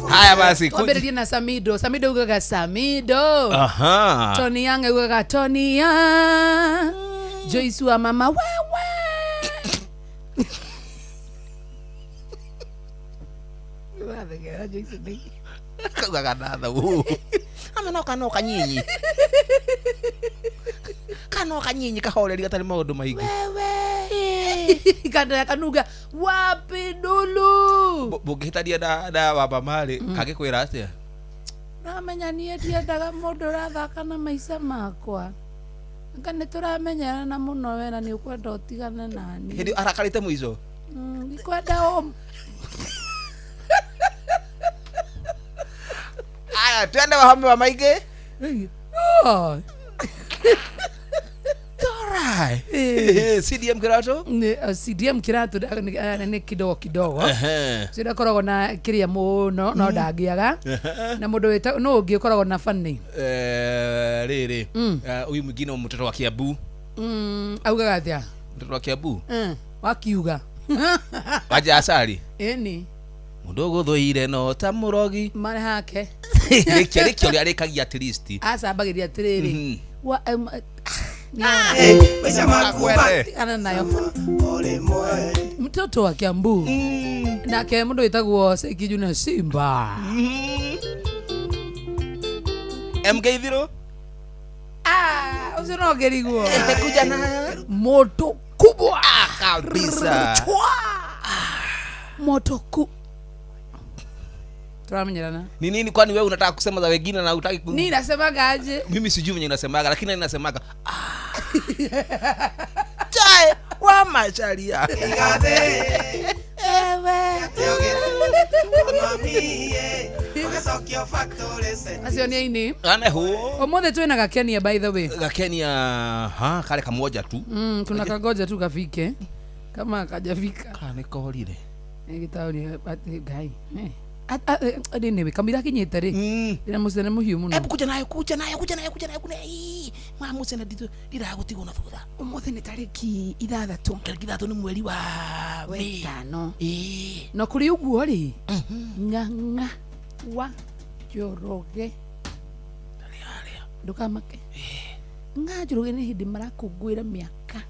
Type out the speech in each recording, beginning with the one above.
Haya basi. Twambĩrĩrie na Samido. Samido ugaga Samido. Aha. Tony Young augaga Tony Young. Joyce wa mama wewe. Wathegera Joyce nĩkĩ? Kaugaga na thau. Ama no kana kanyinyi. Kana kanyinyi kahoreri gatarĩ maũndũ maingĩ. Wewe. Kanda kanuga wapi dulu. Bũngĩhĩtania na wa mama rĩ, kangĩkwĩra atĩa? Ramenya niĩ ndiendaga mũndũ ũrathaka na maica makwa. Anga nĩ tũramenyerana mũno we na nĩ ũkwenda ũtigane nani. Hĩndĩ arakarĩte mũico. Ndikwenda ũ Aya, twende wahome wa maingĩ. Oh. Alright. CDM kĩratũ? Nĩ, CDM kĩratũ nĩ kidogo kidogo. Ehe. Ũcio ndakoragwo na kĩrĩa mũno no ndangĩaga na mũndũ wĩta no ũngĩ ũkoragwo na bani. Rĩrĩ. Huyu mwingine mtoto wa Kiambu. Augaga atĩa? Mtoto wa Kiambu. Wakiuga. Wanja Asari. Ĩni. Mũndũ ũgũthũire no ta mũrogi. Marĩ hake. Rĩkia rĩkia ũrĩa arĩkagia at least. Acambagĩria atĩrĩrĩ. Wa Akwende. Tigana nayo. Mtoto wa Kiambu. Nake mũndũ wĩtagwo Sekiju na Simba. MK Thiro. Ah, ũcio no ngĩriguo. Kuja na Moto kubwa. Kabisa. Chwa. Moto ku. Turamenyerana. Ni nini kwani wewe unataka kusema za wengine na hutaki ku... Ni nasemaga aje? Mimi sijui venye unasemaga lakini nani nasemaga. Ah. Chai wa macharia. Ewe. Acio nĩ aini. Ane hu. Ũmũthĩ twĩna gakenia, by the way. Gakenia ha kale kamoja tu. Tuna kagoja tu kafike. Kama kajafika. Kana korire. Gĩtaũri atĩ Ngai. Anyway, kamũira akinyĩte rĩ. Ndĩna mũcene mũhiũ mũno. Hebu kuja nayo, kuja nayo, kuja nayo, kuja nayo, kuja nayo. Ii, mwa mucene ndiragutigwo na thutha. Ũmũthĩ nĩ tarĩki 6. Tarĩki 6 nĩ mweri wa Mĩĩ. 5. Ĩĩ. Na kũrĩ ũguo rĩ, Ng'ang'a wa Njoroge. Ndũkamake. Ng'a Njoroge nĩ hĩndĩ marakũngũĩra mĩaka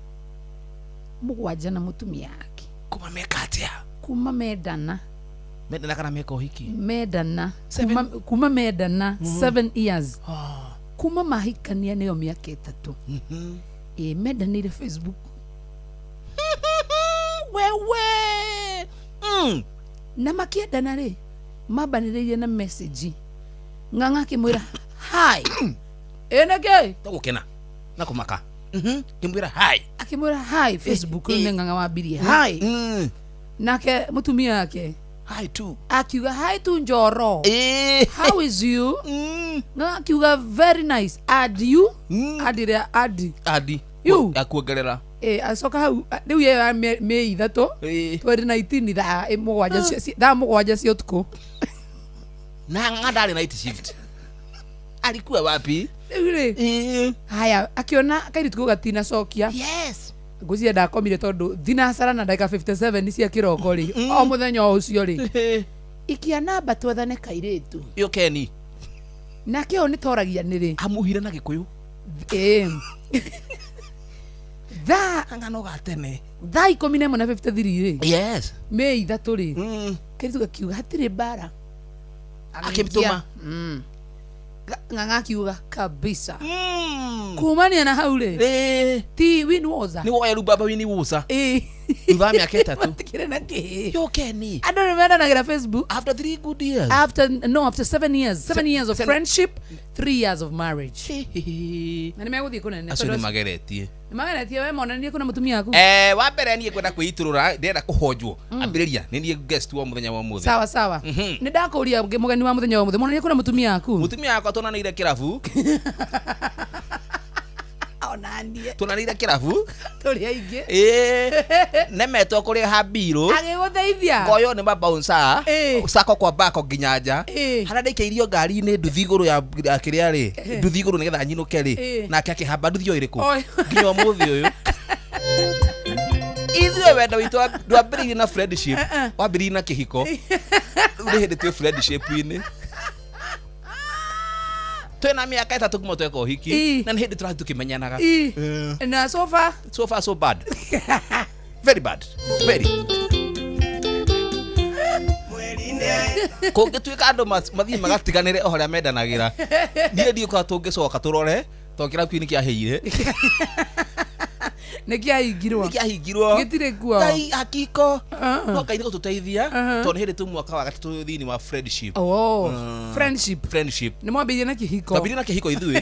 7 na mũtumia wake. Kuma meka atĩa? Kuma mendana. Mendana kana meka ũhiki? Mendana. Seven. Kuma mendana 7 years. Oh. Kuma mahikania nĩyo mĩaka 3. Ĩ mendanĩire Facebook. Wewe. Na makĩendana rĩ, mambanĩrĩirie na message. Ng'ang'a akĩmwĩra hi. Ĩ nĩkĩ? To gũkena na kũmaka. Kĩmwĩra hi. Akĩmwĩra hi Facebook rĩu nĩ Ng'ang'a wambirie hi. Nake mũtumia wake Hi tu. Akiuga hi tu Njoro. Ĩĩ. How is you? Ng'ang'a akiuga very nice. And you? Andire adi. Adi. You. Ya kuongerera. Ĩ acoka hau rĩu ye ya Mĩĩ 3. Ĩĩ. 2019 thaa 7 thaa 7 cia ũtukũ. Na Ng'ang'a ndarĩ night shift. Alikuwa wapi? Rĩu rĩ. Ĩĩ. Haya akiona kairĩtu kau gatinacokia. Yes. Ngwĩciria ndakomire tondũ thinacara na ndagĩka 57 cia kĩroko rĩ o mũthenya o ũcio rĩ ikia namba twethane kairĩtu. Yo Keni. Nake ũyũ nĩ toragia nĩ rĩ. Amuhire na Gĩkũyũ. Ĩĩ. Thaa Ng'ang'a ga tene. Thaa 11 na 53 rĩ. Yes. Mĩĩ 3 rĩ. Kairĩtu gakiuga hatirĩ mbara. Akĩmtũma. Ng'ang'a akiuga kabisa. Kumania na hau rĩ. Ti win woza. Nĩ woya rĩu baba wini wuca. Ĩĩ. Thutha wa mĩaka 3. Matikĩrĩ na kĩĩ. Yo Keni. Andũ nĩ mendanagĩra Facebook. After 3 good years. After, no, after 7 years, 7 years of seven- friendship, 3 years of marriage, na nĩ megũthiĩ kũnene. Acio nĩ mageretie. Nĩ mageretie we monanie kuna mũtumia waku. Wa mbere niĩ ngwenda kwĩitũrũra ndĩrenda kũhonjwo ambĩrĩria nĩ niĩ guest wa mũthenya wa ũmũthĩ. Sawa sawa. Nĩ ndakũria mũgeni wa mũthenya wa mũthĩ monanie kuna mũtumia waku. Mũtumia wakwa tuonanĩire kĩrabu. Onanie. Tuonanĩire kĩrabu. Tũrĩ aingĩ. Ĩĩ nemetwo kũrĩha mbirũ. Agĩgũteithia. Ngoywo nĩ mabouncer. Sako kwa bako nginya nja. Harĩa ndaikĩirio ngari-inĩ nduthi igũrũ ya kĩrĩa rĩ nduthi igũrũ nĩgetha nyinũke rĩ. Nake akĩhamba nduthi o ĩrĩkũ Oi. nginya ũmũthĩ ũyũ. Ithuĩ wendo witũ ndwambĩrĩirie na friendship, wambĩrĩirie na kĩhiko. Rĩu nĩ hĩndĩ twĩ friendship-inĩ. Twĩna mĩaka 3 kuma tweka ũhiki na nĩ hĩndĩ tũrathiĩ tũkĩmenyanaga. Na so far? So far so bad. Very bad. Very. Kũngĩtuĩka andũ mathiĩ magatiganĩre o harĩa mendanagĩra, niĩ ndiũĩ kana tũngĩcoka tũrore tondũ kĩrabu kĩu nĩ kĩahĩire. Nĩ kĩahingirwo. Nĩ kĩahingirwo. Gĩtirĩ kuo. Ngai hakiko. No Ngai nĩ gũtũteithia tondũ nĩ hĩndĩ tu mwaka wa gatatũ thĩinĩ wa friendship. Oh, friendship. Friendship. Nĩ mwambĩrĩirie na kĩhiko. Twambĩrĩirie na kĩhiko ithuĩ.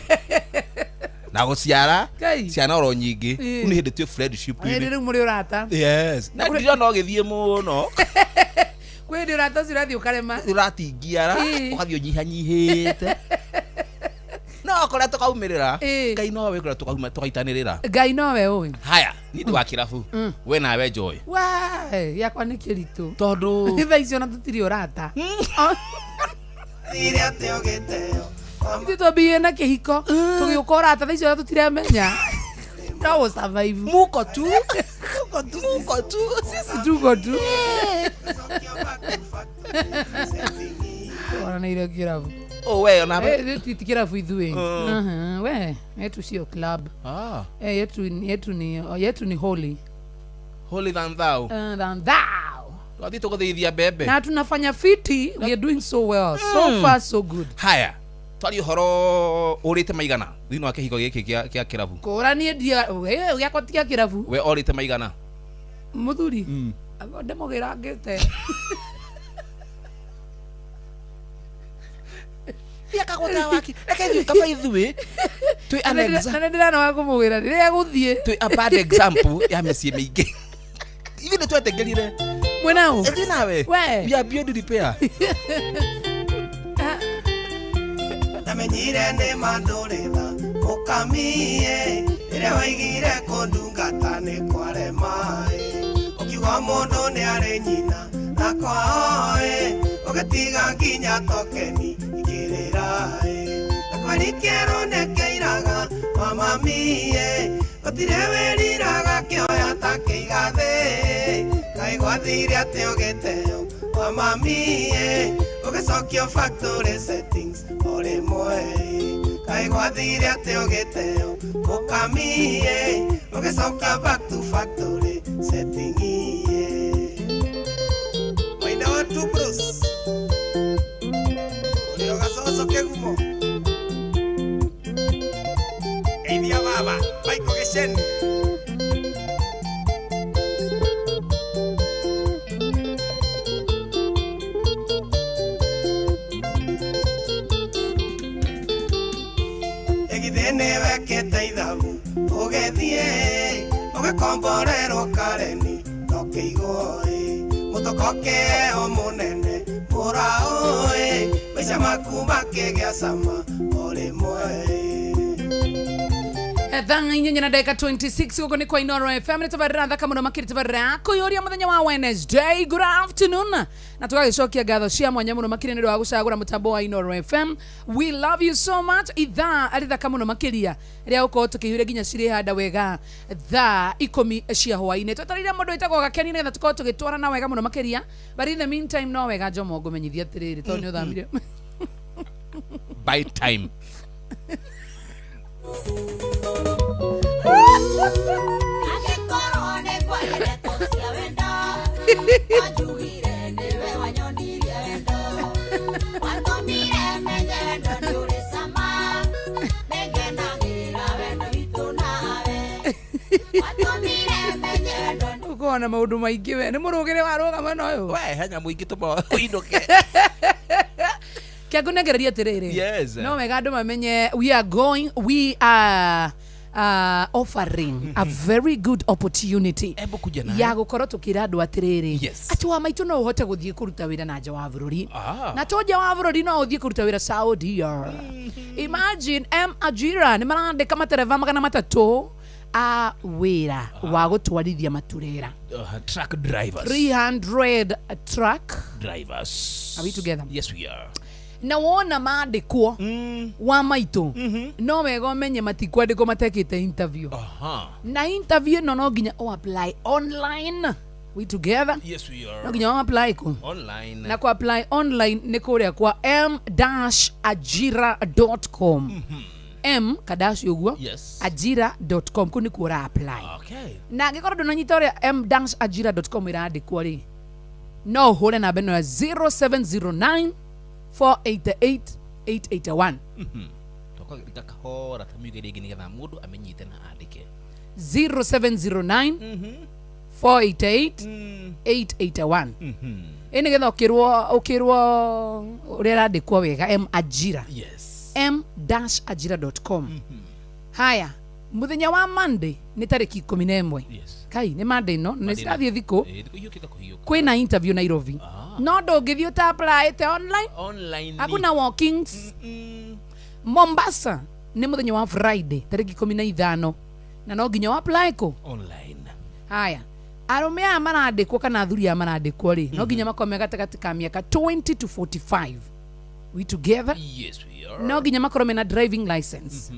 Na gũciara Ngai. ciana oro nyingĩ. Rĩu nĩ hĩndĩ twĩ friendship. Hĩndĩ rĩu mũrĩ ũrata. Yes. Na ndirona ũgĩthiĩ mũno. Kwĩ hĩndĩ ũrata ũcio ũrathiĩ ũkarema. Ũratingiara, ũgathiĩ ũnyihanyihĩte. No kũrĩa tũkaumĩrĩra, Ngai nowe kũrĩa tũgaitanĩrĩra. Ngai nowe ũĩ. Haya, niĩ ndĩ wa kĩrabu. We nawe Joy. Wae, gĩakwa nĩ kĩritũ. Tondũ thaa icio ona tũtirĩ ũrata. Ithuĩ twambĩrĩirie na kĩhiko, tũgĩũka ũrata, thaa icio ona tũtiramenya. No gũ survive. Muko tu. Muko tu. Muko tu. Sisi tuko tu. Twaranĩire kĩrabu. Oh, we, ona we. Ti kĩrabu ithuĩ. We, yetu sio club. Yetu ni holy. Holy than thou. Than thou. Twathiĩ tũgũthĩithia mbembe. Na tunafanya fiti, we are doing so well. So far so good. Haya, twari ũhoro ũrĩte maigana thĩinĩ wa kĩhiko gĩkĩ kĩa kĩrabu. Kũra niĩ gĩakwa ti gĩa kĩrabu. We orĩte maigana? Mũthuri. Ndĩmũgĩrangĩte. Na ndĩranoga kũmũgĩra rĩrĩa gũthiĩ. Twĩ a bad example ya mĩciĩ mĩingĩ. Ithuĩ nĩ twetĩkĩrire. Mwena ũ? Ithuĩ nawe. We. We are beyond repair. Ndamenyire nĩ mandũrĩra mũkamie rĩrĩa waigire kũndungata nĩ kwarema-ĩ. Ũkiuga mũndũ nĩ arĩ nyina na kwao-ĩ, ũgĩtiga nginya tokeni ikĩrĩra-ĩ. Na kweri kĩerũ nĩkĩiraga kwa mami-ĩ, gũtirĩ wĩriraga kĩoya ta kĩigathĩ. Kaĩ gwathire atĩ ũgĩteo kwa mami-ĩ, ũgĩcokio factory settings o rĩmwe. Kaĩ gwathire atĩ ũgĩteo mũkamie, ũgĩcokia back to factory setting-ĩ. Maina wa Two Bros, ũrĩa ũgacoco kĩgumo. Geithia baba, Michael Gĩceni. Ĩgithĩ nĩwekĩte ithabu ũgĩthiĩ ũgĩkomborerwo Kareni ndũkĩigwo-ĩ. Mũtoko kĩeo mũnene mũraũ-ĩ, maica maku makĩgĩa cama o rĩmwe-ĩ. Thaa inyanya na ndagĩka 26 gũkũ nĩ kwa Inooro FM nĩ tabarĩra thaka mũno makĩria tabarĩra ya kũiyũria mũthenya wa Wednesday. Good afternoon. Na tũgagĩcokia ngatho cia mwanya mũno makĩria nĩ ũndũ wa gũcagũra mũtambo wa Inooro FM. We love you so much. Ithaa rĩthaka mũno makĩria rĩa gũkorwo tũkĩiyũria nginya cirĩhanda wega thaa 10 cia hwaĩ-inĩ. Twetereire mũndũ wĩtagwo Gakeni nĩgetha tũkorwo tũgĩtwarana wega mũno makĩria. But in the meantime no wega Njomo ngũmenyithia atĩrĩrĩ tondũ nĩ ũthamire. By time. Ũkorwo na maũndũ maingĩ we nĩ mũrũgĩre wa rũgama na ũyũ. We he nyamũ ingĩtũma ũinũke. Kĩangũnengereria atĩrĩrĩ. Yes. No wega andũ mamenye we are offering a very good opportunity ya gũkorwo tũkĩra andũ atĩrĩrĩ atĩ wa maitũ no ũhote gũthiĩ kũruta wĩra na nja wa bũrũri. Na to nja wa bũrũri no ũthiĩ kũruta wĩra Saudi. Imagine M Ajira nĩ marandĩka matereba 300 a wĩra wa gũtwarithia maturera. Truck drivers. 300 truck drivers. Are we together? Yes, we are. Na wona mandĩkwo wa maitũ, no wega ũmenye matikwandĩkwo matekĩte interview. Na interview ĩno no nginya o apply online. We together? Yes, we are. No nginya o apply kũ? Online. Na ku apply online nĩ kũrĩa kwa m-ajira.com, m kadash ũguo, ajira.com. Kũu nĩkuo ũra apply. Na angĩkorwo ndũnanyita ũrĩa m-ajira.com ĩrandĩkwo rĩ, no ũhũre namba ĩno ya 0709 488 881. Twakwagĩrĩka kahora ta miuge rĩngĩ nĩgetha mũndũ amenyite na andĩke. 0709 488 881. Ĩ nĩgetha ũkĩrwo ũrĩa ĩrandĩkwo wega, m ajira, m-ajira.com. Haya, mũthenya wa Monday nĩ tarĩki 11. Kai nĩ Monday ĩno nĩ cirathiĩ thikũ. Ĩ, thikũ ihiũkĩte kũhiũka. Kwĩna interview Nairobi. No ndũngĩthiĩ ũta-applyĩte online. Online. Hakuna walkings. Mombasa nĩ mũthenya wa Friday tarĩki 15, na no nginya apply kũ? Online. Haya, arũme aya marandĩkwo kana athuri aya marandĩkwo rĩ, no nginya makorwo me gatagatĩ ka mĩaka 20 to 45. We together? Yes, we are. No nginya makorwo mena driving license.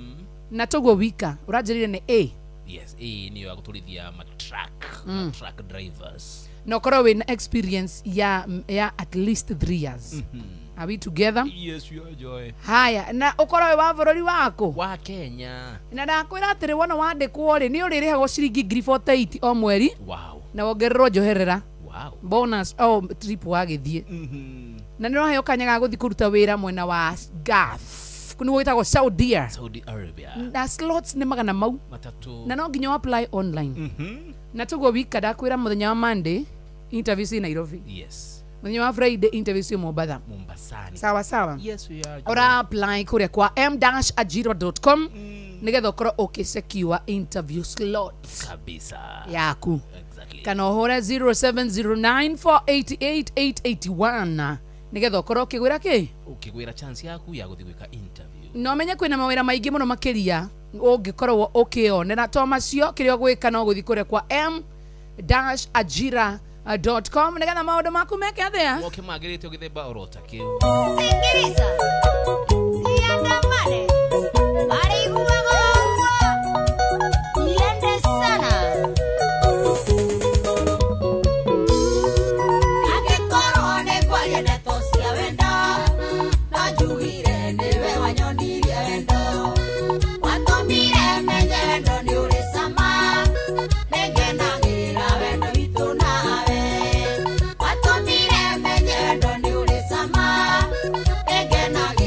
Na toguo wika ũranjĩrire nĩ A. Yes, ĩ nĩyo ya gũtwarithia matruck, matruck drivers. Na ũkorwo wĩna experience ya at least 3 years. Are we together? Yes, we are, Joy. Haya, na ũkorwo wĩ wa bũrũri waku? Wa Kenya. Na ndakwĩra atĩrĩ, wona wandĩkwo rĩ, nĩ ũrĩrĩhagwo ciringi ngiri 48 o mweri, na wongererwo njoherera, bonus o trip wagĩthiĩ. Na nĩ ũraheo kanya ga gũthiĩ kũruta wĩra mwena wa Gulf, nĩguo wĩtagwo Saudia. Saudi Arabia. Na slots nĩ magana mau matatu. Na no nginya ũ apply online. Na toguo wika ndakwĩra, mũthenya wa Monday interview ci Nairobi, mũthenya wa Friday interview ci Mombatha. Mombasani. Sawa sawa. Yes, we are, Joy. Ũra apply kũrĩa kwa m-ajira.com nĩgetha ũkorwo ũkĩsecure interview slot Kabisa. yaku. Kana ũhũre 0709488881 nĩgetha ũkorwo ũkĩgwĩra kĩ? Ũkĩgwĩra chance yaku ya gũthiĩ gwĩka interview. Na ũmenye kwĩna mawĩra maingĩ mũno makĩria ũngĩkorwo ũkĩonera to macio. Kĩrĩa ũgwĩka no gũthiĩ kũrĩa kwa m-ajira.com nĩgetha maũndũ maku meke atĩa? Moke magĩrĩte ũgĩthemba orota kĩu. Sikiliza, siandamane, mariguaga ũguo, iende sana. Angĩkorwo nĩ ngwaria ndeto cia wendo, no njugire nĩwe wanyonirie wendo. Watũmire menye wendo nĩ ũrĩ cama, nĩngenagĩrĩra wendo witũ nawe. Watũmire menye wendo nĩ ũrĩ cama, nĩngenagĩrĩra.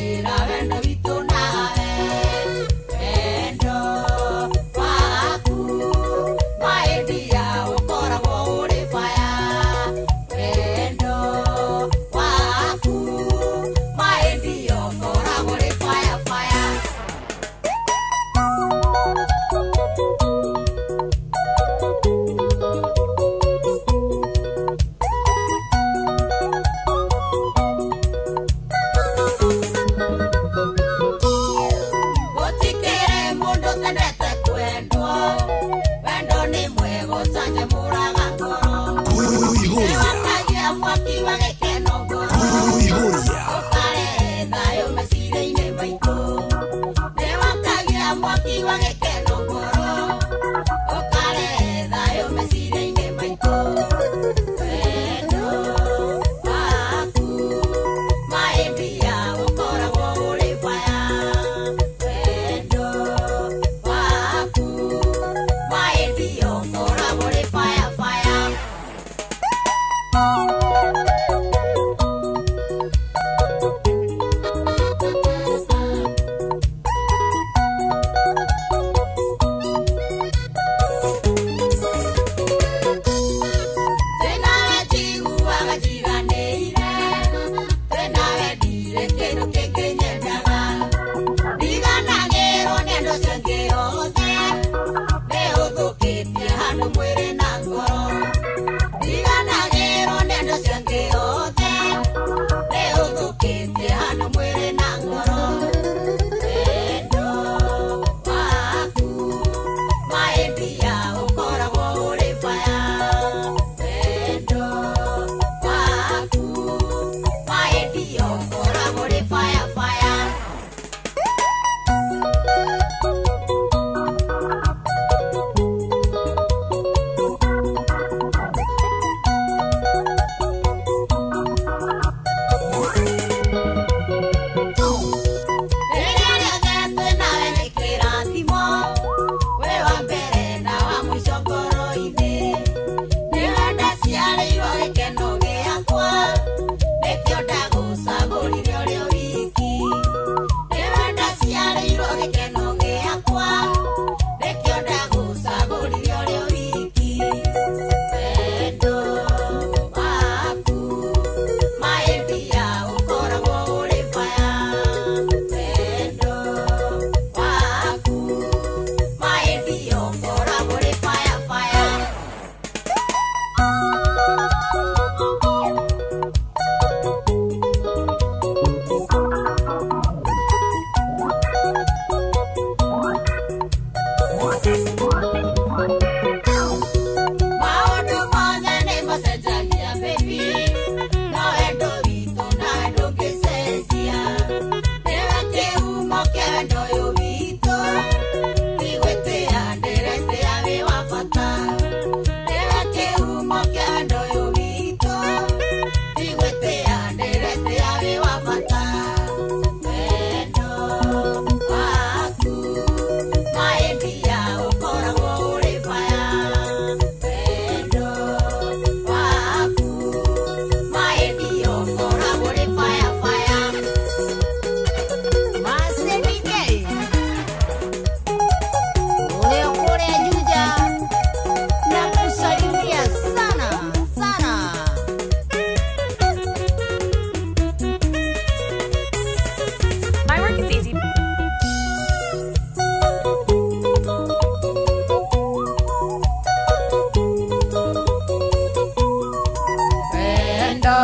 Wendo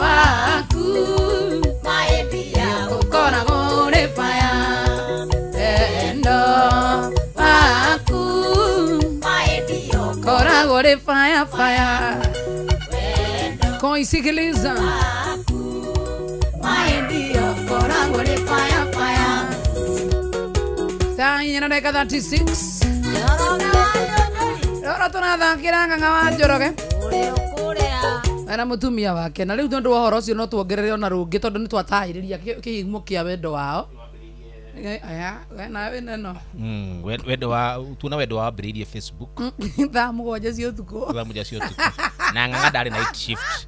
waku My dear, ũkoragwo ũrĩ fire. Wendo waku my dear, ũkoragwo ũrĩ fire fire. Koisikiliza my dear, ũkoragwo ũrĩ fire fire. Thaa inya na ndagĩka 36. Njoroge wa Njonyori, Rora tũrathakĩra Ng'ang'a wa Njoroge ũrĩ ũkũrĩa. na mũtumia wake. Na rĩu tondũ wa ũhoro ũcio no tuongerere ona rũngĩ, tondũ nĩ twatahĩrĩria kĩhumo kĩa wendo wao. Aya, we nawe wĩna ĩno. Wendo wa tuona, wendo wambĩrĩirie Facebook. Thaa 7 cia ũtukũ. Thaa 7 cia ũtukũ, na Ng'ang'a ndarĩ night shift,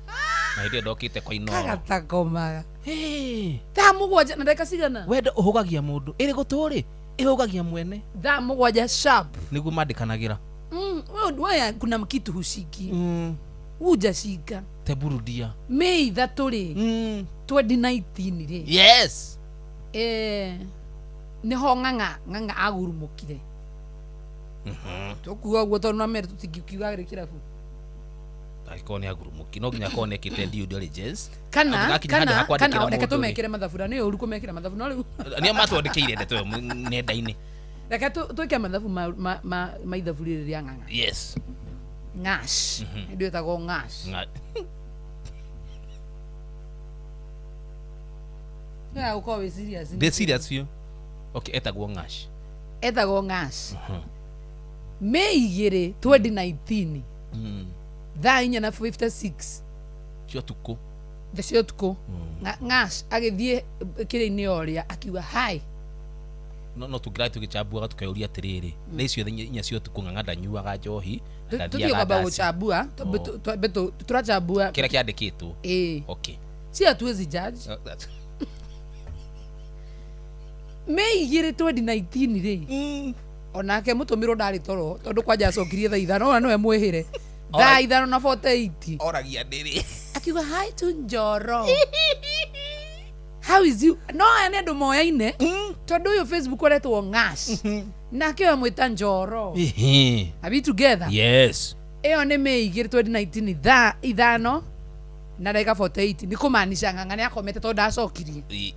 na hĩndĩ ĩyo ndokĩte kwa Inoro. Kagatakomaga. Hey, Thaa 7 na ndagĩka cigana? Wendo ũhũgagia mũndũ ĩrĩ gũtũ rĩ, ĩhũgagia mwene. Thaa 7 sharp. Nĩguo mandĩkanagĩra. Wewe kuna kitu hushiki, hujashika. Teburudia. May 3 rĩ, 2019 rĩ. Yes. Nĩho Ng'ang'a agurumũkire. Tũkuga ũguo tondũ no mere tũtingiuga rĩ kĩrabu. Angĩkorwo nĩ agurumũki, no nginya akorwo nĩekĩte due diligence. Kana Angĩgakinya handũ kana ha kwandĩkĩra kana reke mũndũ rĩ. Tũmekĩre mathabu, na nĩ ũru kũmekĩra mathabu, no rĩu Nĩo matwandĩkĩire ndeto ĩyo nenda-inĩ. Reke twĩke mathabu ma ithabu rĩrĩ rĩa Ng'ang'a. Yes. Ng'ash, hĩndĩ ĩyo ĩtagwo ng'ash. Ya gũkorwo wĩ serious. Ndĩ serious biũ. Okay, etagwo Ng'ash. Etagwo ng'ash. May 2 2019, thaa 4 na 56 cia ũtukũ. Thaa cia ũtukũ. Ng'ash agĩthiĩ kĩrĩa-inĩ orĩa akiuga hi. No tũngĩrathiĩ tũgĩcambuaga tũkeyũria atĩrĩrĩ, thaa icio 4 cia ũtukũ Ng'ang'a ndanyuaga njohi na Tũthiĩ ndathiaga kwamba ndaci. gũchambua, twambe tũrachambua kĩrĩa kĩandĩkĩtwo. Ĩĩ. Okay. Si hatuwezi judge. May 2 2019 rĩ, onake mũtũmĩrwo ndarĩ toro, tondũ kwanja acokirie thaa 5, ona nĩwe mwĩhĩre, thaa 5 na 48. Oragia ndĩrĩ. Akiuga hi to Njoro, how is you? No aya nĩ andũ moyaine, tondũ ũyũ Facebook aretwo Ng'ash, nake ũyũ amwĩta Njoro. Are we together? Yes. Ĩyo nĩ May 2 2019, thaa 5 na ndagĩka 48. Nĩ kũmaanisha Ng'ang'a nĩ akomete, tondũ ndacokirie.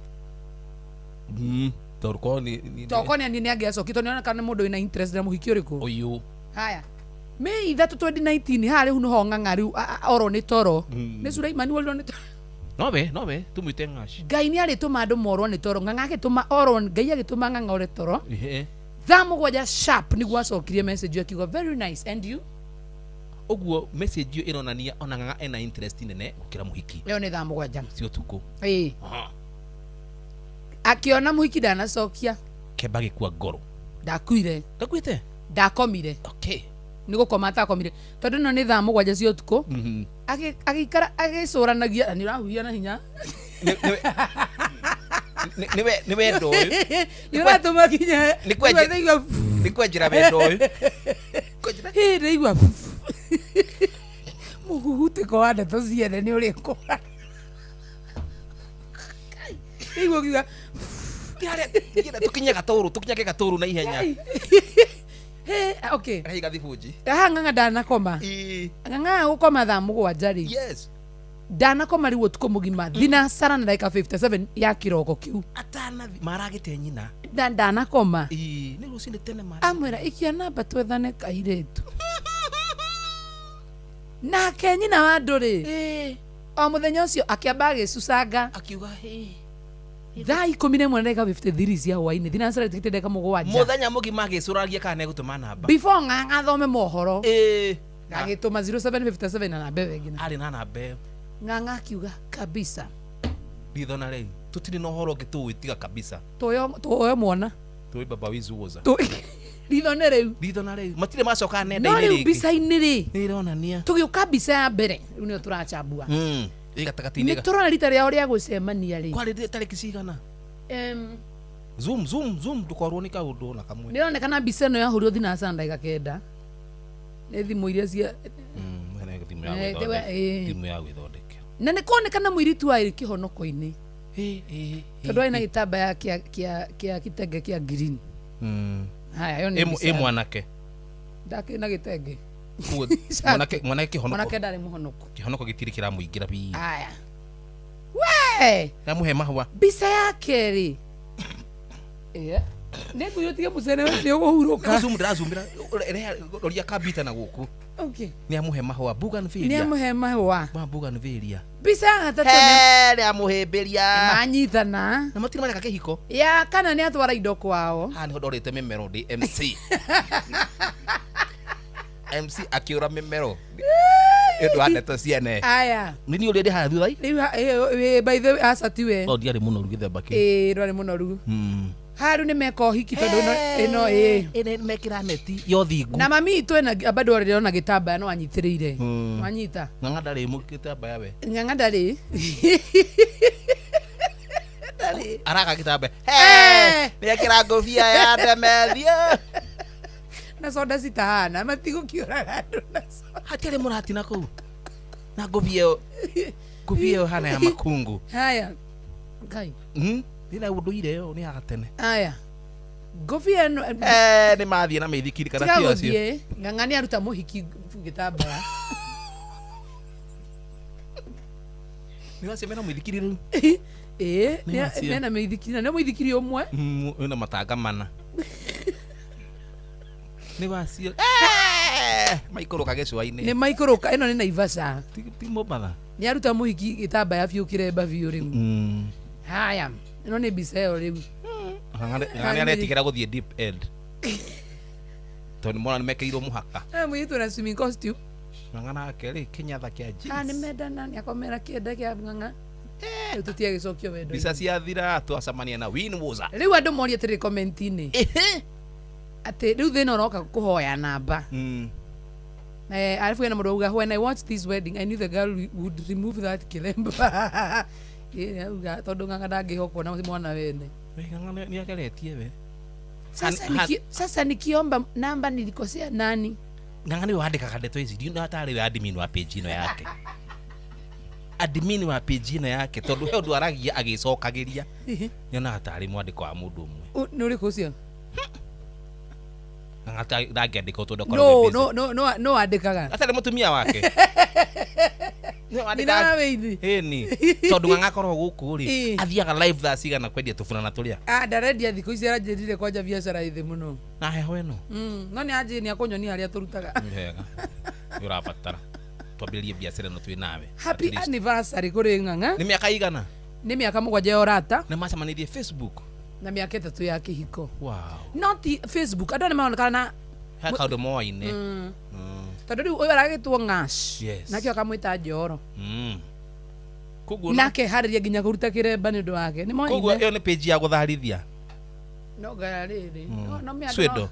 Tondũ korwo nĩ Tokorwo nĩ nĩ angĩacokirie, tondũ nĩoneka nĩ mũndũ wĩna interest na mũhiki ũrĩkũ. Ũyũ. Haya, May 3 2019, haha rĩu nĩho Ng'ang'a rĩu orwo nĩ toro. Nĩ Suraimani worirwo nĩ toro. Nowe tũmwĩte Ng'ash. Ngai nĩ arĩtũma andũ morwo nĩ toro. Ng'ang'a agĩtũma orwo, Ngai agĩtũma Ng'ang'a ore toro. Thaa 7 sharp nĩguo acokirie message, akiuga very nice, and you? Ũguo message ĩyo ĩronania ona Ng'ang'a ena interest nene gũkĩra mũhiki. Ĩyo nĩ thaa 7 cia ũtukũ. Ĩĩ. Akĩona mũhiki ndanacokia. Kemba gĩkua ngoro. Ndakuire. Ndakuĩte. Ndakomire. Okay. Nĩ gũkoma atakomire, tondũ ĩno nĩ thaa 7 cia ũtukũ. Agĩikara agĩcũranagia, na nĩ ũrahuhia na hinya. Nĩ wendo ũyũ. Nĩ ũratũma kinya Nĩ kwenje- ndaigua. Nĩ kwenjera wendo ũyũ. Hĩ, ndaigua mũhuhutĩko wa ndeto ciene nĩ ũrĩkũ. Ndaigua ũkiuga. Tũkinye gatũrũ, tũkinyage gatũrũ na ihenya. Hĩ, okay. Rehe gathibũnji. Haha Ng'ang'a ndanakoma. Ng'ang'a gũkoma thaa 7 rĩ, Yes. ndanakoma rĩu ũtukũ mũgima, thinacara na ndagĩka 57 ya kĩroko kĩu. Atanathi maragĩte nyina. Na ndanakoma. Ĩĩ, nĩ rũcinĩ tene mara. Amwĩra ikia namba twethane kairĩtu. Nake nyina wa andũ rĩ, o mũthenya ũcio akĩamba agĩcucanga. Akiuga "Hĩ." Thaa 11 na ndagĩka 53 cia hwainĩ, thinacara ĩtigĩte ndagĩka 7. Mũthenya mũgima agĩcũragia kana nĩegũtũma namba. Before Ng'ang'a athome mohoro, Ĩĩ. agĩtũma 0757 na namba ĩyo ĩngĩ. Arĩ na namba ĩyo. Ng'ang'a akiuga kabisa. Ritho na rĩu tũtirĩ na ũhoro ũngĩ tũĩ tiga kabisa. Tũoe mwana. Tũĩ baba wizuoza. Ritho nĩ rĩu. Ritho na rĩu matirĩ macoka No nenda-inĩ rĩu rĩngĩ. mbica-inĩ rĩ, Nĩ ĩronania tũgĩũka mbica ya mbere rĩu nĩyo tũrachambua. Ĩ gatagatĩ-inĩ Nĩ tũrona rita rĩao rĩa gũcemania rĩ. Kwarĩ tarĩki cigana? Zoom, zoom, zoom, ndũkorwo nĩ kaũndũ ona kamwe. Nĩ ĩronekana mbica ĩno yahũrirwo thinacara na ndagĩka 9 nĩ thimũ iria cia Thimũ ya Eh, gwĩthondeka. Thimũ ya gwĩthondekera. Na nĩ kuonekana mũirĩtu warĩ kĩhonoko-inĩ, tondũ arĩ na gĩtambaya kĩa kitenge kĩa green. Haya, ĩyo nĩ Ĩ mbica. mwanake. Ndakĩrĩ na gĩtenge. Mwanake mwanake kĩhonoko. Mwanake ndarĩ mũhonoko. Kĩhonoko gĩtirĩ kĩramũingĩra biũ. Aya we Nĩamũhe mahũa. Mbica ya kerĩ nĩ ngũyũtige mũcene we nĩ ũgũhurũka. Zoom ndĩrazumĩra roria kambita na gũkũ. Okay. Nĩamũhe mahũa bougainvillea. Nĩ amũhe mahũa. Ma bougainvillea. Mbica ya gatatũ nĩ Nĩamũhĩmbĩria. Manyitana. Na matirĩ mareka kĩhiko. Ya kana nĩ atwara indo kwao. Haha nĩho ndorĩte mĩmero ndĩ MC. MC akĩũra mĩmero nĩ ũndũ wa ndeto ciene. Aya. Nĩ niĩ ũrĩa ndĩ haha thutha-i? Rĩu by the way aca tiwe. No ndiarĩ mũnoru gĩthemba kĩu. Ĩĩ ndwarĩ mũnoru. Haha rĩu nĩ meka ũhiki tondũ ĩno ĩĩ. Ĩno mekĩra neti ya ũthingu. Na mami itũ ena bado arĩ ona gĩtambaya no anyitĩrĩire. Wanyita. Ng'ang'a ndarĩ gĩtambaya we. Ng'ang'a ndarĩ. Ndarĩ. Araka gĩtambaya. Nĩekĩra ngũbia ya ndemethia. Na soda citahana matigũkĩũraga andũ na soda. Hatirĩ mũratina kũu. Na ngũbia ĩyo. Ngũbia ĩyo hana ya makungu. Haya. Ngai. Nĩ ũndũire ĩyo nĩ ya gatene. Aya. Ngũbia ĩno. Nĩ mathiĩ na mĩithikiri kana tiga ti acio. gũthiĩ. Ng'ang'a nĩ aruta mũhiki gĩtambaya. Nĩ acio mena mũithikiri rĩu. Ĩĩ, mena mĩithikiri na nĩ mũithikiri ũmwe. Wĩna matanga mana. Nĩ wacio. Maikũrũka gĩcũa-inĩ. Nĩ maikũrũka ĩno nĩ Naivasha. Ti Mombatha. Nĩ aruta mũhiki gĩtambaya biũ kĩremba biũ rĩu. Haya, ĩno nĩ mbica ĩyo rĩu. Ng'ang'a nĩ aretigĩra gũthiĩ deep end. Tondũ nĩmona nĩmekĩirwo mũhaka. Mũirĩtu na swimming costume. Ng'ang'a nake rĩ kĩnyatha kĩa jeans. Nĩ mendana nĩ akomera kĩenda kĩa ng'ang'a. Rĩu tũtiagĩcokio wendo. Mbica ciathira twacemania na Win Woza. Rĩu andũ morie atĩrĩ comment-inĩ. Atĩ rĩu thĩna ũroka kũhoya namba. Alafu hena mũndũ auga when I watched this wedding I knew the girl would remove that kĩremba. Auga tondũ ng'ang'a ndangĩhokwo na mwana wene. Ng'ang'a nĩ ageretie we. Sasa nikiomba namba nilikosea nani? Ng'ang'a nĩwe wandĩkaga ndeto ici. Ndiũ atarĩ we admin wa page ĩno yake. Admin wa page ĩno yake tondũ he ũndũ aragia agĩcokagĩria. Nyonaga tarĩ mwandĩko wa mũndũ ũmwe. Nĩ ũrĩkũ ũcio? Ng'ang'a ndangĩandĩka tondũ akoragwo No no no no andĩkaga. Atarĩ mũtumia wake. Nina na wĩithi. Ĩni. Tondũ ng'ang'a akoragwo gũkũ rĩ, athiaga live thaa cigana kwendia tũburana tũrĩa. Ndarendia thikũ ici aranjĩrire kwanja biacara ĩthĩ mũno. Na heho ĩno. No nĩ anjĩ nĩ akũnyonia harĩa tũrutaga. Nĩ wega. Nĩ ũrabatara. Twambĩrĩrie biacara ĩno twĩ nawe. Happy anniversary kũrĩ ng'ang'a. Nĩ mĩaka igana? Nĩ mĩaka 7 ya ũrata. Nĩ macemanirie Facebook. Na mĩaka 3 ya kĩhiko. Wow. Not Facebook. Andũ nĩ maronekana na he kaũndũ moaine. Tondũ rĩu ũyũ aragĩtwo Ng'ash. Yes. Nake akamwĩta Njoro. Koguo nake harĩria nginya kũruta kĩremba nĩ ũndũ wake. Nĩ moaine. Koguo ĩyo nĩ page ya gũtharithia. No ngaya rĩrĩ. No mĩandũ. Swendo.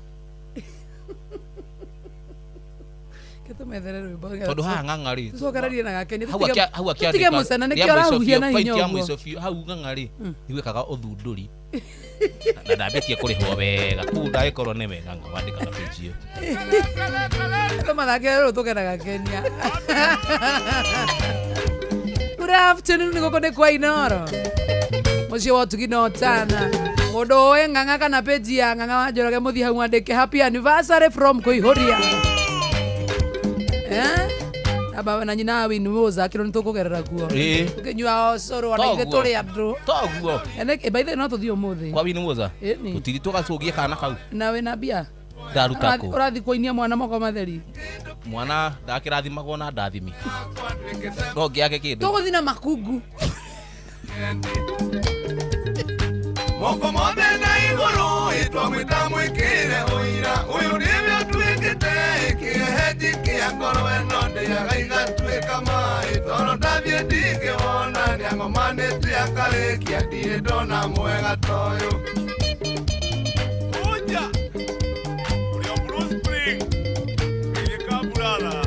Tũmethere rwĩmbo. Tondũ haha ng'ang'a rĩ. Tũcokererie na gakenia. Hau akĩandĩka. Tũtige mũcana nĩkĩo arahuhia na hinya ũguo. ũguo. Mũico biũ hau ng'ang'a rĩ. Nĩgwĩkaga ũthundũri. Na ndambĩtie kũrĩhwo wega. Koguo ndagĩkorwo nĩ wega ng'ang'a wandĩkaga page ĩyo. Tũmathakĩre rũrũ tũkenaga Kenya. Good afternoon gũkũ nĩ kwa Inoro. Mũciĩ wa ũtugi na ũtana. Mũndũ ũĩ ng'ang'a kana page ya ng'ang'a wa Njoroge mũthiĩ hau mwandĩke happy anniversary from Kũihũria. Aba na nyina Win Woza kĩro nĩ tũkũgerera kuo. Tũkĩnyua ũcũrũ ona ithuĩ tũrĩ andũ. Toguo. Ene by the way no tũthiĩ ũmũthĩ. Kwa Win Woza. Tũtiri tũgacũgie kana kau. Na wĩna mbia. Ndaruta kũ? Ũrathiĩ kũinia mwana moko matheri. Mwana ndakĩrathimagwo na ndathimi. No ngĩake kĩndũ. Tũgũthiĩ na makungu. Moko mothe na igũrũ ĩtwamwĩta mwĩkĩre ũira ũyũ nĩwe ũtuĩkĩte kĩeheji kĩa ngoro ĩno ndĩaga igatuĩka maĩ tondũ ndathiĩ ndingĩwona nĩangomanĩte akarĩkia ndirĩ ndona mwega ta ũyũ. Uja ũrĩa Blue Spring ĩgĩkamburara.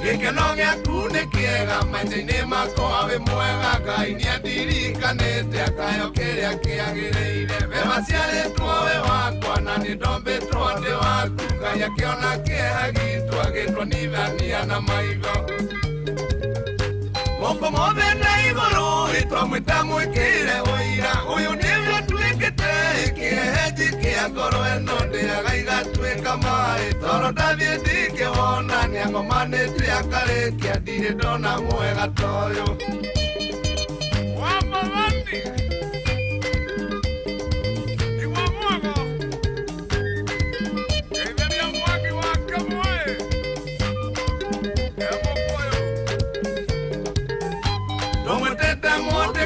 Gĩkeno gĩaku nĩ kĩega maica-inĩ makwa wĩ mwega Ngai nĩandirikanĩte akayo kĩrĩa kĩagĩrĩire we waciarĩtwo wĩ wakwa na nĩ ndombĩtwo ndĩ waku Ngai akĩona kĩeha gitũ agĩtwonithania na maitho. Moko mothe na igũrũ ĩtwamwĩta mwĩkĩre ũira ũyũ nĩwe ũtuĩkĩte kĩeheji kĩa ngoro ĩno ndĩaga igatuĩka maĩ toro ndathiĩ ndingĩwona nĩagomanĩtie akarĩkia ndirĩ ndona mwega ta ũyũ.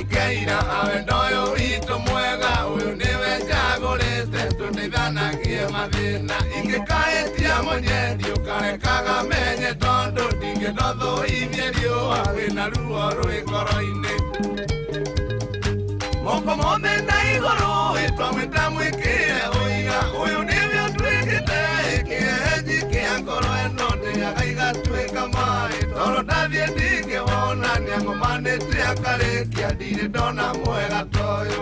Keira awendo witũ mwega ũyũ nĩwe njagũrĩte tũteithanagie mathĩna ingĩkaĩtia mũnyendi ũkarekaga menye tondũ ndingĩndothũithie riũa wĩna ruo rwĩ ngoro-inĩ. Moko mothe na igũrũ ĩtwamwĩta mwĩkĩre ũira ũyũ nĩwe ũtuĩkĩte kĩeheji kĩa ngoro ĩno ndĩaga igatuĩka maĩ toro ndathiĩ ndingĩwona nĩagomanĩtie akarĩkia ndirĩ ndona mwega ta ũyũ.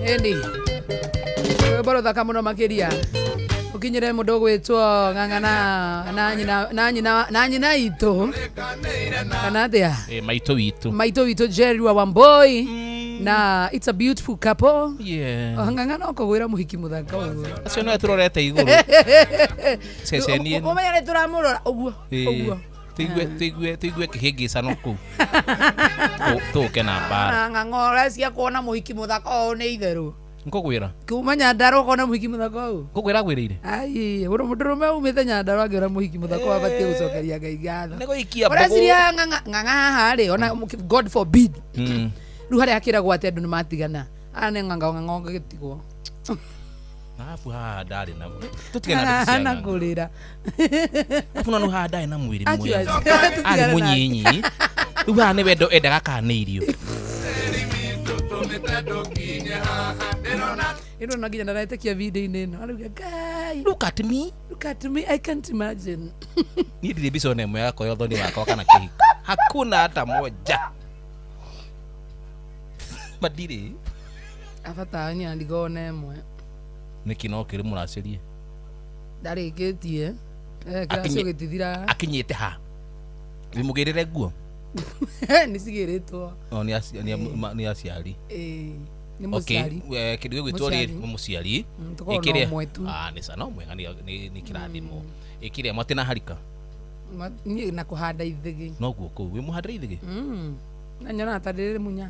Ĩndĩ rwĩmbo rũthaka mũno makĩria ũkinyĩre mũndũ ũgwĩtwo ng'ang'a na nyina itũ kana atĩa? Maitũ witũ. Maitũ witũ Jerry wa Wamboi na it's a beautiful couple. Yeah. Ng'ang'a no kũgwĩra mũhiki mũthaka ũguo. Acio nĩwe tũrorete igũrũ. Ceceni ĩno. Ũmenya nĩ tũramũrora ũguo ũguo. Tũigue kĩhĩngĩcano kũu. Tũke na mbara. Ng'ang'a ũrecia kuona mũhiki mũthaka ũũ nĩ itherũ. Ngũkwĩra. Kuma Nyandarua ũkona mũhiki mũthaka ũũ. Ngũkwĩra ngwĩrĩire. Ai, mũndũrũme umĩte Nyandarua angĩona mũhiki mũthaka ũũ abatiĩ gũcokeria Ngai ngatho. Nĩ gũikia mbũgũ. Ũreciria ng'ang'a haha rĩ, ona God forbid. Rĩu harĩa hakĩragwo atĩ andũ nĩ matigana. Aya nĩ ng'ang'a ng'ang'a ũgĩtigwo. Arabu haha ndarĩ na tũtigane na ndeto cia Na ng'ang'a. kũrĩra. Arabu no haha ndarĩ na mwĩrĩ Actually, mwega. tũtigane Arĩ nake. mũnyinyi. Rĩu haha nĩ wendo endaga kana nĩ irio. Ĩno no nginya ndaretĩkia video-inĩ ĩno. Arauga Ngai. Look at me. Look at me, I can't imagine. Niĩ ndirĩ mbica ona ĩmwe yakwa ya ũthoni wakwa kana kĩhiko. Hakuna hata moja. Madirĩ. Abata niĩ ndigona ĩmwe. Nĩkĩ no kĩrĩ mũracĩrie? Ndarĩkĩtie. Kĩracio gĩtithiraga. Akinyĩte ha? Wĩmũgĩrĩre nguo? Nĩ cigĩrĩtwo. O nĩ aciari. Nĩ mũciari. Kĩndũ gĩgwĩtwo rĩrĩ nĩ mũciari. Tũkoragwo na ũmwe tu. Nĩ sa no mwega nĩ kĩrathimo. Ĩkĩrĩa mwatĩ na harika? Niĩ na kũhanda ithĩgĩ. Noguo kũu wĩ mũhandĩre ithĩgĩ? Na nyonaga ta ndĩrĩ munya.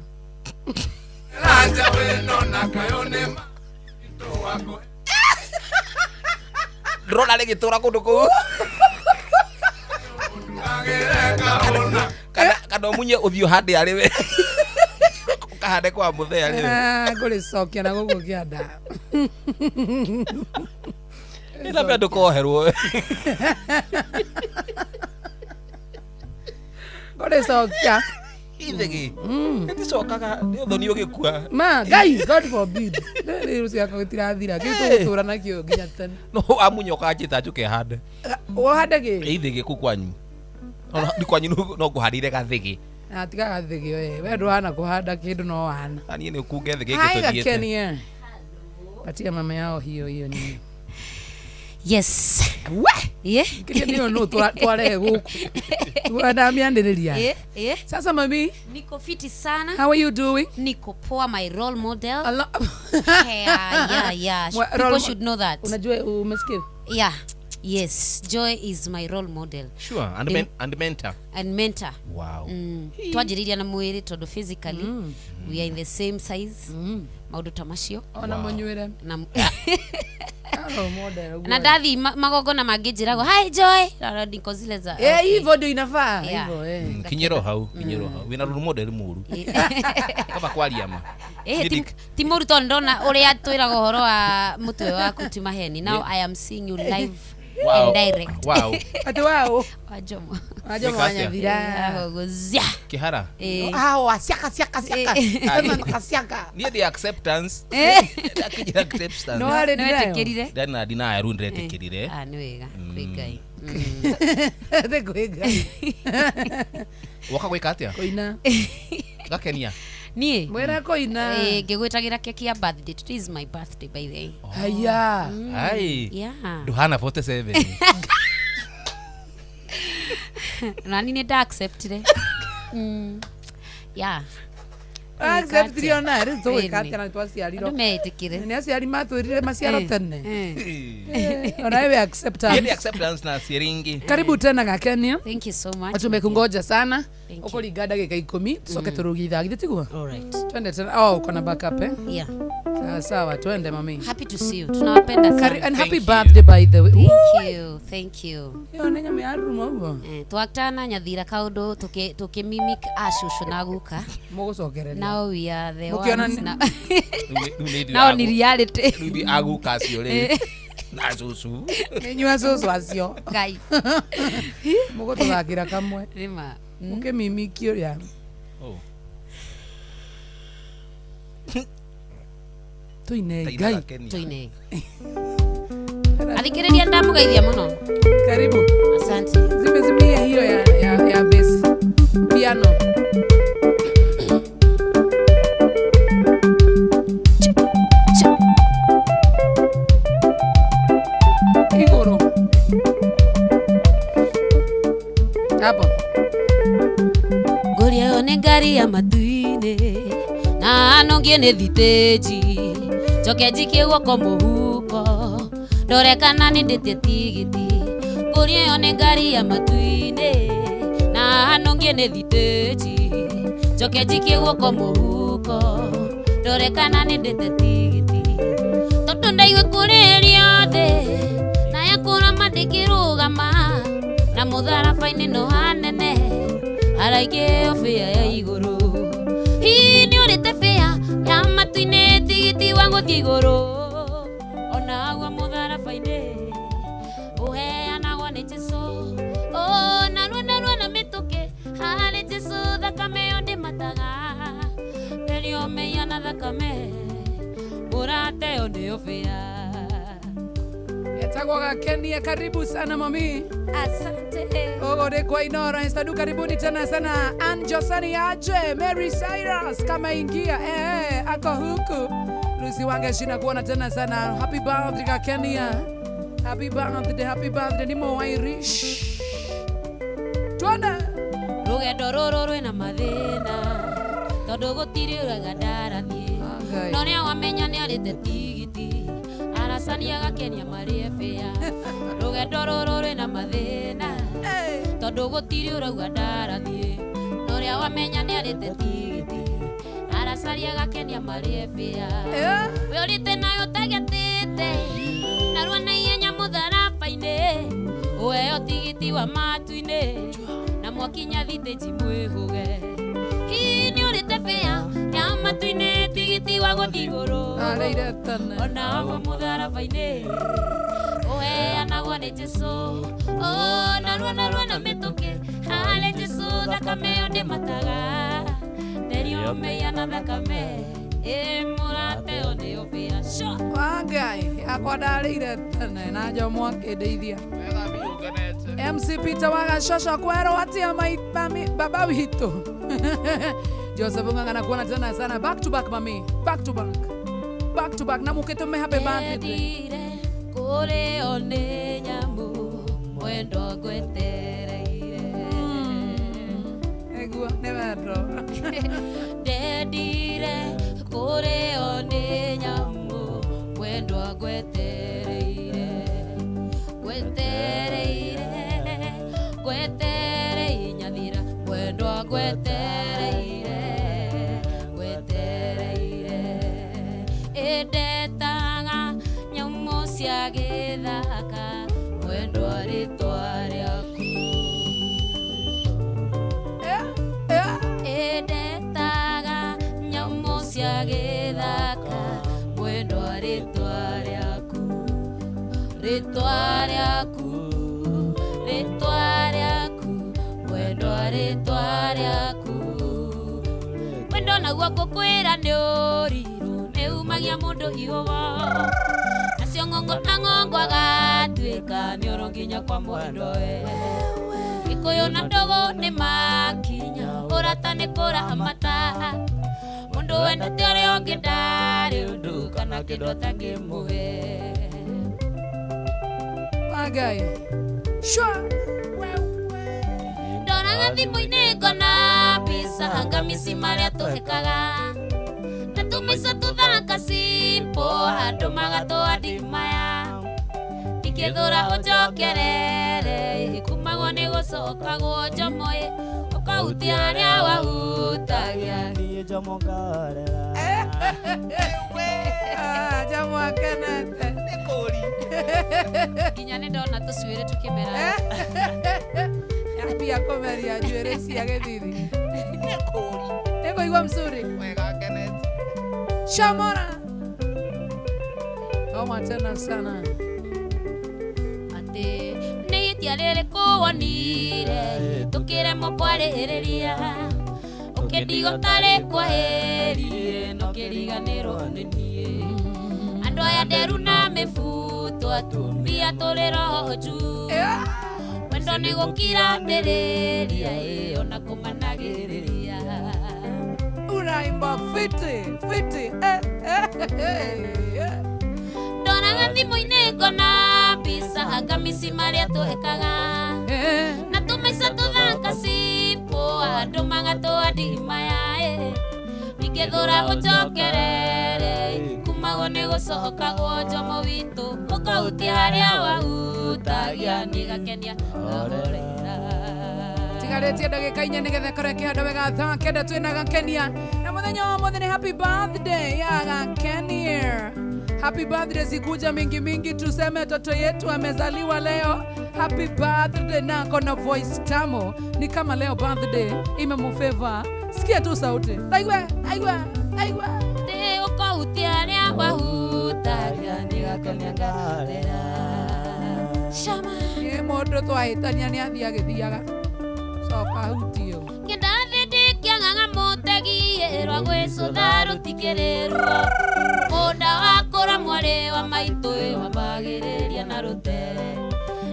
Ndĩrona rĩgĩtũra kũndũ kũu. Kana ũmunye ũthiĩ ũhande arĩ we. Ũkahande kwa mũthee arĩ we. Ngũrĩcokia na gũkũ kĩanda. Nĩ labda ndũkoherwo. Ngũrĩcokia. Ithĩgĩ. Nĩticokaga nĩ ũthoni ũgĩkua. Ma Ngai, God forbid. Rĩu ciakwa gĩtirathira. Kĩu tũgũtũra nakĩo nginya tene. No amunya ũkanjĩta njũke hande. Ũhande kĩ? Ithĩgĩ kũu kwanyu. Ona nĩ kwanyu no ngũhandĩire gathĩgĩ. Na tiga gathĩgĩ we. We ndũhana kũhanda kĩndũ no wana. Niĩ nĩ ũkunge thĩgĩ Hai ĩngĩ tũthiĩte. Gakenia. Patia mama yao hiyo hiyo nini. Yes. We! Yeah. Kĩrĩa nĩyo nũ twarehe gũkũ. Ndamianĩrĩria. Yeah. Sasa mami, Niko fiti sana. How are you doing? Niko poa, my role model. Yeah. People should know that. Unajua umesikia? Yeah. Yes, Joy is my role model. Sure, and mentor. And mentor. Wow. Twajiriria na mwĩrĩ tondũ physically we are in the same size. Maũndũ ta macio. Ona mũnywĩre. Na Role model. Na ndathi magongona mangĩ njĩragwo, "Hi Joy." Na niko zile za. Eh, hivyo ndio inafaa. Yeah. Hivyo eh. Kinyĩro hau, kinyĩro hau. Wĩna role model mũru. Kaba kwaria ma. Ti mũru tondũ ndona ũrĩa twĩraga ũhoro wa mũtwe waku ti maheni. Now I am seeing you live. Wow. And direct. Wow. Ati wow. Wajomo. Wajomo wanyathira. Guzia. Kihara. Ah, siaka siaka siaka. Kama siaka. Niĩ ndi acceptance. Ndakinyĩra acceptance. No arĩ ndinayo. Ndari na denial rĩu ndĩretĩkĩrire. Ah, nĩ wega. Kwĩ Ngai. Nĩ kwĩ Ngai. Woka gwĩka atĩa? Kũina. Gakenia. Niĩ Mwĩre kũina. Eh, ngĩgwĩtagĩra keki ya birthday. Today is my birthday, by the way. Haya. Ai. Yeah. Nduhana 47. Nani nĩ nda acceptire. Yeah. Acceptire ona rĩu tũgwĩka Ĩni. atĩa na twaciarirwo. Andũ meĩtĩkĩre. Nĩ aciari matwĩrire maciaro Eh, tene. eh. Ona wewe Yeye acceptance. acceptance na ciringi. Karibu tena Gakenia. Thank you so much. Tumekungoja sana. Thank you. Ũkũringa ndagĩka ikũmi tucoke tũrũgie ithaa githĩ tiguo? All right. Twende tena. Oh, uko na backup eh? Yeah. Sawa sawa, twende mami. Happy to see you. Tunawapenda sana. And happy Thank you. birthday by the way. Thank you. Thank you. Ĩyo nĩ nyamũ ya ruruma ũguo. Eh, twatana nyathira kaundu tukimimic acucu na guka. Mũgũcokereria. Now we are the Mũkĩona ones nĩ- now. Rĩu nĩ ithuĩ Now ni reality. rĩu ithuĩ aguka acio rĩ. Na cucu. Nĩ inyuĩ acũcũ acio. Ngai. Mũgũtũthakĩra kamwe. Rima. Mũkĩmimiki ũrĩa. Oh. Tũine Taina Ngai. Gakenia. Tuine. Athikĩrĩria ndamũgeithia mũno. Karibu. Asante. Zimezimia hiyo ya bass. Piano. Igũrũ. Hapo. Ngũria ĩyo nĩ ngari ya matu-inĩ na nongie nĩ thitĩnji njoke njikie guoko mũhuko ndore kana nĩ ndĩtie tigiti. Ngũria ĩyo nĩ ngari ya matu-inĩ na nongie nĩ thitĩnji njoke njikie guoko mũhuko ndore kana nĩ ndĩte tigiti tondũ ndaigua kũrĩria thĩ na yakũrama ndĩngĩrũgama na mũtharaba-inĩ no hanene haraingĩo bĩa ya igũrũ. Hihi nĩ ũrĩte bĩa ya matu-inĩ tigiti wa gũthiĩ igũrũ onaguo mũtharaba-inĩ ũheanagwo nĩ Jesũ. Oh, narua narua na mĩtũkĩ harĩ Jesũ thakame ĩyo ndĩmataga therio mehia na thakame mũrate ĩyo nĩyo bĩa. Etagwo Gakenia, karibu sana mami. Asante. Ogo de kwa Inoro Instadu, karibuni tena sana. Ann Josani aje, Mary Cyrus kama ingia ako huku. Lucy Wangeshi kuona tena sana. Happy birthday Gakenia. Happy birthday, happy birthday nimo Irish. Twende. Rũgendo rũrũ rwĩna mathĩna tondũ gũtirĩ ũrauga ndarathiĩ Ngai. no nĩa wamenya nĩ arĩte tigiti aracania gakenia marĩe bĩa. Rũgendo rũrũ rwĩna mathĩna tondũ gũtirĩ ũrauga ndarathiĩ no ũrĩa wamenya nĩ arĩte tigiti aracaria gakenia marĩe bĩa. We ũrĩte nayo ũtagetĩte narua na ihenya mũtharaba-inĩ ũheo tigiti wa matu-inĩ na mwakinya thitĩnji mwĩhũge. Hihi nĩ ũrĩte bĩa ya matu-inĩ tigiti wa gũthiĩ igũrũ Arĩire tene. onaguo mũtharaba-inĩ ũheanagwo nĩ Jesũ. Oh, narua narua na mĩtũkĩ harĩ Jesũ thakame ĩyo ndĩmataga therio mehia na thakame ĩ mũrate ĩyo nĩyo bĩa. Sure. Wangai, akwa ndarĩire tene na njomo akĩndeithia. MC Peter Wagashosho kwero atia mami baba witũ. Joseph Ng'ang'a kuona tena sana back to back mami, back to back. Back to back na mukitume happy birthday. Ndendire kũrĩo nĩ nyamũ mwendwa ngwetereire. Eguo nĩ wendo. Ndendire kũrĩo nĩ nyamũ mwendwa ngwetereire. Ngwetereire, ngwetereire nyathira mwendwa ngwetereire, ngwetereire. Ĩndetaga nyamũ cia gĩthaka mwendwa rĩtwa rĩaku. Ĩndetaga nyamũ cia gĩthaka mwendwa rĩtwa rĩaku. Rĩtwa rĩaku, rĩtwa rĩaku, mwendwa rĩtwa rĩaku. Wendo naguo ngũkwĩra nĩ ũrirũ nĩ umagia mũndũ ihũgo nacio ng'ong'o na ng'ongo agatuĩka mĩoro nginya kwa mwendwa we. Gĩkũyũ na ndogo nĩ makinya ũrata nĩ kũramata Ndamwendete ũrĩa ũngĩ ndarĩ ũndũ kana kĩndũ atangĩmũhe. Magai. Shwa. Ndoraga thimũ-inĩ ngona mbica anga mĩci marĩa tũhekaga na tũmĩca tũthaka simple andũ magatũadimaya ingĩthũra ũnjokerere kumagwo nĩ gũcokagwo njomoĩ ũkahutia harĩa wahutagia. Niĩ njomo ngarera. Ah, jamu akenete. Nĩ kũri. Nginya nĩ ndona tũcuĩrĩ tũkĩmera. Pia kũmeria njuĩrĩ cia gĩthithi. Nĩ kũri. Nĩngũigua mzuri. Wega Kenneth. Shamora. Oma tena sana. Atĩ nĩ ihĩtia rĩrĩkũ wonire tũkĩremwo kwarĩrĩria ũkĩndigwo tarĩ kwahĩrie na ũkĩriganĩrwo nĩ niĩ. Andũ aya nderu na mĩbuto atumia tũrĩ roho juu wendo nĩ gũkiranĩrĩria ĩ ona kũmanagĩrĩria. Unaimba fiti fiti. Eh, eh, eh, eh. Ndoraga thimũ-inĩ ngona mbica anga mĩci marĩa tũhekaga Eh. na tũmaica tũthaka simple andũ magatũadimaya ĩ ingĩthũra ũnjokerere kumagwo nĩ gũcokagwo njomo witũ ũkahutia harĩa wahutagia nĩgakenia ngahorera. Tigarĩtie ndagĩka inya nĩgetha ĩkorwo ĩkĩhanda wega thaa kenda twĩna Gakenia na mũthenya wa ũmũthĩ nĩ happy birthday ya Gakenia. Happy birthday zikuja mingi mingi, tuseme toto yetu amezaliwa leo. Happy birthday na ako na voice tamo, ni kama leo birthday imemufavor. Sikia tu sauti. Aigwe, aigwe, aigwe. Atĩ ũkahutia harĩa wahutagia nĩgakenia ngahorera. Shama. Nĩ mũndũ twahĩtania nĩ athiĩ agĩthiaga. Coka hutio. Kĩndathi ndĩkĩagaga mũtegi ĩrwa gwĩcũtha rũtikĩrĩ ruo mũnda wakũra mwarĩ wa maitũ ĩ wambagĩrĩria na rũtere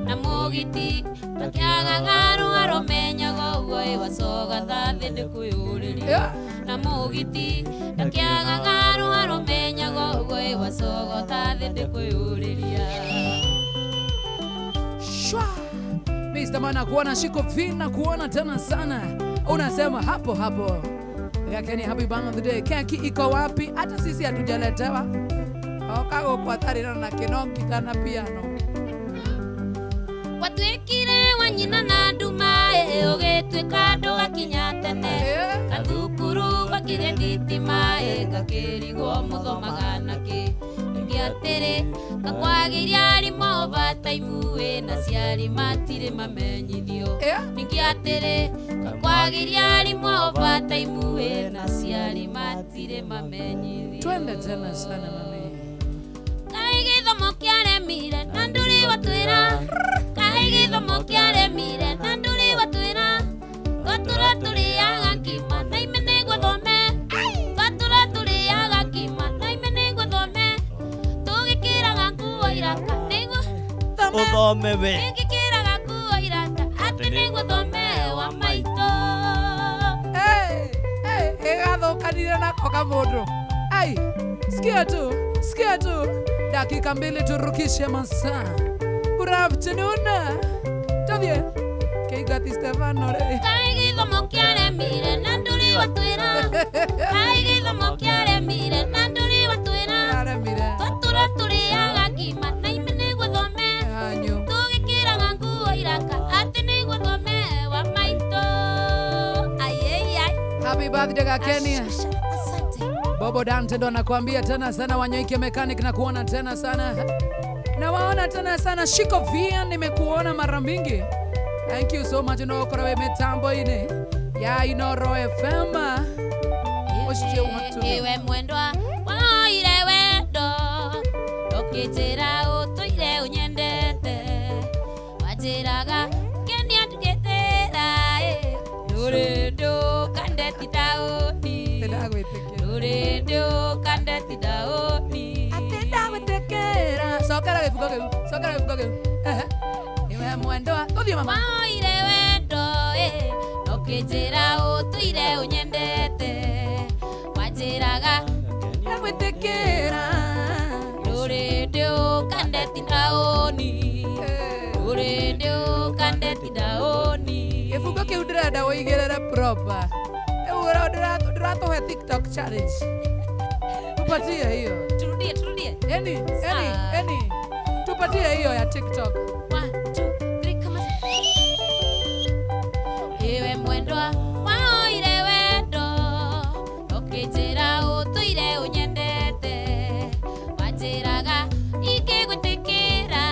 na mũgiti ndakĩagaga rũharo menyaga ũguo ĩ wacoga thathĩ ndĩkwĩyũrĩria na mũgiti ndakĩagaga rũharo menyaga ũguo ĩ wacoga thathĩ ndĩkwĩyũrĩria. Shwa. Mr. Mana kuona shiko vina kuona tena sana. Unasema hapo hapo. Gakenia happy birthday. Keki iko wapi? Hata sisi hatujaletewa. Oka gũkũ atarĩ na kĩnongi kana piano. Watuĩkire wa nyina na nduma ĩ ũgĩtuĩka ndũgakinya tene gathukuru gakire thitima ĩ gakĩrigwo mũthomaga nakĩ ningĩ atĩrĩ gakwagĩria arimũ overtime ĩ na ciari matirĩ mamenyithio ningĩ atĩrĩ gakwagĩria arimũ overtime ĩ na ciari matirĩ mamenyithio. Twende tena sana mami. Kaĩ gĩthomo kĩaremire na ndũrĩ watwĩra kaĩ gĩthomo kĩaremire na ndũrĩ watwĩra twatũra tũrĩaga ngima na ime nĩguo thome twatũra tũrĩaga ngima na ime nĩguo thome tũgĩkĩraga nguo iraka nĩguo Ũthome we. tũgĩkĩraga nguo iraka atĩ nĩguo thome wa maitũ. Hey, hey, ĩgathũkanire nako kamũndũ. Ai, sikia tu, sikia tu. Dakika mbili turukishe masaa. Good afternoon. Tũthiĩ. Kĩigathi Stefano rĩ. Kaĩ gĩthomo kĩaremire na ndũrĩ watwĩra kaĩ gĩthomo kĩaremire na ndũrĩ watwĩra Kĩaremire. twatũra tũrĩaga ngima na ime nĩguo thome Hanyu. tũgĩkĩraga nguo iraka atĩ nĩguo thome wa maitũ. Ayeyai. Happy birthday Gakenia. Asante. Bobo Dante ndo anakuambia tena sana Wanyoike Mechanic na kuona tena sana. Na waona tena sana Shiko Via nimekuona mara mingi. Thank you so much no ukora we mitambo-inĩ ya Inoro FM. Ũcio watu. Iwe mwendwa woire wendo ũkĩnjĩra ũtũire ũnyendete wanjĩraga kenia ndũgĩtĩra ĩ ndũrĩ ndũkandeti taũni Ndagwĩtĩkĩra. ndũrĩ ndũkandeti taũni Atĩ ndagwĩtĩkĩra. Cokera gĩbuko kĩu. Cokera gĩbuko kĩu. Ehe. Iwe mwendwa. Tũthiĩ mama. Waoire wendo ĩ ũkĩnjĩra ũtũire ũnyendete wanjĩraga Ingĩgwĩtĩkĩra. Ndũrĩ ũkandeti ndaũni. Ndũrĩ ũkandeti ndaũni. Gĩbungo kĩu ndĩrenda ũigĩrĩre proper. Rĩu ndĩratũhe TikTok challenge. Tupatie hiyo. Turudie, turudie. Eni, eni, eni. Tupatie hiyo ya TikTok. 1 2 3 kama. Ewe mwendwa waoire wendo ũkĩnjĩra ũtũire ũnyendete wanjĩraga ingĩgwĩtĩkĩra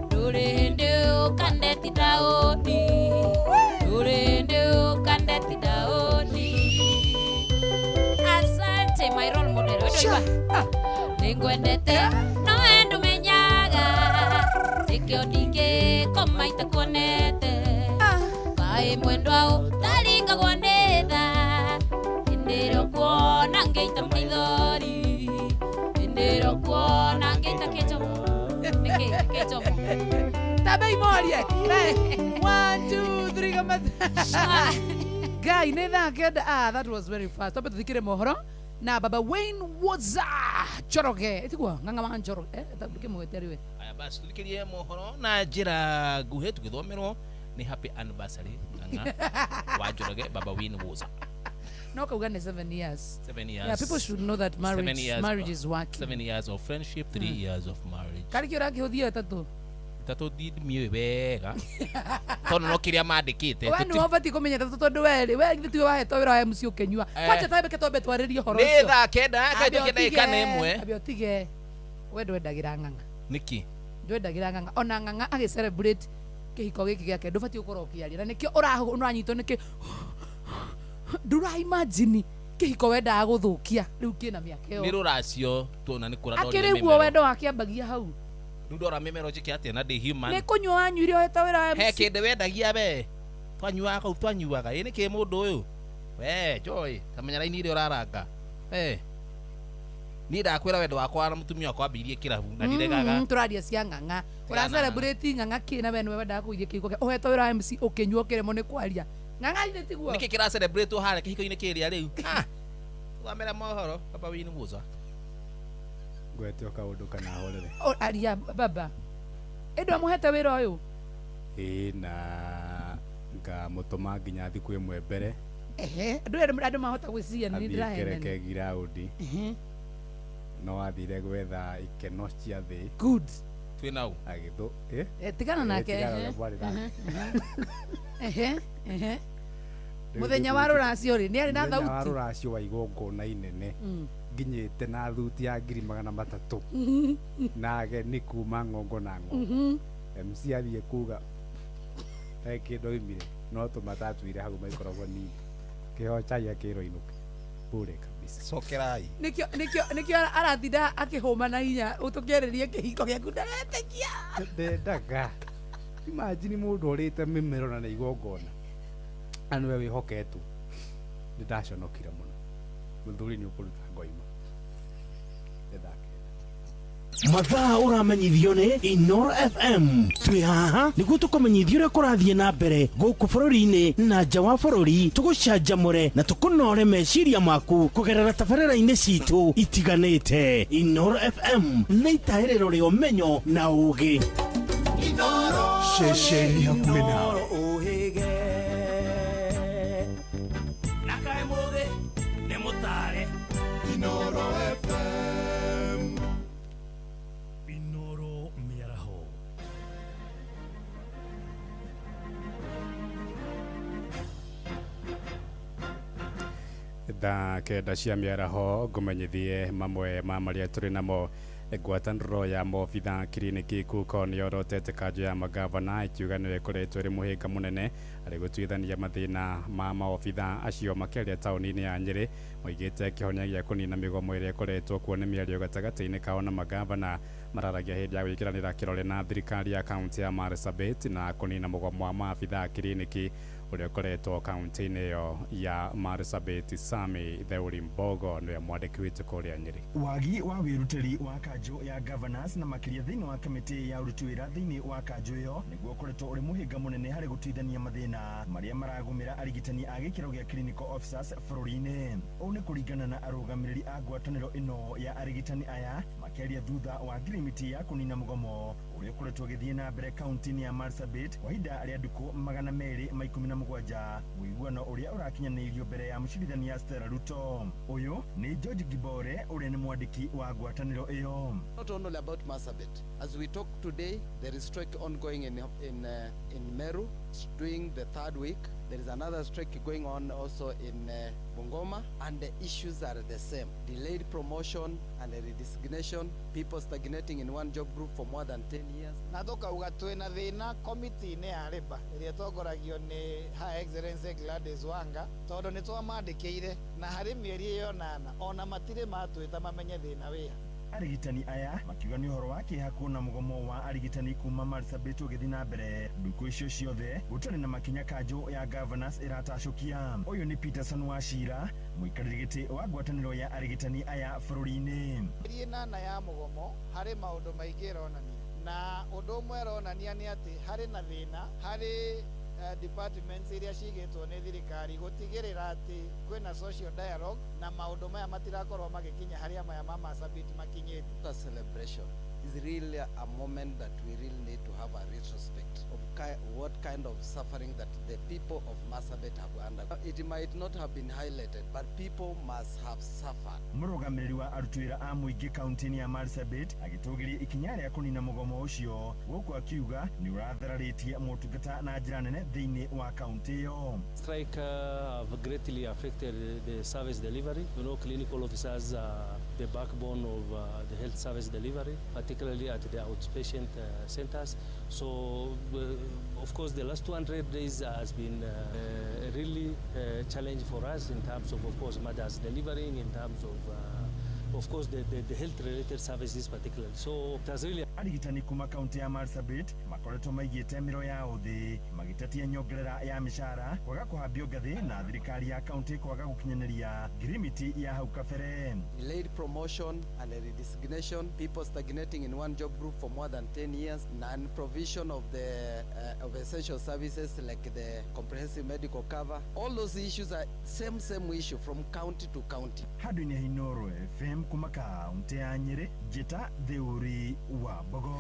ndũrĩ hĩndĩ ũkandeti ndaũni ndũrĩ hĩndĩ ũkandeti ndaũni. Asante my role model. Wendo igua nĩngwendete no we ndũmenyaga nĩkĩo ndingĩkoma itakuonete kaĩ mwendwa ũtaringagwo nĩ tha hĩndĩ ĩrĩa ũkuona ngĩita maithori hĩndĩ ĩrĩa ũkuona ngĩita kĩnjomo nĩkĩ kĩnjomo Tabe imorie. 1 2 3 kama. Guy nĩ thaa kenda. Ah, that was very fast. Tobe tuthikire mohoro na Baba Wayne Woza Njoroge. Ĩtiguo ng'ang'a wa Njoroge. Ndũkĩmwĩte rĩwe. Aya basi tuthikirie mohoro na njĩra nguhĩ tũgĩthomerwo nĩ happy anniversary ng'ang'a wa Njoroge Baba Wayne Woza. No kauga nĩ 7 years. 7 years. Yeah, people should know that marriage years, marriage is working. 7 years of friendship, 3 years of marriage. Karĩ kĩ ũrakĩhũthia ĩtatũ? Ĩtatũ ndimiũĩ wega tondũ no kĩrĩa mandĩkĩte. We nĩwe ũbatiĩ kũmenya ĩtatũ tondũ we rĩ, we githĩ tiwe wahetwo wĩra wa MC ũkĩnyua. Kwanja twambe twambe twarĩrie ũhoro Nĩ ũcio. thaa kenda kaĩtũkie ndagĩka nĩ ĩmwe. Ambe ũtige. We ndwendagĩra ng'ang'a. Nĩkĩ? Ndwendagĩra ng'ang'a. Ona ng'ang'a agĩ celebrate kĩhiko gĩkĩ gĩake ndũbatiĩ gũkorwo ũkĩaria. Na nĩkĩo ũranyitwo nĩkĩ ndũra imagine kĩhiko wendaga gũthũkia rĩu kĩna mĩaka ĩyo. Nĩ rũracio tuona nĩ kũra Akĩrĩ guo wendo wakĩambagia hau. Rĩu ndora mĩmero njĩke atĩa na ndĩ human. Nĩ kũnyua wanyuire ũhetwo wĩra wa MC. He kĩndũ wendagia we. Twanyuaga kau twanyuaga. Ĩ nĩkĩ mũndũ ũyũ? We Joy, tamenya raini ĩrĩa ũraranga. We. Niĩ ndakwĩra wendo wakwa na mũtumia wakwa wambĩrĩirie kĩrabu na ndiregaga. Tũraria cia ng'ang'a. Ũra celebrate ng'ang'a kĩ na we nĩwe wendaga kũithia kĩhiko gĩake. Ũhetwo wĩra wa MC ũkĩnyua ũkĩremwo nĩ kwaria. Ng'ang'a ithe tiguo. Nĩkĩ kĩra celebrate harĩa kĩhiko-inĩ kĩrĩa rĩu? Tũthamĩre mohoro Baba Wayne Woza. Ngwetio kaũndũ kana horere. Aria baba. Ĩndũ amũhete wĩra ũyũ? Ĩĩ na ngamũtũma nginya thikũ ĩmwe mbere. Ehe, andũ mahota gwĩciria nĩ ndĩrahenania. Athiĩ kĩreke No athire gwetha ikeno cia thĩ. Good. Twĩ nau. Agĩthũ. Tigana nake. Ehe. Ehe. Mũthenya wa rũracio rĩ, nĩ arĩ na thauti. Mũthenya wa rũracio wa igongona inene. Nginyĩte na thuti ya 300,000. Na ageni kuma ng'ongo na ng'ongo. MC athiĩ kuga he kĩndũ oimire no tũmatatuire hau maikoragwo nini. Kĩheo chai akĩrwo inũke. Bure kabisa. Cokerai. Nĩkĩo aratinda akĩhũma na hinya ũtũkĩarĩrie kĩhiko gĩaku ndaretĩkia. Ndendaga. Imagine mũndũ ũrĩte mĩmero na nĩ igongona. Na nĩwe wĩhoketwo. Nĩ ndaconokire mũno. Mũthuri nĩ ũkũruta ngoima. Mathaa ũramenyithio nĩ Inoro FM. Twĩ haha nĩguo tũkũmenyithia ũrĩa kũrathiĩ na mbere gũkũ bũrũri-inĩ na nja wa bũrũri, tũgũcanjamũre na tũkũnore meciria maku kũgerera tabarĩra-inĩ citũ itiganĩte. Inoro FM nĩ itahĩrĩro rĩa ũmenyo na ũũgĩ. Ceceni hakuhĩ nawe. Inoro FM. Inoro mĩaraho. Thaa kenda cia mĩaraho ngũmenyithie mamwe ma marĩa tũrĩ namo. Ngwatanĩro ya maobitha kiriniki kuko nĩyorotete kanjũ ya magavana ikiuga nĩyo ĩkoretwo ĩrĩ mũhĩnga mũnene harĩ gũtuithania mathĩna ma maobitha acio makĩaria taũni-inĩ ya Nyĩrĩ. Moigĩte kĩhonia gĩa kũnina mĩgomo ĩrĩa ĩkoretwo kuo nĩ mĩario gatagatĩ-inĩ kao na magavana. Mararagia hĩndĩ ya gwĩkĩranĩra kĩrore na thirikari ya kaunti ya Marsabit na kũnina mũgomo wa maabitha kiriniki. Ũrĩa ũkoretwo kaunti-inĩ ĩyo ya Marsabit Sami Theuri Mbogo nĩwe mwandĩki witũ kũrĩa Nyĩrĩ. Wagi wa wĩrutĩri wa kanjũ ya governors na makĩria thĩinĩ wa kamĩtĩ ya ũruti wĩra thĩinĩ wa kanjũ ĩyo nĩguo ũkoretwo ũrĩ mũhĩnga mũnene harĩ gũtuithania mathĩna marĩa maragũmĩra arigitani a gĩkĩro gĩa clinical officers bũrũri-inĩ. Ũũ nĩ kũringana na arũgamĩrĩri a ngwatanĩro ĩno ya arigitani aya makĩaria thutha wa ngirimiti ya kũnina mũgomo ũrĩa ũkoretwo ũgĩthiĩ na mbere kaunti-inĩ ya Marsabit kwa ihinda rĩa ndukũ 217, ũiguano ũrĩa ũrakinyanĩirio mbere ya mũcirithania Stella Ruto. Ũyũ nĩ George Gibore ũrĩa nĩ mwandĩki wa ngwatanĩro ĩyo. Not only about Marsabit. As we talk today, there is strike ongoing in Meru. It's doing the third week. There is another strike going on also in Bungoma, and the issues are the same. Delayed promotion and redesignation, people stagnating in one job group for more than 10 years. Na tukauga twina thina komiti-inĩ ya Labour ĩrĩa ĩtongoragio nĩ Her Excellency Gladys Wanga, tondũ nĩ twamandĩkĩire na harĩ mĩeri ĩyo nana ona matirĩ matwĩta mamenye thĩna wĩha. Arigitani aya makiuga nĩ ũhoro wa kĩeha kuona mũgomo wa arigitani kuma Marsabit ũgĩthiĩ na mbere ndukũ icio ciothe gũtarĩ na makinya kanjũ ya governors ĩratacũkia. Ũyũ nĩ Peterson Wachira, mũikarĩri gĩtĩ wa ngwatanĩro ya arigitani aya bũrũri-inĩ. Mĩeri ĩnana ya mũgomo harĩ maũndũ maingĩ ĩronania, na ũndũ ũmwe ĩronania nĩ atĩ harĩ na thĩna harĩ departments iria cigĩtwo nĩ thirikari gũtigĩrĩra atĩ kwĩna social dialogue na maũndũ maya matirakorwo magĩkinya harĩa maya ma Marsabit makinyĩte. The celebration is really a moment that we really need to have a retrospect of what kind of suffering that the people of Marsabit have undergone. It might not have been highlighted, but people must have suffered. Mũrũgamĩrĩri wa aruti wĩra a mũingĩ kaunti-inĩ ya Marsabit agĩtũgĩria ikinya rĩa kũnina mũgomo ũcio gũkũ akiuga nĩ ũrathararĩtie motungata na njĩra nene thĩinĩ wa kaunti ĩyo. Strike have greatly affected the service delivery. You know, clinical officers are the backbone of the health service delivery, particularly at the outpatient centers. So, of course, the last 200 days has been a really challenge for us in terms of course, mothers delivering, in terms of course, the health-related services particularly. So it has really... Arigitani kuma kaunti ya Marsabit makoretwo maigĩte mĩro yao thĩ magĩtetia nyongerera ya mĩcara, kwaga kũhambio ngathĩ na thirikari ya kaunti kwaga gũkinyanĩria ngirimiti ya hau kabere. Delayed promotion and redesignation, people stagnating in one job group for more than 10 years, non-provision of the of essential services like the comprehensive medical cover. All those issues are same issue from county to county. Handũ-inĩ ha Inooro FM kuma kaunti ya Nyĩrĩ, Njĩta Theuri wa Mbogo.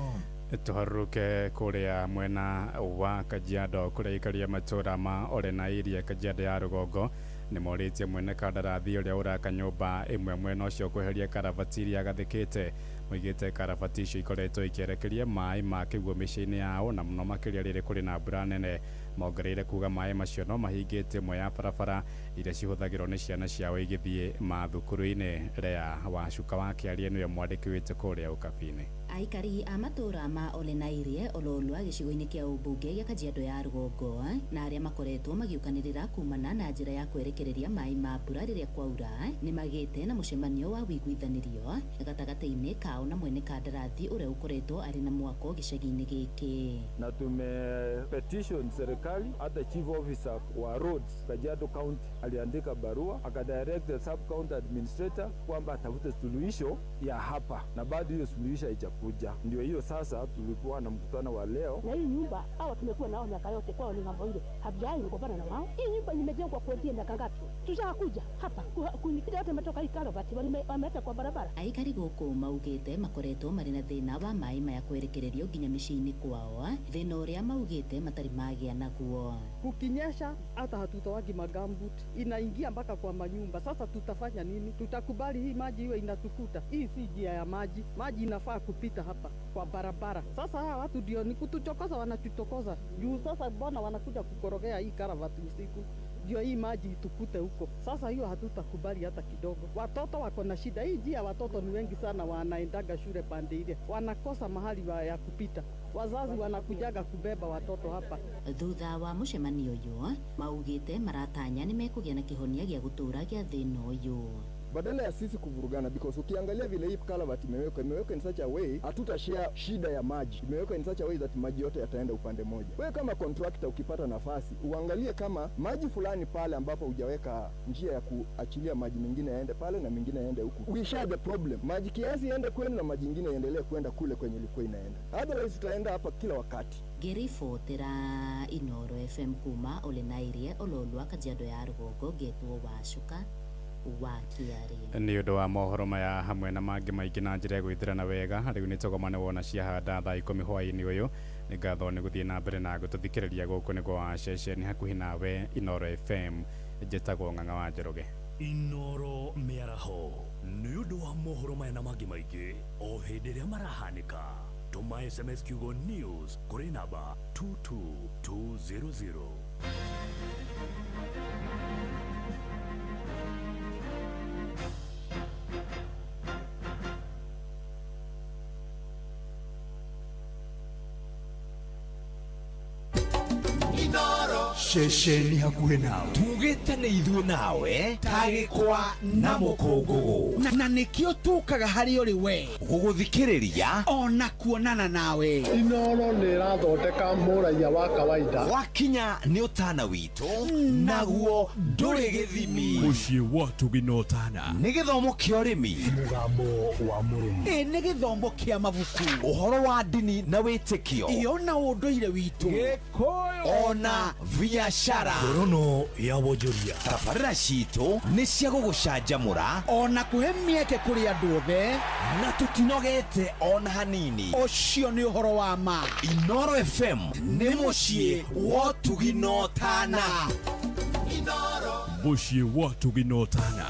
Tũharũrũke kũrĩa mwena wa Kajiado kũrĩa aikaria matũũra ma Ole na Iria Kajiado ya rũgongo nĩ morĩtie mwene kandarathi ũrĩa ũraka nyũmba ĩmwe mwena ũcio kweheria karabati iria agathĩkĩte. Moigĩte karabati icio ikoretwo ikĩerekeria maĩ ma kĩguũ mĩciĩ-inĩ yao na mũno makĩria rĩrĩ kũrĩ na mbura nene. Mongereire kuga maĩ macio no mahingĩte ĩmwe ya barabara iria cihũthagĩrwo nĩ ciana ciao igĩthiĩ mathukuru-inĩ. Lea Wacuka wa Kĩarie nĩwe mwandĩki witũ kũrĩa Ũkabi-inĩ. Aikari a matũũra ma Ole na Irie Ololua gĩcigo-inĩ kĩa ũmbunge gĩa Kajiado ya rũgongo na arĩa makoretwo magĩũkanĩrĩra kumana na njĩra ya kwerekereria maĩ ma mbura rĩrĩa kwaura nĩ magĩte na mũcemanio wa ũiguithanĩrio gatagatĩ-inĩ kao na mwene kandarathi ũrĩa ũkoretwo arĩ na mwako gĩcagi-inĩ gĩkĩ. Na tume petition serikali, hata chief officer wa roads Kajiado County aliandika barua akadirect the sub county administrator kwamba atafute suluhisho ya hapa, na bado hiyo suluhisho haijakuja. Ndio hiyo sasa tulikuwa na mkutano wa leo. Na hii nyumba hawa tumekuwa nao miaka yote, kwao ni ng'ambo ile, hatujawahi kugombana na wao. Hii nyumba imejengwa kuanzia miaka ngapi? Tushakuja hapa kunipita wote wametoka hii karabati wameleta kwa barabara. Aikari gũkũ maugĩte makoretwo marĩ na thĩna wa maĩ maya kwerekererio nginya mĩciĩ-inĩ kwao, thĩna ũrĩa maugĩte matarĩ magĩa naguo. Kukinyesha hata hatutowagi magambut inaingia mpaka kwa manyumba. Sasa tutafanya nini? Tutakubali hii maji iwe inatukuta? Hii si njia ya maji, maji inafaa kupita hapa kwa barabara. Sasa hawa watu ndio ni kutuchokoza, wanatuchokoza juu. Sasa mbona wanakuja kukorogea hii karavati usiku ndio hii maji itukute huko? Sasa hiyo hatutakubali hata kidogo. Watoto wako na shida hii njia, watoto ni wengi sana wanaendaga shule pande ile, wanakosa mahali ya kupita, wazazi wanakujaga kubeba watoto hapa. Thutha wa mũcemanio ũyũ maugĩte maratanya nĩ mekũgĩa na kĩhonia gĩa gũtũũra gĩa thĩna ũyũ. Badala ya sisi kuvurugana, because ukiangalia vile hii culvert imewekwa, imewekwa in such a way hatutashare shida ya maji, imewekwa in such a way that maji yote yataenda upande moja. Wewe kama contractor ukipata nafasi uangalie kama maji fulani pale ambapo hujaweka njia ya kuachilia maji mengine yaende pale na mengine yaende huku, we share the problem. Maji kiasi yaende kwenu na maji ingine yaendelee kwenda kule kwenye ilikuwa inaenda, otherwise tutaenda hapa kila wakati. Ngĩribotera Inoro FM kuma Ole Nairie Ololua Kajiado ya rũgongo ngetwo Wacuka wa Kĩarĩ. Nĩ ũndũ wa mohoro maya hamwe na mangĩ maingĩ na njĩra ya gwĩthĩrana wega, rĩu nĩ tũgomane wona ciahanda thaa 10 hwaĩ-inĩ ũyũ. Nĩ ngatho nĩ gũthiĩ na mbere na gũtũthikĩrĩria. Gũkũ nĩ kwa ceceni hakuhĩ nawe Inoro FM. Njĩtagwo Ng'ang'a wa Njoroge. Inoro mĩaraho nĩ ũndũ wa mohoro maya na mangĩ maingĩ o hĩndĩ ĩrĩa marahanĩka, tũma SMS kiugo news kũrĩ namba 22200. Ceceni hakuhĩ nawe tugĩte nĩ ithuĩ nawe tagĩkwa na mũkũngũgũ, na nĩkĩo tũkaga harĩ ũrĩ we gũgũthikĩrĩria ona kuonana nawe. Inoro nĩ ĩrathondeka mũraiya wa kawaida. Wakinya nĩ ũtana witũ naguo ndũrĩ gĩthimi. Mũciĩ wa tũginotana nĩ gĩthomo kĩa ũrĩmi, mũgambo wa mũrĩmi, ĩ nĩ gĩthomo kĩa mabuku, ũhoro wa ndini na wĩtĩkio, iyo na ũndũire witũ, Gĩkũyũ ona biashara. Ngorono ya wonjoria. Tabarĩra citũ nĩ cia gũgũcanjamũra ona kũhe mĩeke kũrĩ andũ othe, na tũtinogete ona hanini. Ũcio nĩ ũhoro wa ma. Inoro FM nĩ mũciĩ wa ũtugi na ũtana. Mũciĩ wa ũtugi na ũtana.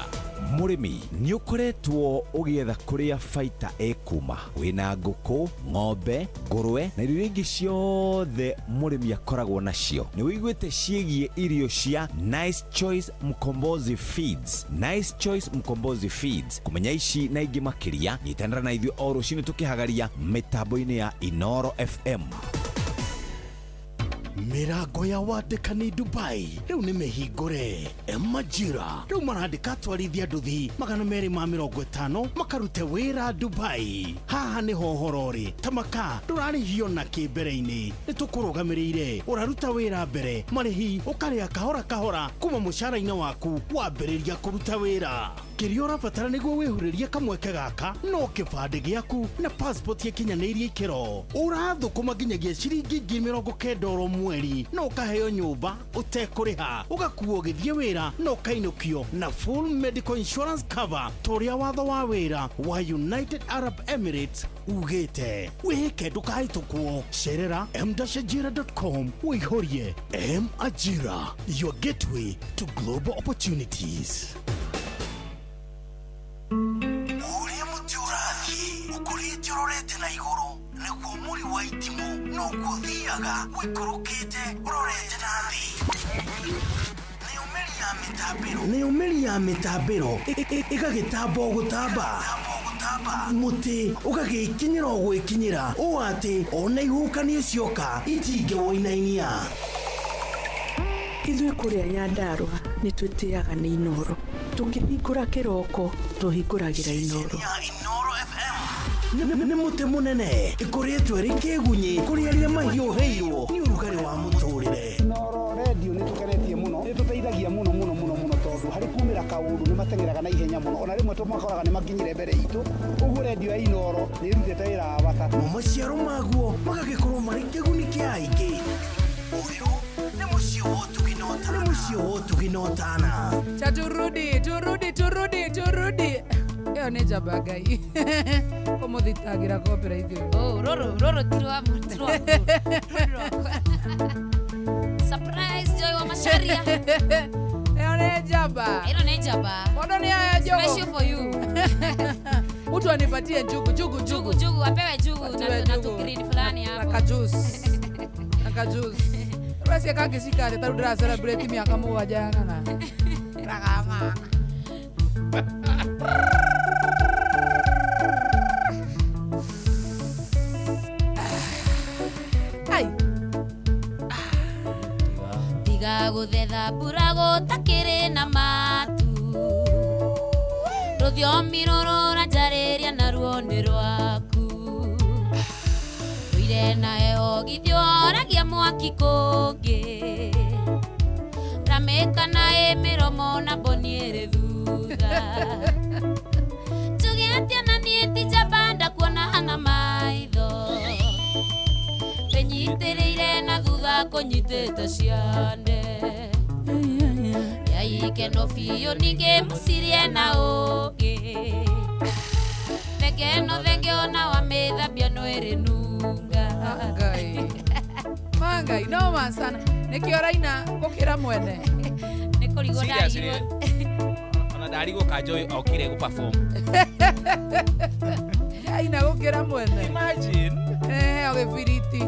Mũrĩmi nĩ ũkoretwo ũgĩetha kũrĩa baita ĩkuma wĩna ngũkũ, ng'ombe, ngũrwe na irio ingĩ ciothe mũrĩmi akoragwo nacio. Nĩ wĩiguĩte ciĩgiĩ irio cia Nice Choice Mkombozi Feeds. Nice Choice Mkombozi Feeds, kũmenya ici na ingĩ makĩria, nyitanĩra na ithuĩ o rũcinĩ tũkĩhagaria mĩtambo-inĩ ya Inoro FM. Mĩrango ya wandĩkani Dubai rĩu nĩ mĩhingũre. Majira rĩu marandĩka atwarithia nduthi 250 makarute wĩra Dubai. Haha nĩho ũhoro ũrĩ. Tamaka ndũrarĩhio na kĩ mbere-inĩ, nĩ tũkũrũgamĩrĩire. Ũraruta wĩra mbere, marĩhi ũkarĩa kahora kahora kuma mũcara-inĩ waku wambĩrĩria kũruta wĩra. Kĩrĩa ũrabatara nĩguo wĩhurĩrie kamweke gaka no kĩbandĩ gĩaku na passport ĩkinyanĩirie ikĩro. Ũrathũkũma nginyagia ciringi 90,000 oro mweri na ũkaheo nyũmba ũtekũrĩha, ũgakuo ũgĩthiĩ wĩra na ũkainũkio na full medical insurance cover ta ũrĩa watho wa wĩra wa United Arab Emirates ugĩte. Wĩhĩke ndũkahĩtũkwo. Cerera m-ajira.com ũihũrie. M Ajira, your gateway to global opportunities. Ũrĩa mũtĩ ũrathiĩ ũkũrĩte ũrorete na igũrũ nĩguo mũri wa itimũ noguo ũthiaga ũikũrũkĩte ũrorete na thĩ. Nayo mĩri ya mĩtambĩro ĩgagĩtamba o gũtamba, mũtĩ ũgagĩkinyĩra o gwĩkinyĩra ũũ atĩ ona ihuhũkanio cioka itingĩwũinainia. Ithuĩ kũrĩa Nyandarũa nĩ twĩtĩaga nĩ Inoro. Tũkĩhingũra kĩroko tũhingũragĩra Inoro. Nĩ mũtĩ mũnene ĩkoretwo ĩrĩ kĩgunyĩ kũrĩ arĩa mahiũhĩirwo nĩ ũrugarĩ wa mũtũrĩre. Inoro redio nĩ tũkenetie mũno, nĩ tũteithagia mũno mũno mũno mũno tondũ harĩ kumĩra kaũndũ nĩ mateng'eraga na ihenya mũno, ona rĩmwe tũmakoraga nĩ makinyire mbere itũ. Ũguo redio ya Inoro nĩ ĩrutĩte wĩra wa bata. Mo maciaro maguo magagĩkorwo marĩ kĩguni kĩa aingĩ. Ũyũ nĩ mũciĩ wa ũtugi na ũtana. Nĩ mũciĩ wa ũtugi na ũtana. Cha turudi turudi turudi turudi. Ĩyo nĩ njamba Ngai. Kũmũthitangĩra copyright ũyũ. Oh, rũrũ rũrũ ti rwa ti rwa rũrũ. Surprise Joy wa Macharia. Ĩyo nĩ njamba. Ĩno nĩ njamba. Mũndũ nĩ aya njugu. Special for you. Mtu anipatie njugu njugu njugu njugu, apewe njugu na tu green fulani hapo. Na kajuice. Na kajuice. Rũracia kangĩcika atĩ tarĩu ndĩra celebrate mĩaka 7 ya ng'ang'a. Ragang'ang'a. Ai. Tiga gũthetha mbura gũtakĩrĩ na matu. Rũthiomi rũrũ ũranjarĩria naruo nĩ rwaku. Ndũire na heho githĩ ũhoragia mwaki kũngĩ. Ramĩka na ĩ mĩromo na mboni ĩrĩ thutha. Njuge atĩa na niĩ ti njamba ndakuona na maitho. Wĩnyitĩrĩire na thutha kũnyitĩte ciande. Yaikeno biũ ningĩ mũcirie na ũũgĩ. Thenge ĩno thenge ona wamĩthambia no ĩrĩ nunga. Ngai. Mangai noma sana. Nĩkĩo ũraina gũkĩra mwene. Nĩ kũrigwo Seriously. ndarigwo. Ona ndarigwo kanjo okire gũ perform. Aina gũkĩra mwene. Imagine. Eh, o gĩbiriti.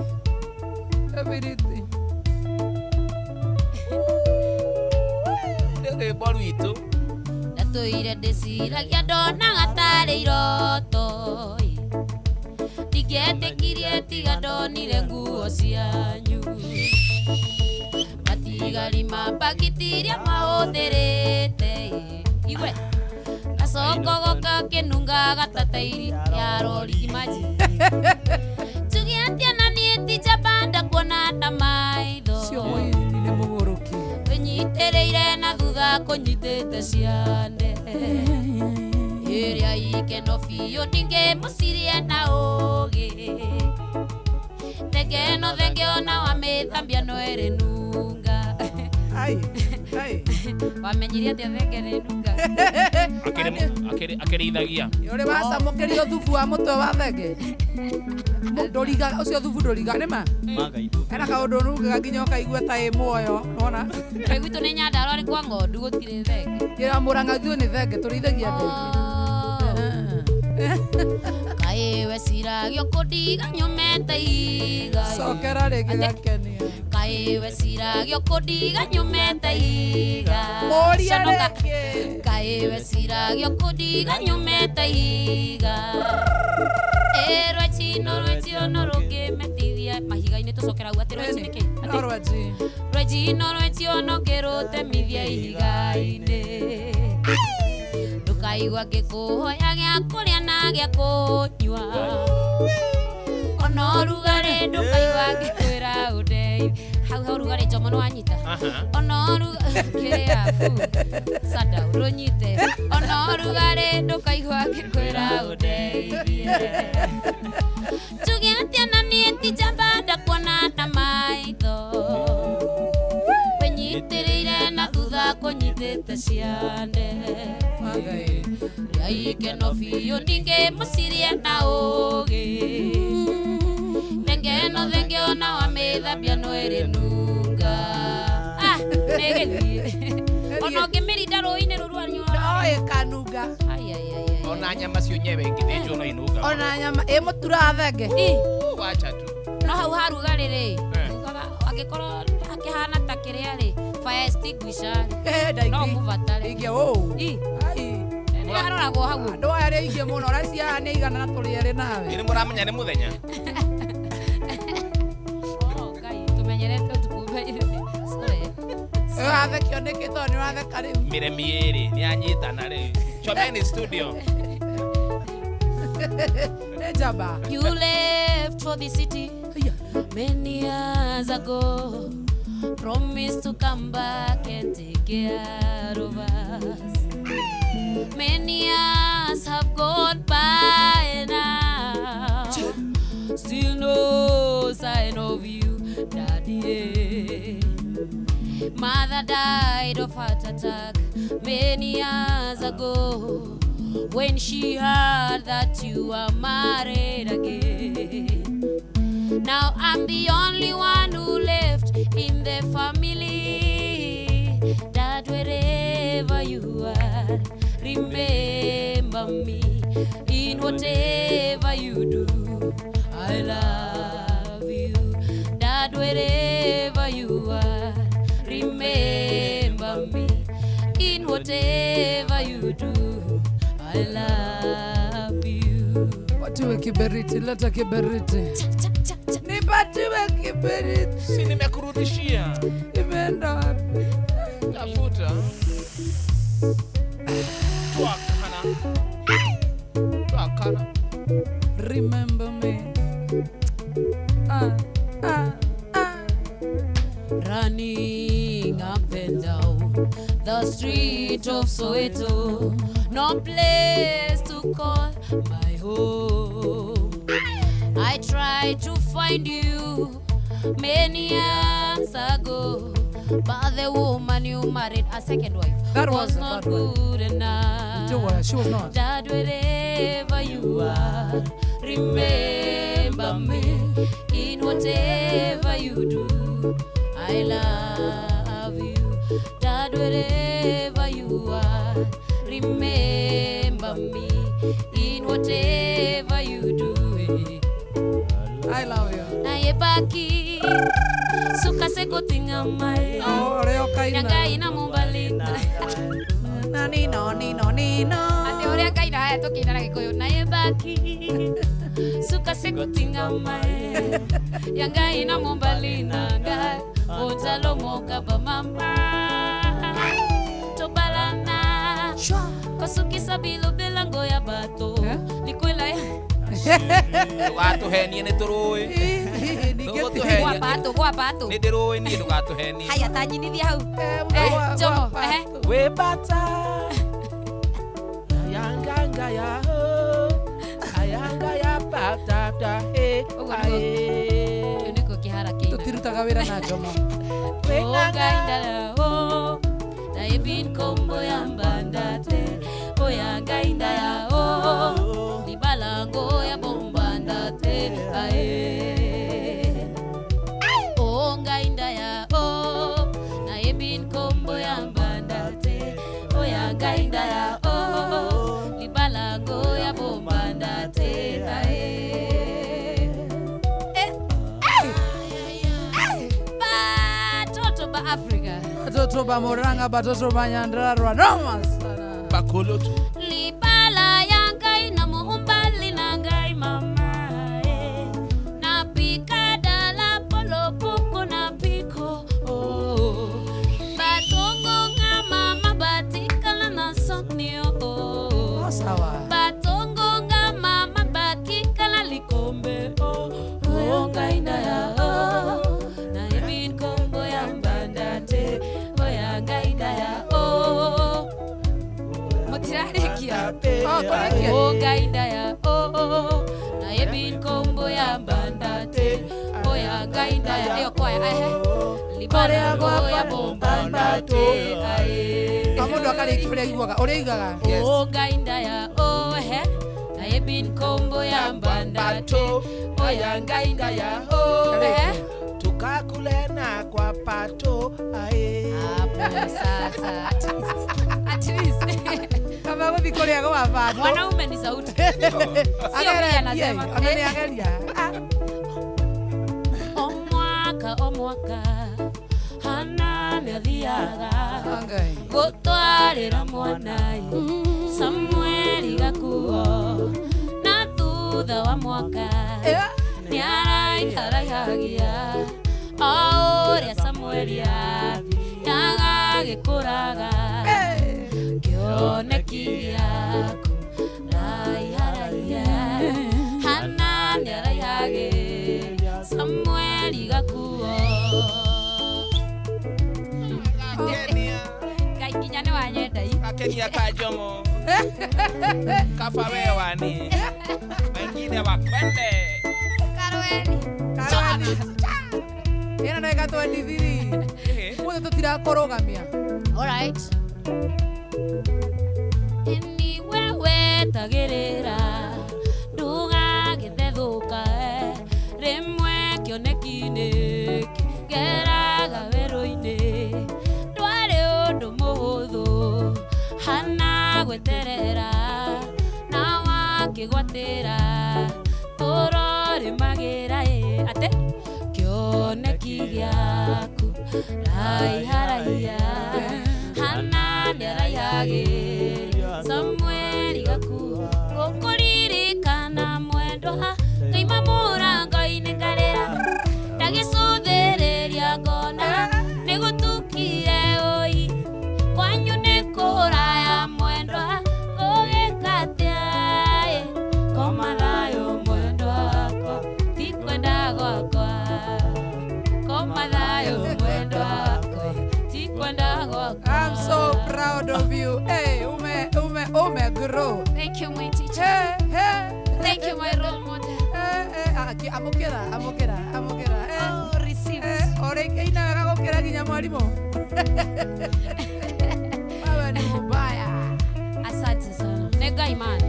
Gĩbiriti. Nĩ rwĩmbo rwitũ. Ndatũire ndĩciragia ndonaga tarĩ iroto. Ndingĩetĩkirie tiga ndonire nguo cianyu. Matigari ma mbagiti iria mahũthĩrĩte. Iwe gacoka goka kĩnungaga ta tairi ya rori. Imagine. Njuge atĩa na niĩ ti njamba ndakuona na maitho. Ũcio mũini nĩ mũgũrũki. Wĩnyitĩrĩire na thutha kũnyitĩte ciande. Ĩrĩa ikeno biũ ndingĩmũcirie na ũũgĩ. Thenge ĩno thenge ona wamĩthambia no ĩrĩ nunga. Ai, ai. Wamenyire atĩa thenge nĩ nunga? Akĩrĩithagia. Ũrĩ wacamũkĩrio thubu wa mũtwe wa thenge? Ndũriga ũcio thubu ndũriga nĩ ma? Hena kaũndũ ũnungaga nginya ũkaigua ta ĩ muoyo, nĩwona? Twĩ gwitũ nĩ Nyandarua nĩ kwa ng'ondu gũtirĩ thenge. Kĩra Mũrang'a ithuĩ nĩ thenge tũrĩithagia thenge. Kaĩ weciragia ũkũndiga nyũmĩte ihiga. Cokera rĩngĩ gakenia. Kaĩ weciragia ũkũndiga nyũmĩte ihiga. Mũria Conoka. rĩngĩ. Kaĩ weciragia ũkũndiga nyũmĩte ihiga. Ĩ rweci no rweci no rũngĩmetithia mahiga-inĩ tũcokera hau atĩ rweci nĩkĩ? No rweci. Rweci no rweci ono ngĩrũtemithia ihiga-inĩ. Ndũkaigua ngĩkũhoya gĩa kũrĩa na gĩa kũnyua. Ona ũrugarĩ ndũkaigua ngĩkwĩra ũndeithie. Hau ha ũrugarĩ Njomo nĩwanyita? Ona kĩrĩa bu sada ũrũnyite. Ona ũrugarĩ ndũkaigua ngĩkwĩra ũndeithie. Njuge atĩa na niĩ ti njamba ndakuona na maitho. Wĩnyitĩrĩire na thutha kũnyitĩte ciande. Rĩa ikeno biũ ndingĩmũcirie na ũũgĩ. Thenge ĩno thenge ona wamĩthambia no ĩrĩ nunga. Ah, nĩ ĩgĩthiĩ. Ona ũngĩmĩrinda rũĩ-inĩ rũu rwanyua. No ĩkanunga. Ai, ai, ai, ai. Ona nyama cio nyewe ingĩthĩnjwo no inungaga. Ona nyama ĩ mũtura thenge. Wacha tu. No hau harugarĩ rĩ, ugaga angĩkorwo hakĩhana ta kĩrĩa rĩ, fire extinguisher rĩ, no mũbatare. Ingĩ ũũ. Nĩ haroragwo hau. Andũ aya arĩa aingĩ mũno ũrĩa ciana nĩ igana na tũrĩ erĩ nawe. Nĩ mũramenya nĩ mũthenya. Oh, Ngai, tũmenyerete ũtukũ. Sorry. Ũrathekio nĩkĩ tondũ nĩ ũratheka rĩu? Mĩremi ĩrĩ nĩ anyitana rĩu. Chomeni studio. Nĩ njamba. You left for the city many years ago. Promised to come back and take care of us. Many years have gone by now. Still no sign of you, Daddy. Mother died of heart attack many years ago. When she heard that you are married again. Now I'm the only one who left in the family. Dad, wherever you are, remember me. In whatever you do, I love you. Dad, wherever you are, remember me. In whatever you do, I love you. Patiwe kiberiti, leta kiberiti. Nipatiwe kiberiti. Si nimekurudishia. Imeenda wapi? Tafuta. Twak hana. the street of Soweto, no place to call my home. I tried to find you many years ago, but the woman you married, a second wife, That was was a not bad one. good enough. She was not. Dad, wherever you are, remember me in whatever you do. I love you. Dad, wherever you are, remember me in whatever you do. I love you. Nayebaki suka sekotinga mai. Oh, ũrĩa ũkaina. Nyangai na mumbalina. Na nino nino nino. Ate ũrĩa ngaina haya tũkĩina na Gĩkũyũ nayebaki suka sekutinga mai yangai na mumbalina ngai otalomoka ba mama tobalana kosukisa bilobelango ya bato likwela ya Ndũgatũhenie nĩ tũrũĩ. Ndũgũtũhenia. Gwapato, gwapato. Nĩ ndĩrũĩ niĩ ndũgatũhenie. Haya tanyinithia hau. Eh, Jomo, eh. Wĩ bata. Ayanganga ya ho. Ayanga ya patata he. Ũguo nĩguo- Kĩu nĩkĩo kĩhara kĩinaga. Tũtirutaga wĩra na Jomo. Ogaindalao, naibin kombo ya mbandate, oyangaindayao, libalango ya bombandate, ae. Ongaindayao, naibin kombo ya mbandate, oyangaindayao, libalango ya bombandate, ae. Batoto ba Africa. Batoto ba Murang'a, batoto ba Nyandarua. Noma sana. Bakolotu. Libala yangai na muhumbali nangai mama eh. Napika dala polo poko na piko oh. Batongo nga mama batikala na sonio oh. Sawa. Batongo nga mama bakikala likombe oh. Oh ngaina ya oh. Na ibin kombo ya mbandate oh ya ngaina ya oh. Mutirarikia. Oh, tũrĩkie. Oh ngainda ya oh. Na ibin kombo ya mbandate oh ya ngainda ya iyo kwaya ehe. Libala ya bombandate ae. O mũndũ akarĩkia ũrĩa aiguaga, ũrĩa aigaga. Oh ngainda ya oh ehe. Na ibin kombo ya mbandate oh ya ngainda ya oh ehe. Tukakulena kwa pato ae. Hapo sasa. At least. Kaba gũthiĩ kũrĩa gwa batũ. Mwanaume ni sauti. Sio vile anasema. Ona nĩ ageria. O mwaka o mwaka Hana nĩathiaga gũtwarĩra mwana Samueli gakuo na thutha wa mwaka nĩaraiharaihagia o ũrĩa Samueli athiaga gĩkũraga kĩoneki gĩaku raiharaiha Hana nĩaraihagĩria Samueli gakuo. Ngai nginya nĩ wanyenda i. Akenia ka Jomo. Kafa wewa ni. Wengine wakwende. Karweni. Karweni. Ĩno no ĩgatwendithiri. Mũthĩ tũtirakũrũgamia. All right. Ĩni we wetagĩrĩra ndũgagĩthethũka rĩmwe kĩoneki-inĩ kĩgeraga werũ-inĩ ndwarĩ ũndũ mũhũthũ Hana gweterera na wakĩgwatĩra tũrorĩmagĩra ĩ atĩ kĩoneki gĩaku raiharaiha Hana nĩaraihagĩria Samueli gaku gũkũririkana mwendwa ngaima mũrango-inĩ ngarĩra ndagĩcũthĩrĩria ngona nĩgũtukire ũi kwanyu nĩ kũraya mwendwa ngũgĩka atĩa ĩ koma thayũ mwendwa wakwa ti kwenda gwakwa koma thayũ mwendwa wakwa ti kwenda gwakwa. Gwakwa. I'm so proud of you. Hey, ume ume ume grow. Thank you, my teacher. Hey, hey. Thank you, my role model. Eh, eh, amũkĩra, amũkĩra, amũkĩra. Eh, Oh, received. eh, ũrĩkĩina wega gũkĩra nginya mwarimũ. Wewe ni mubaya. Asante sana. Nĩ Ngai man.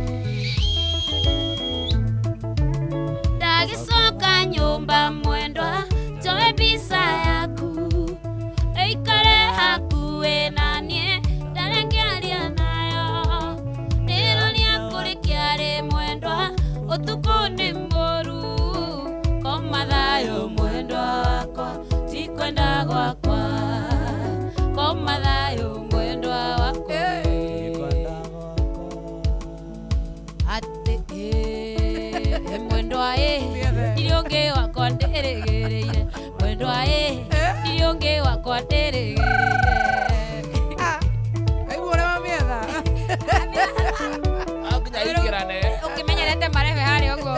Ndagicoka nyũmba mwendwa, njoe mbica yaku, ĩikare hakuhĩ na niĩ, ndarĩ ngĩaria nayo. Ndĩroria kũrĩ kĩarĩ mwendwa, ũtukũ nĩ mũru, koma thayũ mwendwa wakwa, ti kwenda gwakwa, koma thayũ mwendwa wakwa. Atĩ ĩ mwendwa ĩ ndirĩ ũngĩ wakwa ndĩrĩgĩrĩire, mwendwa ĩ ndirĩ ũngĩ wakwa ndĩrĩgĩrĩire. Aigua ũrĩa wamĩetha. Nginya ingĩrane. Ũkĩmenyerete marebe harĩa ũguo.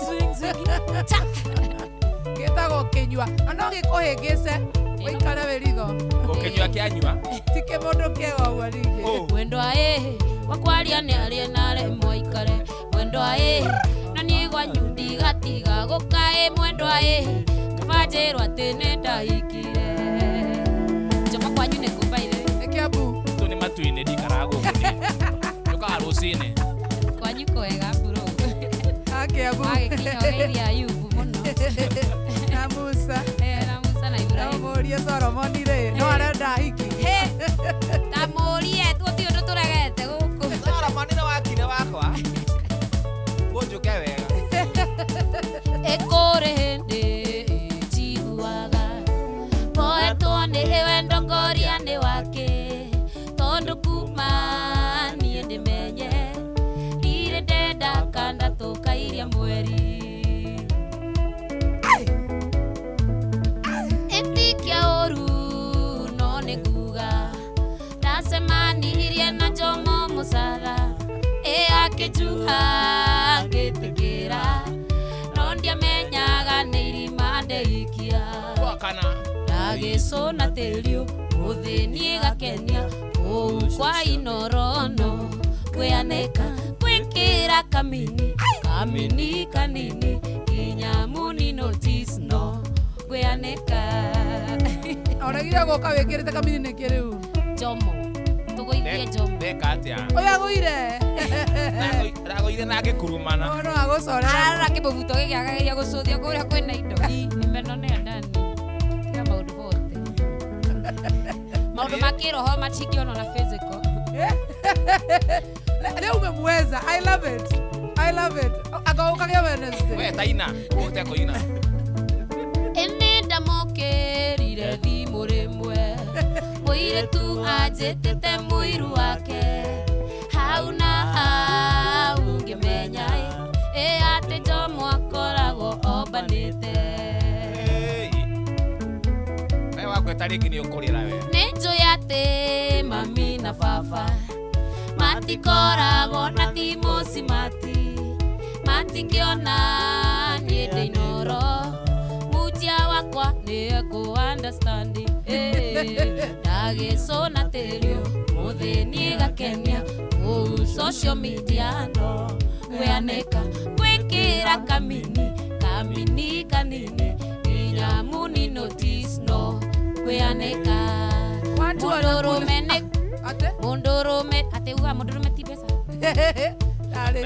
Swing, swing. Cha. Gĩtagwo kĩnyua. Na no gĩkũhĩngĩce ũikare wĩ ritho. Gũkĩnyua kĩanyua. Ti kĩmũndũ kĩega ũguo ningĩ. Mwendwa ĩ wakwaria nĩ arie na aremwo aikare, mwendwa ĩ na niĩ gwanyu ndigatiga gũka ĩ, mwendwa ĩ kaba njĩrwo atĩ nĩ ndahikire. Njomo kwanyu nĩ kũ by the way? Nĩ Kiambu. Tũ nĩ matu-inĩ ndikaraga gũkũ niĩ. Njũkaga rũcinĩ. Kwanyu kwega bro. Kiambu. Wagĩkinya ũgeithia Ayubu mũno. Na Musa. Eh, na Musa na Ibrahim. No mũrie Solomoni rĩ, no arenda hiki. Ta mũrie, gũtirĩ ũndũ tũregete gũkũ. Solomoni nĩ wakire wakwa. Ũnjũke wega. Ĩkũrĩ hĩndĩ njiguaga mboetwo nĩ wendo ngoria nĩ wake, tondũ kuma niĩ ndĩmenye ndirĩ ndenda kanda tũkairia mweri. Ĩtikia ũru no nĩ nguga ndacemanirie na Jomo Mũcara, ĩ akĩnjuha ngĩtĩkĩra, no ndiamenyaga nĩ irima ndeikia. Gwakana. Ndagĩcũna tĩri mũthĩni gakenia kũu kwa Inorono kwĩanĩka gwĩkĩra kamini kamini kanini nginya muni notice no kwĩanĩka. Ũregire gũka wĩkĩrĩte kamini nĩkĩ rĩu? Jomo tũgũithie Jomo. Ndeka atĩa? Ũyũ agũire. Ndagũire na ngĩkurumana. No agũcorera. Ararora kĩmũbuto gĩkĩ akageria gũcũthia kũrĩa kwĩna indo. Nimenonea ndani. Tiga maũndũ bote. Maũndũ ma kĩroho matingĩonwo na physical. Leo umemweza. I love it. I love it. Akaũkagia Wednesday. We taina, ũte kũina. Ĩnĩ ndamũkĩrire thimũ rĩmwe, mũirĩtu anjĩtĩte mũiru wake, hau na hau ngĩmenya ĩ atĩ Jomo akoragwo ombanĩte. We wakweta rĩngĩ nĩ ũkũrĩra we. Nĩ njũĩ atĩ mami na baba matikoragwo na ti mũcimati, matingĩona niĩ ndĩ Inoro, mũnjia wakwa nĩ ekũ understand. Ndagĩcũna tĩri mũthĩni gakenia kũu social media no kwĩanĩka gwĩkĩra kamini kamini kanini nginya muni notice no kwĩanĩka. Mũndũrũme nĩ mũndũrũme atĩ uga mũndũrũme ti mbeca.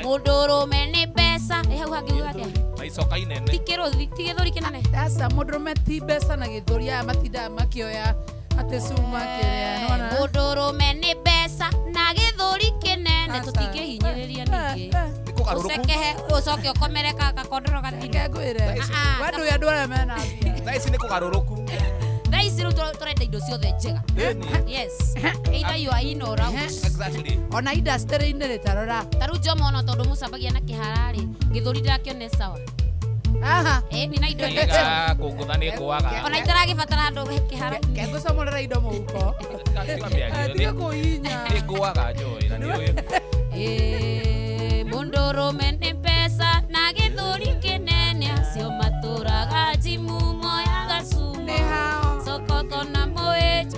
Mũndũrũme nĩ mbeca. Ĩ hau hangĩ uga atĩa? Na icoka inene. Ti kĩrũthi, ti gĩthũri kĩnene. Aca mũndũrũme ti mbeca na gĩthũri, aya matindaga makĩoya atĩ cuma kĩrĩa. Nĩwona? Mũndũrũme nĩ mbeca na gĩthũri kĩnene, tũtingĩhinyĩrĩria ningĩ. Ũcekehe ũcoke ũkomere gakondoro gathire. Ngwĩre. We ndũĩ andũ arĩa mena mbia. Thaa ici nĩ kũgarũrũku. Thaa ici rĩu tũrenda indo ciothe njega. Yes. Either you are in or out. Exactly. Ona industry-inĩ rĩ ta rora. Ta rĩu Jomo ona tondũ mũcambagia na kĩhara rĩ, gĩthũri ndĩrakĩone sawa. Aha. Ĩni na indo Tiga kũngũtha nĩ ngũaga. Ona itaragĩbatara handũ kĩhara. Ngũcomorera indo mũhuko. Tiga mĩario. Tiga kũhihinya. Nĩ ngũaga Joy na nĩ ũĩ. Mũndũrũme nĩ mbeca na gĩthũri kĩnene, acio matũraga njimu moyaga cumo. Sokoto na mũĩnjo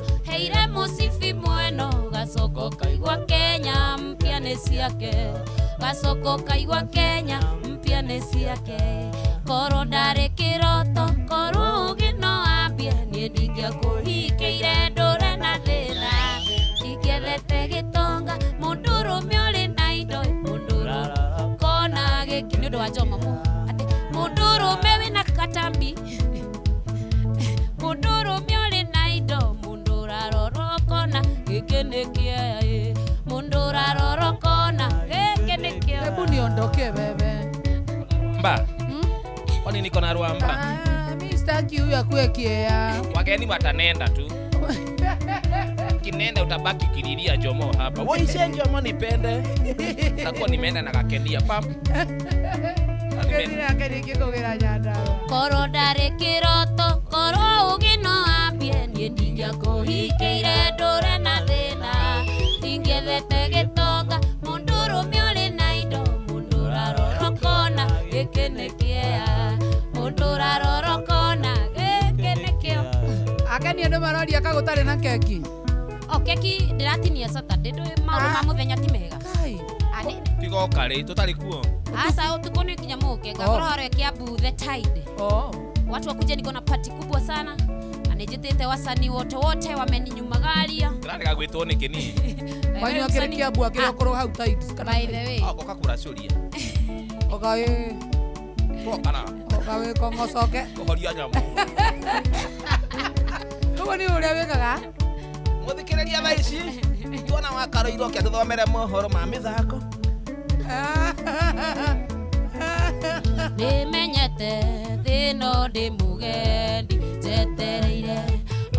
ciake gacoko kaigwa Kenya mpya nĩ ciake korwo ndarĩ kĩroto korwo ũgĩ no ambie niĩ ndingĩakũhikĩire ndũre na thĩna ingĩethete gĩtonga mũndũrũme ũrĩ na indo mũndũrũme kona gĩkĩ nĩ ũndũ wa Jomo mu atĩ mũndũrũme wĩna katambi mũndũrũme ũrĩ na indo mũndũ ũrarorwo kona gĩkĩ nĩ kĩea mũndũ ũrarorwo kona gĩkĩ nĩ kĩo. Hebu niondoke wewe. Mba. Kwani niko na rwamba? Mimi sitaki huyu akue kiea. Wageni watanenda tu. Kinenda utabaki kililia Jomo hapa. Wewe Jomo nipende. Takuwa nimeenda na kakendia pam. Korwo ndarĩ kĩroto korwo ũgĩ no ambie niĩ ndingĩakũhikĩire ndũre na thĩna ingĩethete gĩtonga mũndũrũme ũrĩ na indo mũndũ ũrarorwo kona gĩkĩ nĩ kĩea mũndũ ũrarorwo kona gĩkĩ nĩ kĩo. Akeni andũ maroria ka gũtarĩ na keki. O keki ndĩratinia Saturday ndũĩ maũndũ ma mũthenya ti mega. Tigoka rĩ tũtarĩ kuo. Asa utuko ni kinya muke ngakora haro Kiambu the Tide. Watu wakuje, niko na party kubwa sana. Anejitete wasanii wote wote wameninyumagaria. Ndĩrarega gwĩtwo nĩkĩ niĩ? Kwanyu akĩrĩ Kiambu akĩrĩ okorwo hau Tide kana by the way. Ogoka kũracũria. Oka wĩ. Twokana. Oka wĩ kong'ocoke. Kũhoria nyamũ. Ũguo nĩ ũrĩa wĩkaga? Mũthikĩrĩria thaa ici tuona wakaroirwo kĩa tũthomere mohoro ma mĩthako. Nĩmenyete thĩno ndĩ mũgendi njetereire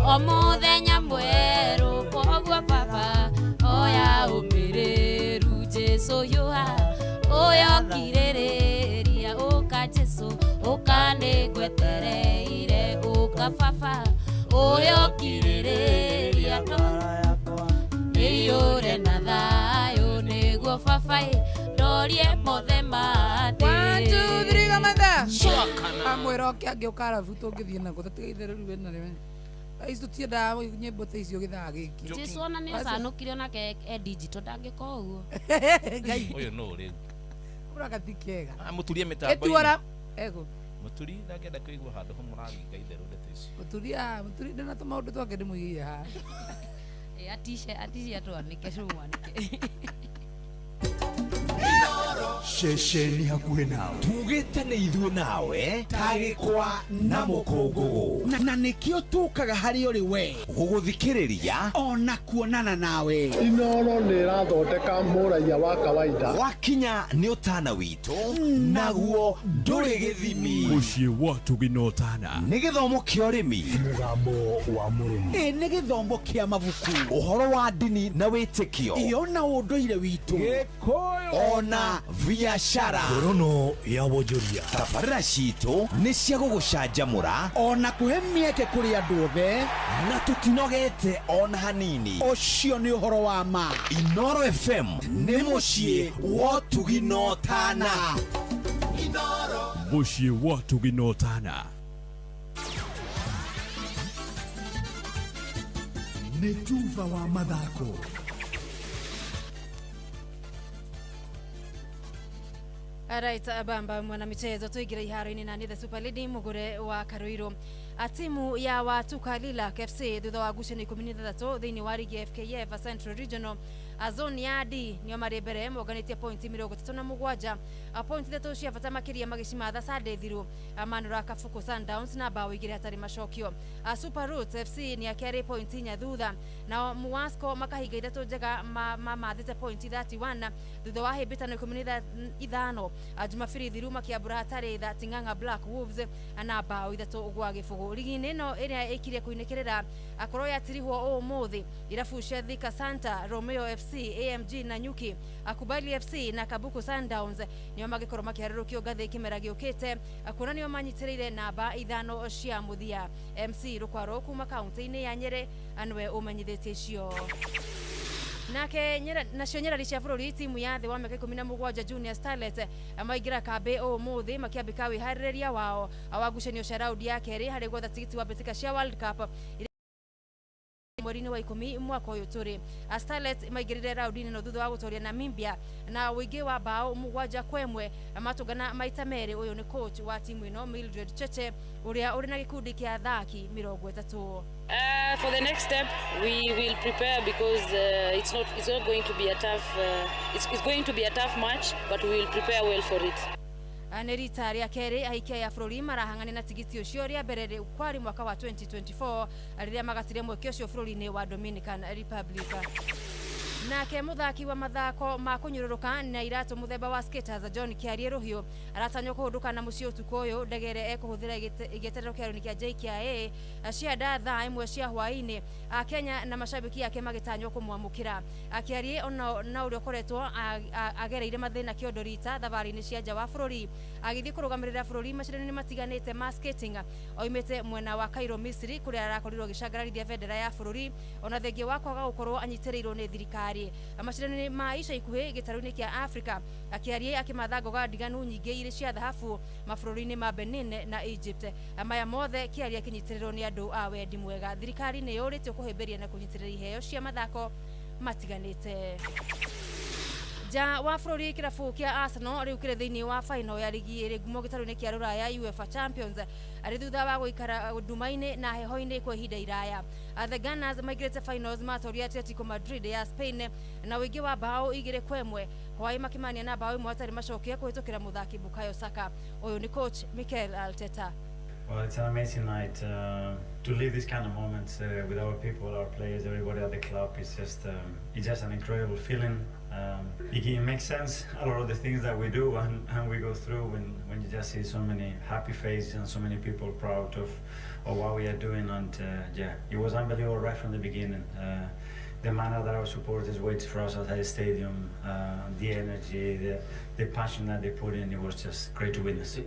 o mũthenya mwerũ koguo baba oya ũmĩrĩru Jesũ yũha ũyũ kirĩrĩria ũka Jesũ ũka nĩngwetereire ũka baba ũyũ kirĩrĩria iyũre na thayũ nĩguo baba ndorie mothe mathĩ. 1 2 3 kamanda. Amwĩra oke angĩũka arabu tũngĩthiĩ naguo tũtigaithere rĩu wĩna rĩwe. Thaa ici tũtiendaga nyĩmbo ta icio gĩthaa gĩkĩ. Jesũ ona nĩ acanũkire onake e digital ndangĩka ũguo. Ngai. Ũyũ nũ rĩu? Ũraga ti kega. Mũturie mĩtambo-inĩ. Ĩtuora ego. Mũturi ndangĩenda kũigua handũ ho mũraringa itherũ ndeto ici. Mũturia mũturi ndĩna tũmaũndũ twake ndĩmũigĩire haha. Atishe atishe atwanĩke cumwanĩke. Ceceni hakuhĩ nawe tugĩte nĩ ithuĩ nawe tagĩkwa na mũkũngũgũ na nĩkĩo tũkaga harĩ ũrĩ we gũgũthikĩrĩria ona kuonana nawe. Inoro nĩ ĩrathondeka mũraiya wa kawaida. Wakinya nĩ ũtana witũ naguo ndũrĩ gĩthimi. Mũciĩ wa Tũgĩ na Ũtana nĩ gĩthomo kĩa ũrĩmi, mũgambo wa mũrĩmi, nĩ gĩthomo kĩa mabuku, ũhoro wa ndini na wĩtĩkio, iyo na ũndũire witũ, ona biashara ngorono ya wonjoria. Tabarĩra citũ nĩ cia gũgũcanjamũra ona kũhe mĩeke kũrĩ andũ othe, na tũtinogete ona hanini. Ũcio nĩ ũhoro wa ma. Inoro FM nĩ mũciĩ wa Ũtugi na Ũtana. Mũciĩ wa Ũtugi na Ũtana. Nĩ tuba wa mathako. Right, bamba mwana michezo tuigira iharo-inĩ na nĩ the Super Lady mugure wa Karuiru. Timu ya Watuka Lilac FC thutha wa ngucanio 16 thĩinĩ wa rigi ya FKF Central Regional zone ya D nĩo marĩ mbere monganĩtie pointi 37, pointi 3 cia bata makĩria magĩcimatha Sunday thiru manũra Kabuku Sundowns na bao 2 hatarĩ macokio. Super Roots FC nĩ a kerĩ pointi 4 thutha, nao Muasco makahinga 3 njega mamathĩte pointi 31 thutha wa hĩmbĩtano 15. Jumapili thiru makiambũra hatarĩ tha Ting'ang'a Black Wolves na bao 3 gwa gĩbũgũ. Rigi-inĩ ĩno ĩrĩa ĩkirie kũinĩkĩrĩra akorwo yatirihwo ũmũthĩ irabu cia Thika Santa, Romeo FC, AMG na Nyuki, Akubali FC na Kabuku Sundowns nĩo magĩkorwo makĩharũrũkio ngathĩ kĩmera gĩũkĩte kuona nĩo manyitĩrĩire namba 5 cia mũthia. MC Rũkwaro kuma kaunti-inĩ ya Nyĩrĩ nĩwe ũmenyithĩtie icio. Nake nacio nyerari cia bũrũri timu ya thĩ wa mĩaka 17 Junior Starlet maingĩra kambĩ ũmũthĩ makĩambĩka wĩharĩrĩria wao wa ngucanio cia raundi ya kerĩ harĩ gwetha tigiti wa mbĩtĩka cia World Cup mweri Mweri-inĩ wa 10 mwaka ũyũ tũrĩ. Starlets maingĩrire raundi-inĩ ĩno thutha wa gũtoria Namibia na ũingĩ wa bao 7-1 matũngana maita merĩ. Ũyũ nĩ coach wa timu ĩno Mildred Cheche ũrĩa ũrĩ na gĩkundi kĩa athaki 30. For the next step, we will prepare because it's not going to be a tough it's going to be a tough match, but we will prepare well for it. Nĩ rita rĩa kerĩ ahikia ya bũrũri marahang'ania na tigiti ũcio. Rĩa mbere rĩ kwarĩ mwaka wa 2024 rĩrĩa magatire mweke ũcio bũrũri-inĩ wa Dominican Republic. Nake mũthaki wa mathako ma kũnyũrũrũka na iratũ mũthemba wa skaters John Kĩarie Rũhiũ aratanywo kũhũndũka na mũciĩ ũtukũ ũyũ. Ndege ĩrĩa ekũhũthĩra gĩeterero kĩaro-inĩ kĩa JKIA cianda thaa 1 cia hwaĩ-inĩ. Akenya na macambĩki ake magĩtanywo kũmwamũkĩra. Kĩarie ona na ũrĩa ũkoretwo agereire mathĩna kĩondo rita thabarĩ-inĩ cia nja wa bũrũri agĩthiĩ kũrũgamĩrĩra bũrũri macindano-inĩ matiganĩte ma skating oimĩte mwena wa Cairo, Misri, kũrĩa arakorirwo agĩcangararithia bendera ya bũrũri ona thengia wa kwaga gũkorwo anyitĩrĩirwo nĩ thirikari. Macindano-inĩ ma ica ikuhĩ gĩtarũ-inĩ kĩa Africa Kĩarie akĩmatha ngoga ndiganu nyingĩ irĩ cia thahabu mabũrũri-inĩ ma Benin na Egypt. Maya mothe Kĩarie akĩnyitĩrĩrwo nĩ andũ a wendi mwega. Thirikari nĩ yũrĩtio kũhĩmbĩria na kũnyitĩrĩra iheo cia mathako matiganĩte. Nja wa bũrũri, kĩrabu kĩa Arsenal rĩu kĩrĩ thĩinĩ wa final ya rigi ĩrĩ ngumo gĩtarũ-inĩ kĩa rũraya UEFA Champions arĩ thutha wa gũikara nduma-inĩ na heho-inĩ kwa ihinda iraya. The Gunners maingĩrĩte finals matoria Atletico Madrid ya Spain na ũingĩ wa bao 2-1 hwaĩ makĩmania na bao 1 hatarĩ macokia kũhĩtũkĩra mũthaki Bukayo Saka. Ũyũ nĩ coach Mikel Arteta. Well, it's an amazing night to live these kind of moments with our people, our players, everybody at the club. It's just an incredible feeling. It makes sense, a lot of the things that we do and we go through when you just see so many happy faces and so many people proud of what we are doing. And yeah, it was unbelievable right from the beginning. The manner that our supporters waited for us outside the stadium, the energy, the passion that they put in, it was just great to witness.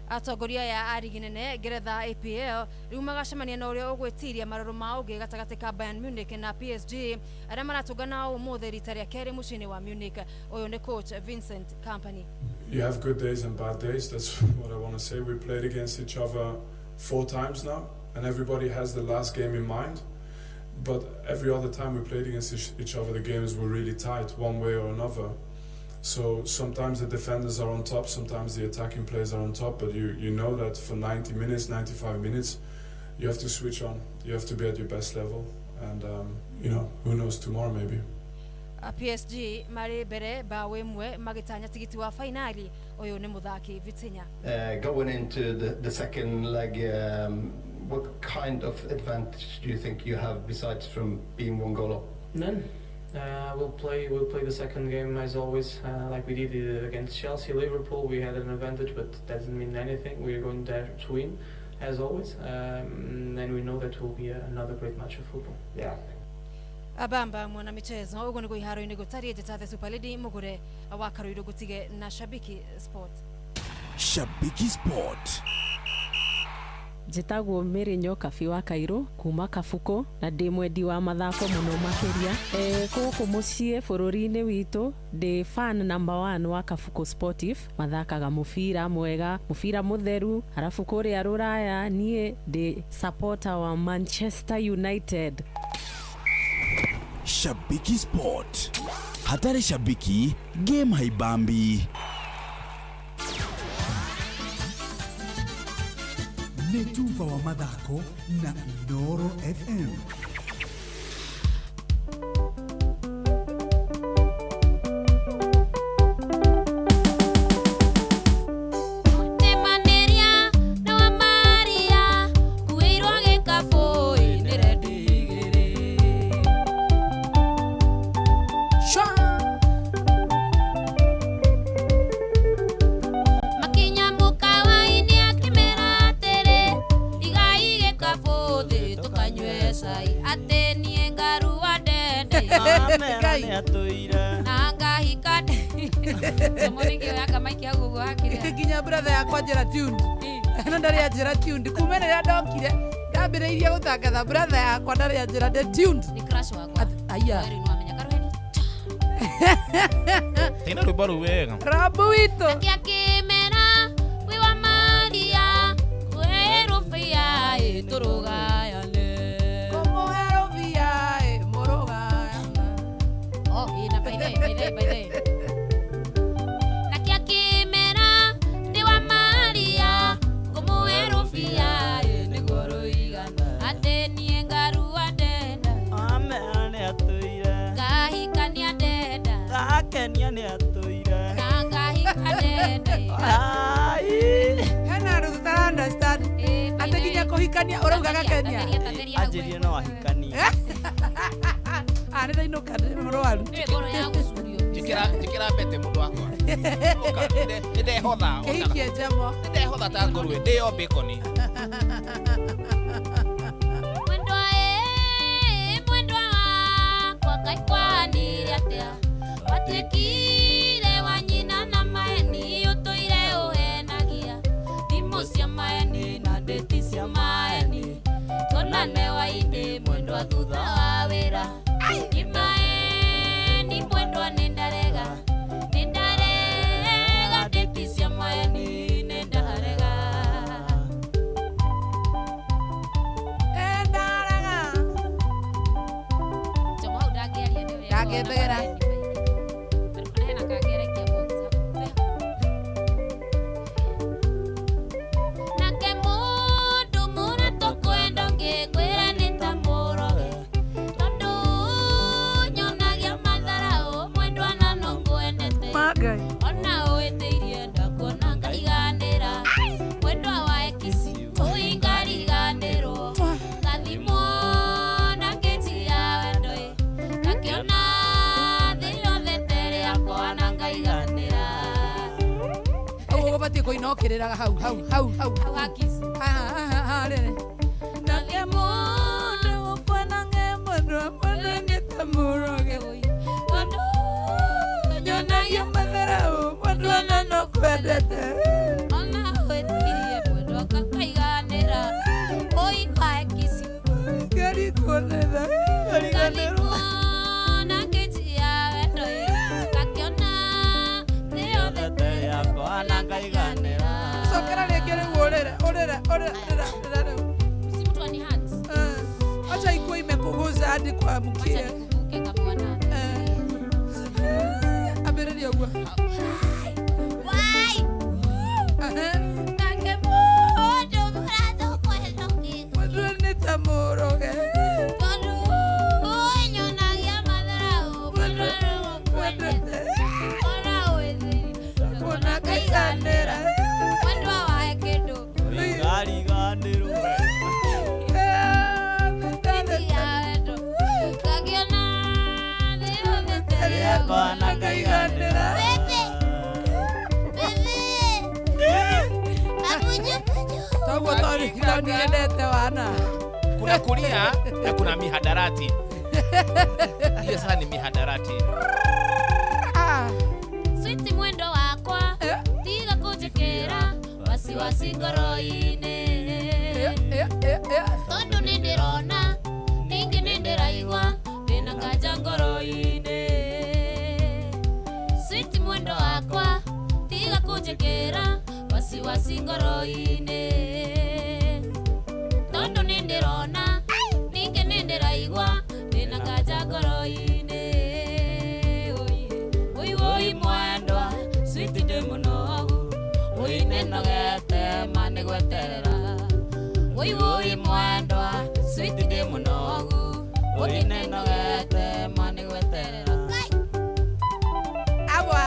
Atongoria aya a rigi nene Ngeretha APL rĩu magacemania na ũrĩa ũgwĩtiria marũrũ ma ũngĩ gatagatĩ ka Bayern Munich na PSG arĩa maratũngana ũmũthĩ rita rĩa kerĩ mũciĩ-inĩ wa Munich. Ũyũ nĩ coach Vincent Kompany. You have good days and bad days, that's what I want to say. We played against each other 4 times now, and everybody has the last game in mind. But every other time we played against each other, the games were really tight, one way or another. So sometimes the defenders are on top, sometimes the attacking players are on top, but you know that for 90 minutes, 95 minutes, you have to switch on. You have to be at your best level, and you know, who knows tomorrow maybe. PSG marĩ mbere bao 1 magĩtanya tigiti wa fainali. Ũyũ nĩ mũthaki Vitinha. Going into the second leg, what kind of advantage do you think you have besides from being 1 goal up? None. We'll play the second game as always, like we did against Chelsea, Liverpool. We had an advantage, but that doesn't mean anything. We are going there to win, as always, and we know that will be another great match of football. Yeah. Abamba mwana michezo ũguo nĩguo iharo-inĩ gũtariĩ. Njĩta The Super Lady mũgũre wa Karũirũ gũtige na Shabiki Sport. Shabiki Sport. Njĩtagwo Mary Nyokabi wa Kairũ kuma Kabuko na ndĩ mwendi wa mathako mũno makĩria. Gũkũ mũciĩ bũrũri-inĩ witũ ndĩ fan number 1 wa Kabuko Sportive. Mathakaga mũbira mwega, mũbira mũtheru. Arabu kũrĩa rũraya niĩ ndĩ supporter wa Manchester United. Shabiki Sport. Hatari shabiki, game haibambi. Nĩ tuba wa mathako na Inooro FM. Nginya brother yakwa njĩra tuned no ndarĩ anjĩra tuned kuma rĩrĩa ndokire ndambĩrĩirie gũtangatha brother yakwa ndarĩ anjĩra ndĩ tuned. Nĩ crush wakwa. Aya. Tena rwĩmbo rũu wega. Rabu witũ. Nake akĩmera wĩ wa Maria kũhe rũbia ĩtũrũgayane. Kũmũhe rũbia Kenia nĩ atũire. Na ngahika ndende. Hena andũ tũtara understand atĩ nginya kũhikania ũraugaga Kenia. Anjĩrire no ahikanie. Ah, nĩ ndainũka ndĩ mũrwaru. Njĩkĩra mbete mũndũ wakwa. Ũka, nĩ ndehotha. Kĩhikie njemo. Nĩ ndehotha ta ngũrwe, ndĩo bacon. Mwendwa ĩ, mwendwa wakwa Ngai kwanire atĩa? Watuĩkire wa nyina na maeni, ũtũire ũhenagia. Thimũ cia maeni na ndĩti cia maeni. Tuonane hwaĩ-inĩ mwendwa thutha wa wĩra. Nĩ maeni mwendwa nĩ ndarega. Nĩ ndarega ndĩti cia maeni nĩ ndarega. Ndarega. Jomo hau ndangĩaria nĩ ũrĩa Ndangĩthegera. Hena kangĩarekia box nake mũndũ mũratũ kwenda ngĩkwĩra nĩ ta mũroge tondũ nyonagia matharaũ mwendwa na no ngwendete ona ũĩtĩirie ndakuona ngariganĩra mwendwa wa ekisi ũi ngariganĩrwo ngathimwo na ngĩti ya wendo ĩ ngakĩona thĩ yothe tere yakwa na ngaiganĩra. Ũguo ũbatiĩ kũina ũkĩrĩraga hau hau hau hau. Hau hakisi. Haha rĩrĩ. Nake mũndũ ũkwenda nge mwendwa mwendwa nĩ ta mũroge tondũ nyonagia matharaũ mwendwa na no kwendete. Ona ũĩtĩirie mwendwa ngakaiganĩra ũi wa ekisi Ngarikuonetha ngariganĩrwo. Ngathimwo na ngĩti ya wendo ĩ ngakĩona thĩ yothe Tere yakwa na ngaiganĩra. Cokera rĩngĩ rĩu ũrĩre ũrĩre ũrĩre rĩra rĩra rĩu. Si mtu ani hat. Acha ikuwe imekuguza hadi kwa mkia. Acha nikuvuke kabwana. Ambĩrĩria ũguo. Wai. Nake mũndũ mũratũ kwenda ngĩkwĩra Mwendwa nĩ ta mũroge tondũ nyonagia matharaũ mwendwa no ngwendete ona ũĩtĩirie ndakuona ngaiganĩra. Mwendwa wae kĩndũ Ngariganĩrwo. Ngĩti ya wendo ngakĩona thĩ yothe tere Yakwa na ngaiganĩra. Toguo tondũ nĩendete wana. Kuna kulia na kuna mihadarati. Hiyo sasa ni mihadarati. Switi mwendo wakwa tiga kũnjĩkĩra wasiwasi ngoro-inĩ tondũ nĩ ndĩrona ningĩ nĩ ndĩraigua ndĩna kanja ngoro-inĩ. Switi mwendo wakwa tiga kũnjĩkĩra wasiwasi ngoro-inĩ tondũ nĩ ndĩrona ningĩ nĩ ndĩraigua ndĩna kanja ngoro-inĩ. Oi oi mwendwa switi ndĩ mũnogu oi nĩnogete ma nĩ gweterera. Oi oi mwendwa switi ndĩ mũnogu oi nĩnogete ma nĩ gweterera. Awa.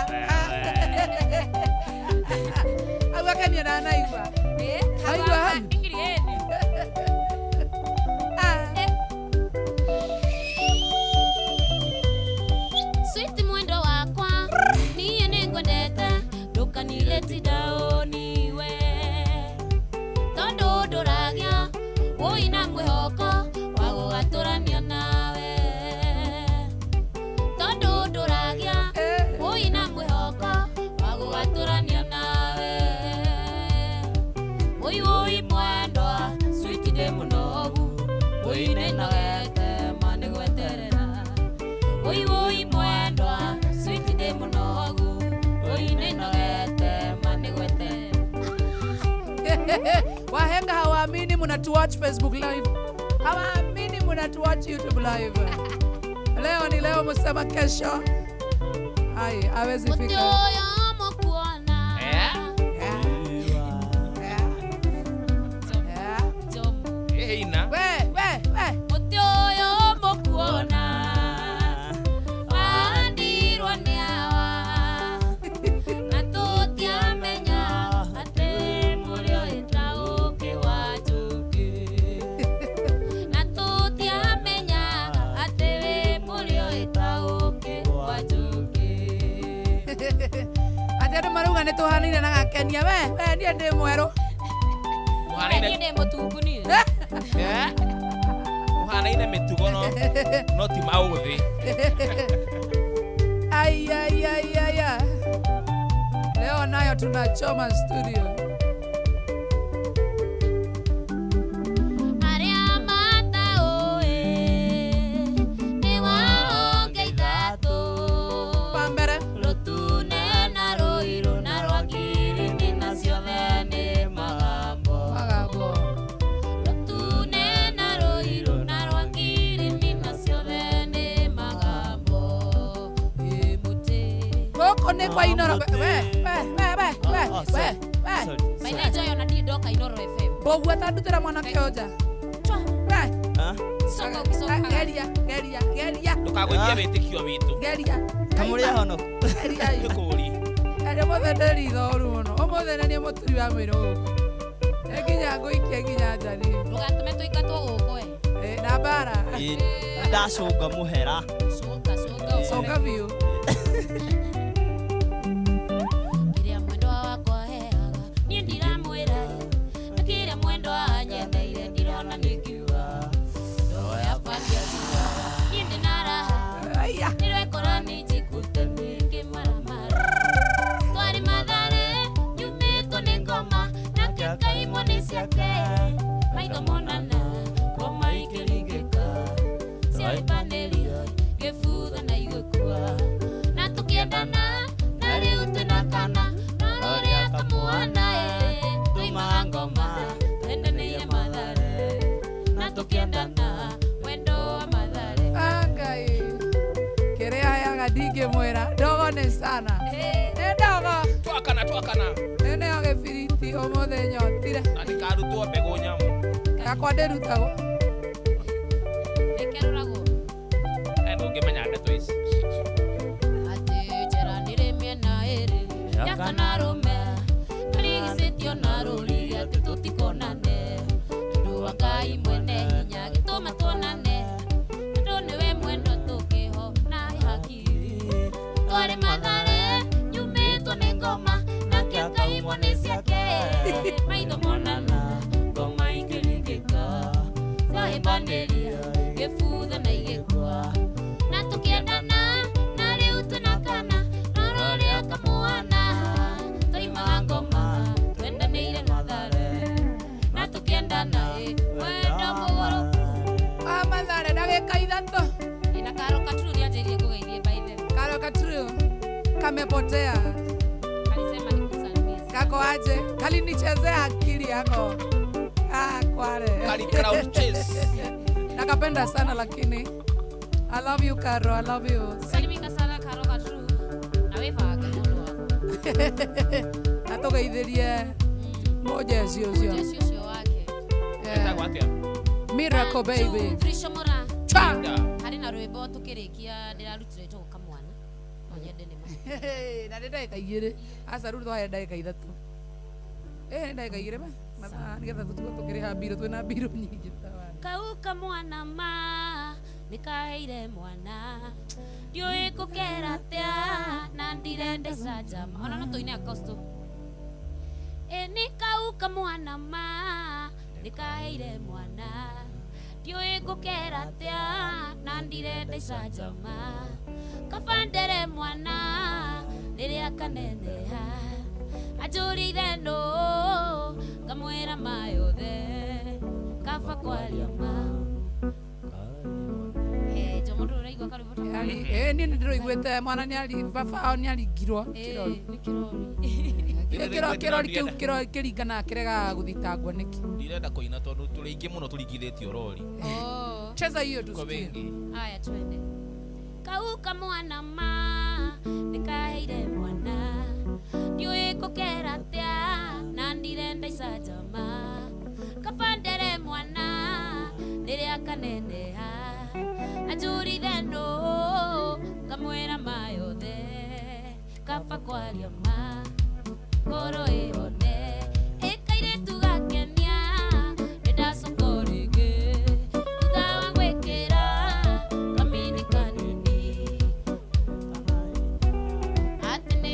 Awa Kenia na anaigua. Aigua hau. Switi mwendo wakwa niĩ nĩngwendete ndũkanileti down we tondũ ndũragĩa ũi na mwĩhoko wa gũgatũrania nawe tondũ ndũragĩa ũi na mwĩhoko wa gũgatũrania nawe. Ũi ũi mwendwa switi ndĩ mũnogu ũi nĩnogete ma nĩ gweterera. Ũi ũi mwendwa switi ndĩ mũnogu ũi nĩnogete ma nĩ gweterera. Wahenga hawaamini mnatuwatch Facebook live. Hawaamini mnatuwatch YouTube live. Leo ni leo, msema kesho. Ai, hawezi Mũtĩ fika. ũyũ mũkuona Ina. We, we, we. Mũtĩ ũyũ mũkuona wahandirwo nĩ awa Atĩ andũ marauga nĩ tũhanaine na gakenia we we niĩ ndĩ mwerũ. Mũhanaine Niĩ ndĩ mũtungu niĩ. Eh? Mũhanaine mĩtugo no no ti maũthĩ. Ai, ai, ai, ai, ai. Leo nayo tunachoma studio. Arĩa mataũĩ nĩ wahonge ithatũ. Pambere. Rũtune na rũirũ na rwa ngirini na ciothe nĩ magambo. Magambo. Rũtune na rũirũ na rwa ngirini na ciothe nĩ magambo. Ĩ mũtĩ. Gũkũ nĩ kwa Inoro. We, we, we, we, we, we, we. Maithe Joy ona ndirĩ ndoka Inoro FM. Mbũguo ta ndutĩra mwanake ũyũ nja. We. Coka ũgĩcokaga. Geria, geria, geria. Ndũkagũithie wĩtĩkio witũ. Geria. Kamũrĩ ahonoku. Geria. Nĩkũũri. Arĩ ũmũthĩ ndĩ ritho ũru mũno. Ũmũthĩ nĩ niĩ mũturi wa mwĩrĩ gũkũ. Nĩ nginya ngũikie nginya nja niĩ. Ndũgatũme tũingatwo gũkũ ĩ. Eh, na mbara. Ĩ, ndacũnga mũhera. Cũnga, cũnga. Cũnga biũ. Kĩrĩa mwendwa wakwa aheaga niĩ ndiramwĩra ĩ. Na kĩrĩa mwendwa anyendeire ndirona nĩngiuga. Ndoya bangia ciuga niĩ ndĩna raha. Nĩrekora nĩ njikũte ngĩmaramara. Twarĩ Mathare nyumĩtwo nĩ ngoma nake kaimwo nĩ ciake. Maitho monana ngoma ikĩringĩka. Ciahĩmbanĩrio ngĩbutha na igĩkua. Na tũkĩendana na rĩu twĩna kana no rũrĩa kamwana ĩ tuimaga ngoma twendanĩire Mathare na tũkĩendana wendo wa Mathare. Ah, Ngai. Kĩrĩa heaga ndingĩmwĩra. Ndogo nĩ sana. Nĩ ndogo. Twakana twakana. Nĩ nĩyo gĩbiriti ũmũthĩ nyotire. Na ndikarutwo mbegũ nyamũ. Gakwa ndĩrutagwo. Nĩkerũragwo. Eh, ndũngĩmenya ndeto ici. Atĩ njera nĩrĩ mĩena ĩrĩ yakana rũme tũrigicĩtio na rũrigi atĩ tũtikonane tondũ wa Ngai mwene hinya gĩtũma tuonane tondũ nĩwe mwendwa tũkĩho na hakiri twarĩ Mathare nyumĩtwo nĩ ngoma nake akaimwo nĩ ciake maitho monana ngoma ikĩringĩka ciahĩmbanĩria gĩbutha na igĩkua na tũkĩendana na rĩu twĩna kana no rũrĩa kamwana toimaga ngoma twendanĩire Mathare na tũkĩendana ĩ wendo mũgũrũku. Wa Mathare ndagĩka ithatũ. Ĩna Karo Katuru nĩanjĩrire ngũgeithie by the way. Karo Katuru kamepotea. Alisema nikusalimie. Kako aje? Kalinichezea akili yako. Ah, kware. Kali crowd chase. Nakapenda sana lakini I love you Karo, I love you. Salimika sana Karo Katuru na wĩbange mũndũ wakwa. Atũgeithirie mũjeci ũcio. Mũjeci ũcio wake. Etagwo atĩa? Miracle baby. Three Shomora. Cha. Harĩ na rwĩmbo tũkĩrĩkia ndĩrarutire ĩtagwo kamwana. No nyende nĩ ma. Na nĩ ndagĩka igĩrĩ. Aca rĩu twahe ndagĩka ithatũ. Eh, nĩ ndagĩka igĩrĩ ma. Mathaa nĩgetha tũtigwo tũkĩrĩha mbirũ twĩna mbirũ nyingĩ ta wa. Kau kamwana ma nĩkaheire mwana ndiũĩ ngũkera atĩa na ndirenda icanjama ona no tũine Agosto. Ĩ nĩ kau kamwana ma nĩkaheire mwana ndiũĩ ngũkera atĩa na ndirenda icanjama kabandere mwana rĩrĩa kaneneha anjũrĩire nũ ngamwĩra ma yothe kaba kwaria ma. Eh, Jomo ndũraigua karwĩmbo ta kau? Eh, niĩ nĩ ndĩroiguĩte mwana nĩ baba ao nĩ aringirwo kĩrori. Nĩ kĩrori. Kĩrori kĩu kĩringanaga kĩregaga gũthitangwo nĩkĩ. Ndirenda kũina tondũ tũrĩ aingĩ mũno tũringithĩtio rori. Cheza hiyo Tuko tusikie. wengi. Haya twende. Kau kamwana ma nĩkaheire mwana ndiũĩ ngũkera atĩa na ndirenda icanjama kabandere mwana rĩrĩa kaneneha anjũrire nũ ngamwĩra ma yothe kaba kwaria ma ngoro ĩhone ĩkairĩtu gakenia nĩndacoka rĩngĩ thutha wa gwĩkĩra kamini kanini atĩ nĩ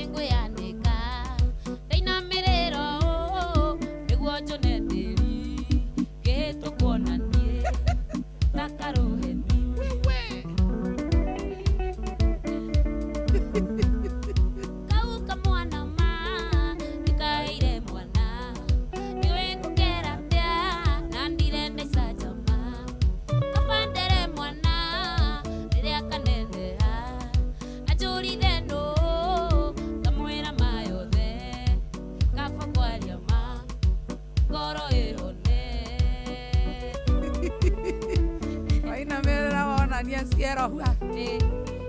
Ciero hua.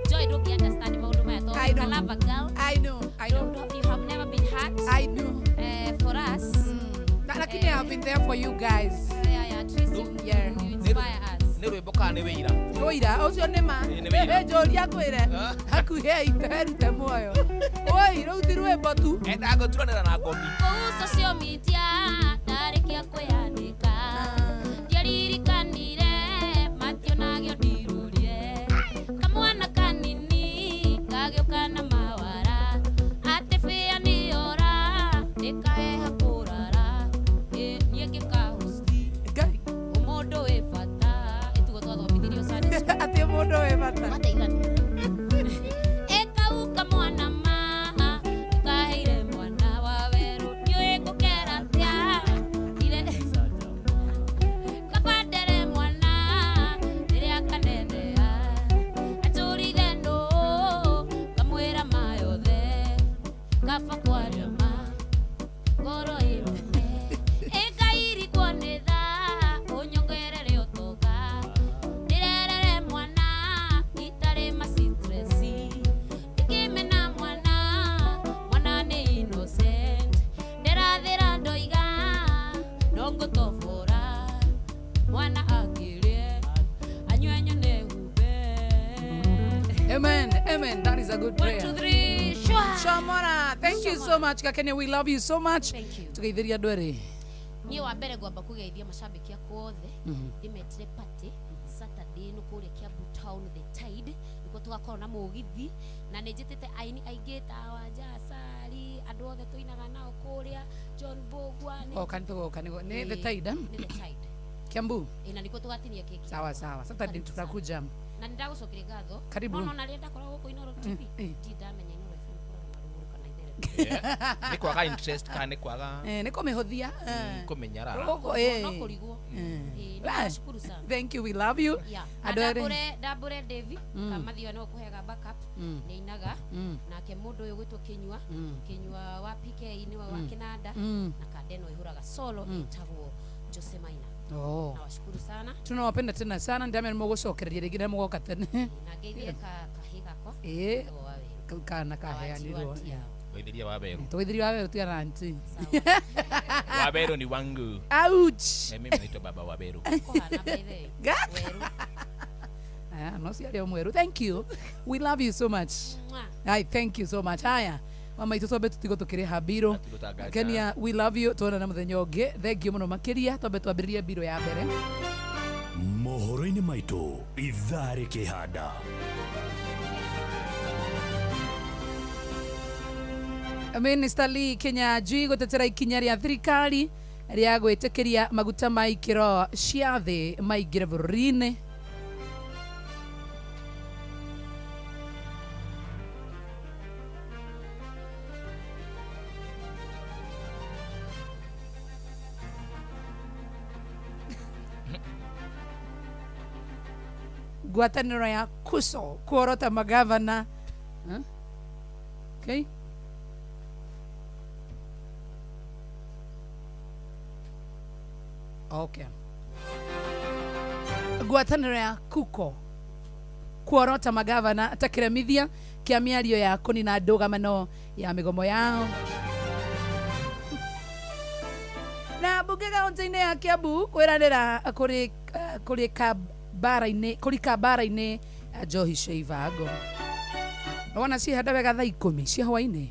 Joy don't understand maundu maya to I you know. can love a girl. I know. I know. You have never been hurt. I know. For us. Lakini I have been there for you guys. Yeah, at least you, yeah. you inspire us. Nĩ rwĩmbo kana nĩ wĩira? Wĩira ũcio nĩ ma. Nĩ wĩira. Njũria ngwĩre hakuhĩ aite muoyo. Oi, rĩu ti rwĩmbo tu. Endaga gũturanĩra na ngomi. Kũu social media ndarĩkia kwĩyandĩka ndiaririkanire mationagio ndirũrie kamwana kanini kagĩũka na mawara atĩ bĩa nĩyora nĩkaheha kũrara niĩ ngĩkahosti ũmũndũ wĩ bata ĩtugo twathomithirio Sunday school. Atĩ mũndũ wĩ bata. Ĩkauka mwana ma ĩkaheire mwana wa werũ ndiũĩ ngũkera atĩa ire kabandere mwana rĩrĩa kaneneha atũrire nũ kamwĩra ma yothe kaba kwaria ma ngoro ĩmene ĩkairigwo nĩ thaa ũnyongerere ũtonga ndĩrerere mwana itarĩ macitreci ndikĩmena mwana mwana nĩ innocent ndĩrathĩra ndoiga no ngũtobora mwana akĩrĩe anyue nyone humbe. Amen. Amen. That is a good prayer. 1 2 3 shwa. Shomora, thank you so much. Kakene, we love you so much. Thank you. Tugeithiria andũ erĩ. Niĩ wa mbere ngwamba kũgeithia macambĩki akwa othe ndĩmetire party Saturday ĩno kũrĩa Kiambu Town The Tide nĩkuo tũgakorwo na mũgithi na nĩ njĩtĩte aini aingĩ ta Wanja Asali andũ othe tũinaga nao kũrĩa John Mbugua Oka nĩ tũgoka nĩ The Tide. Nĩ The Tide. Kiambu. Ĩ, na nĩkuo tũgatinia keki. Sawa sawa. Saturday tutakuja. Na nĩ ndagũcokeria ngatho. Karibu. No no na rĩrĩa ndakoragwo gũkũ Inooro TV ndirĩ ndamenya Inooro FM ĩkoragwo na rũgũrũ kana itherero. Nĩ kwaga interest kana nĩ kwaga Nĩ kũmĩhũthia. kũmenya raha. Rũgũ, eh. No kũrigwo. Ĩ, nĩ Well, ndacukuru sana. Thank you. We love you. Yeah. Na Andũ erĩ. ndambũre Davy kamathio nĩwe ũkũheaga backup nĩ ainaga nake mũndũ ũyũ gwĩtwo Kinyua Kinyua wa PK nĩwe wa kĩnanda na kanda ĩno ĩhũraga solo ĩtagwo Jose Maina. Oh. Nawashukuru sana. Tunawapenda tena sana ndamenya nĩmũgũcokereria rĩngĩ na mũgoka tene. Na ngeithie kahĩ gakwa. Ĩ. Getagwo Wawerũ. Kana kaheanirwo. Geithiria Wawerũ. Tũgeithirie Wawerũ tigana auntie. Wawerũ ni wangu. Ouch. Na mimi naitwa Baba Wawerũ. Kũhana by the way. Werũ. Ah, no ciarĩ o mwerũ. Thank you. We love you so much. Mwah. Ai, thank you so much. Haya. Mama itũ twambe tũtigwo tũkĩrĩha mbirũ. Tũtangaca. Kenia, we love you. Tuonana mũthenya ũngĩ. Thank you mũno makĩria. Twambe twambĩrĩrie mbirũ ya mbere. Mohoro-inĩ maitũ ithaa rĩkĩhanda. Minister Lee Kinyanjui gũtetera ikinya rĩa thirikari rĩa gwĩtĩkĩria maguta ma ikĩro cia thĩ maingĩre bũrũri-inĩ. Ngwatanĩro ya KUSO kuorota magavana. Huh? Okay. Okay. Ngwatanĩro ya KUKO kuorota magavana ta kĩremithia kĩa mĩario ya kũnina ndũgamano ya mĩgomo yao. Na mbunge kaunti-inĩ ya Kiambu kwĩranĩra kũrika mbara-inĩ njohi cia ibango. Wona cihanda wega thaa 10 cia hwaĩ-inĩ.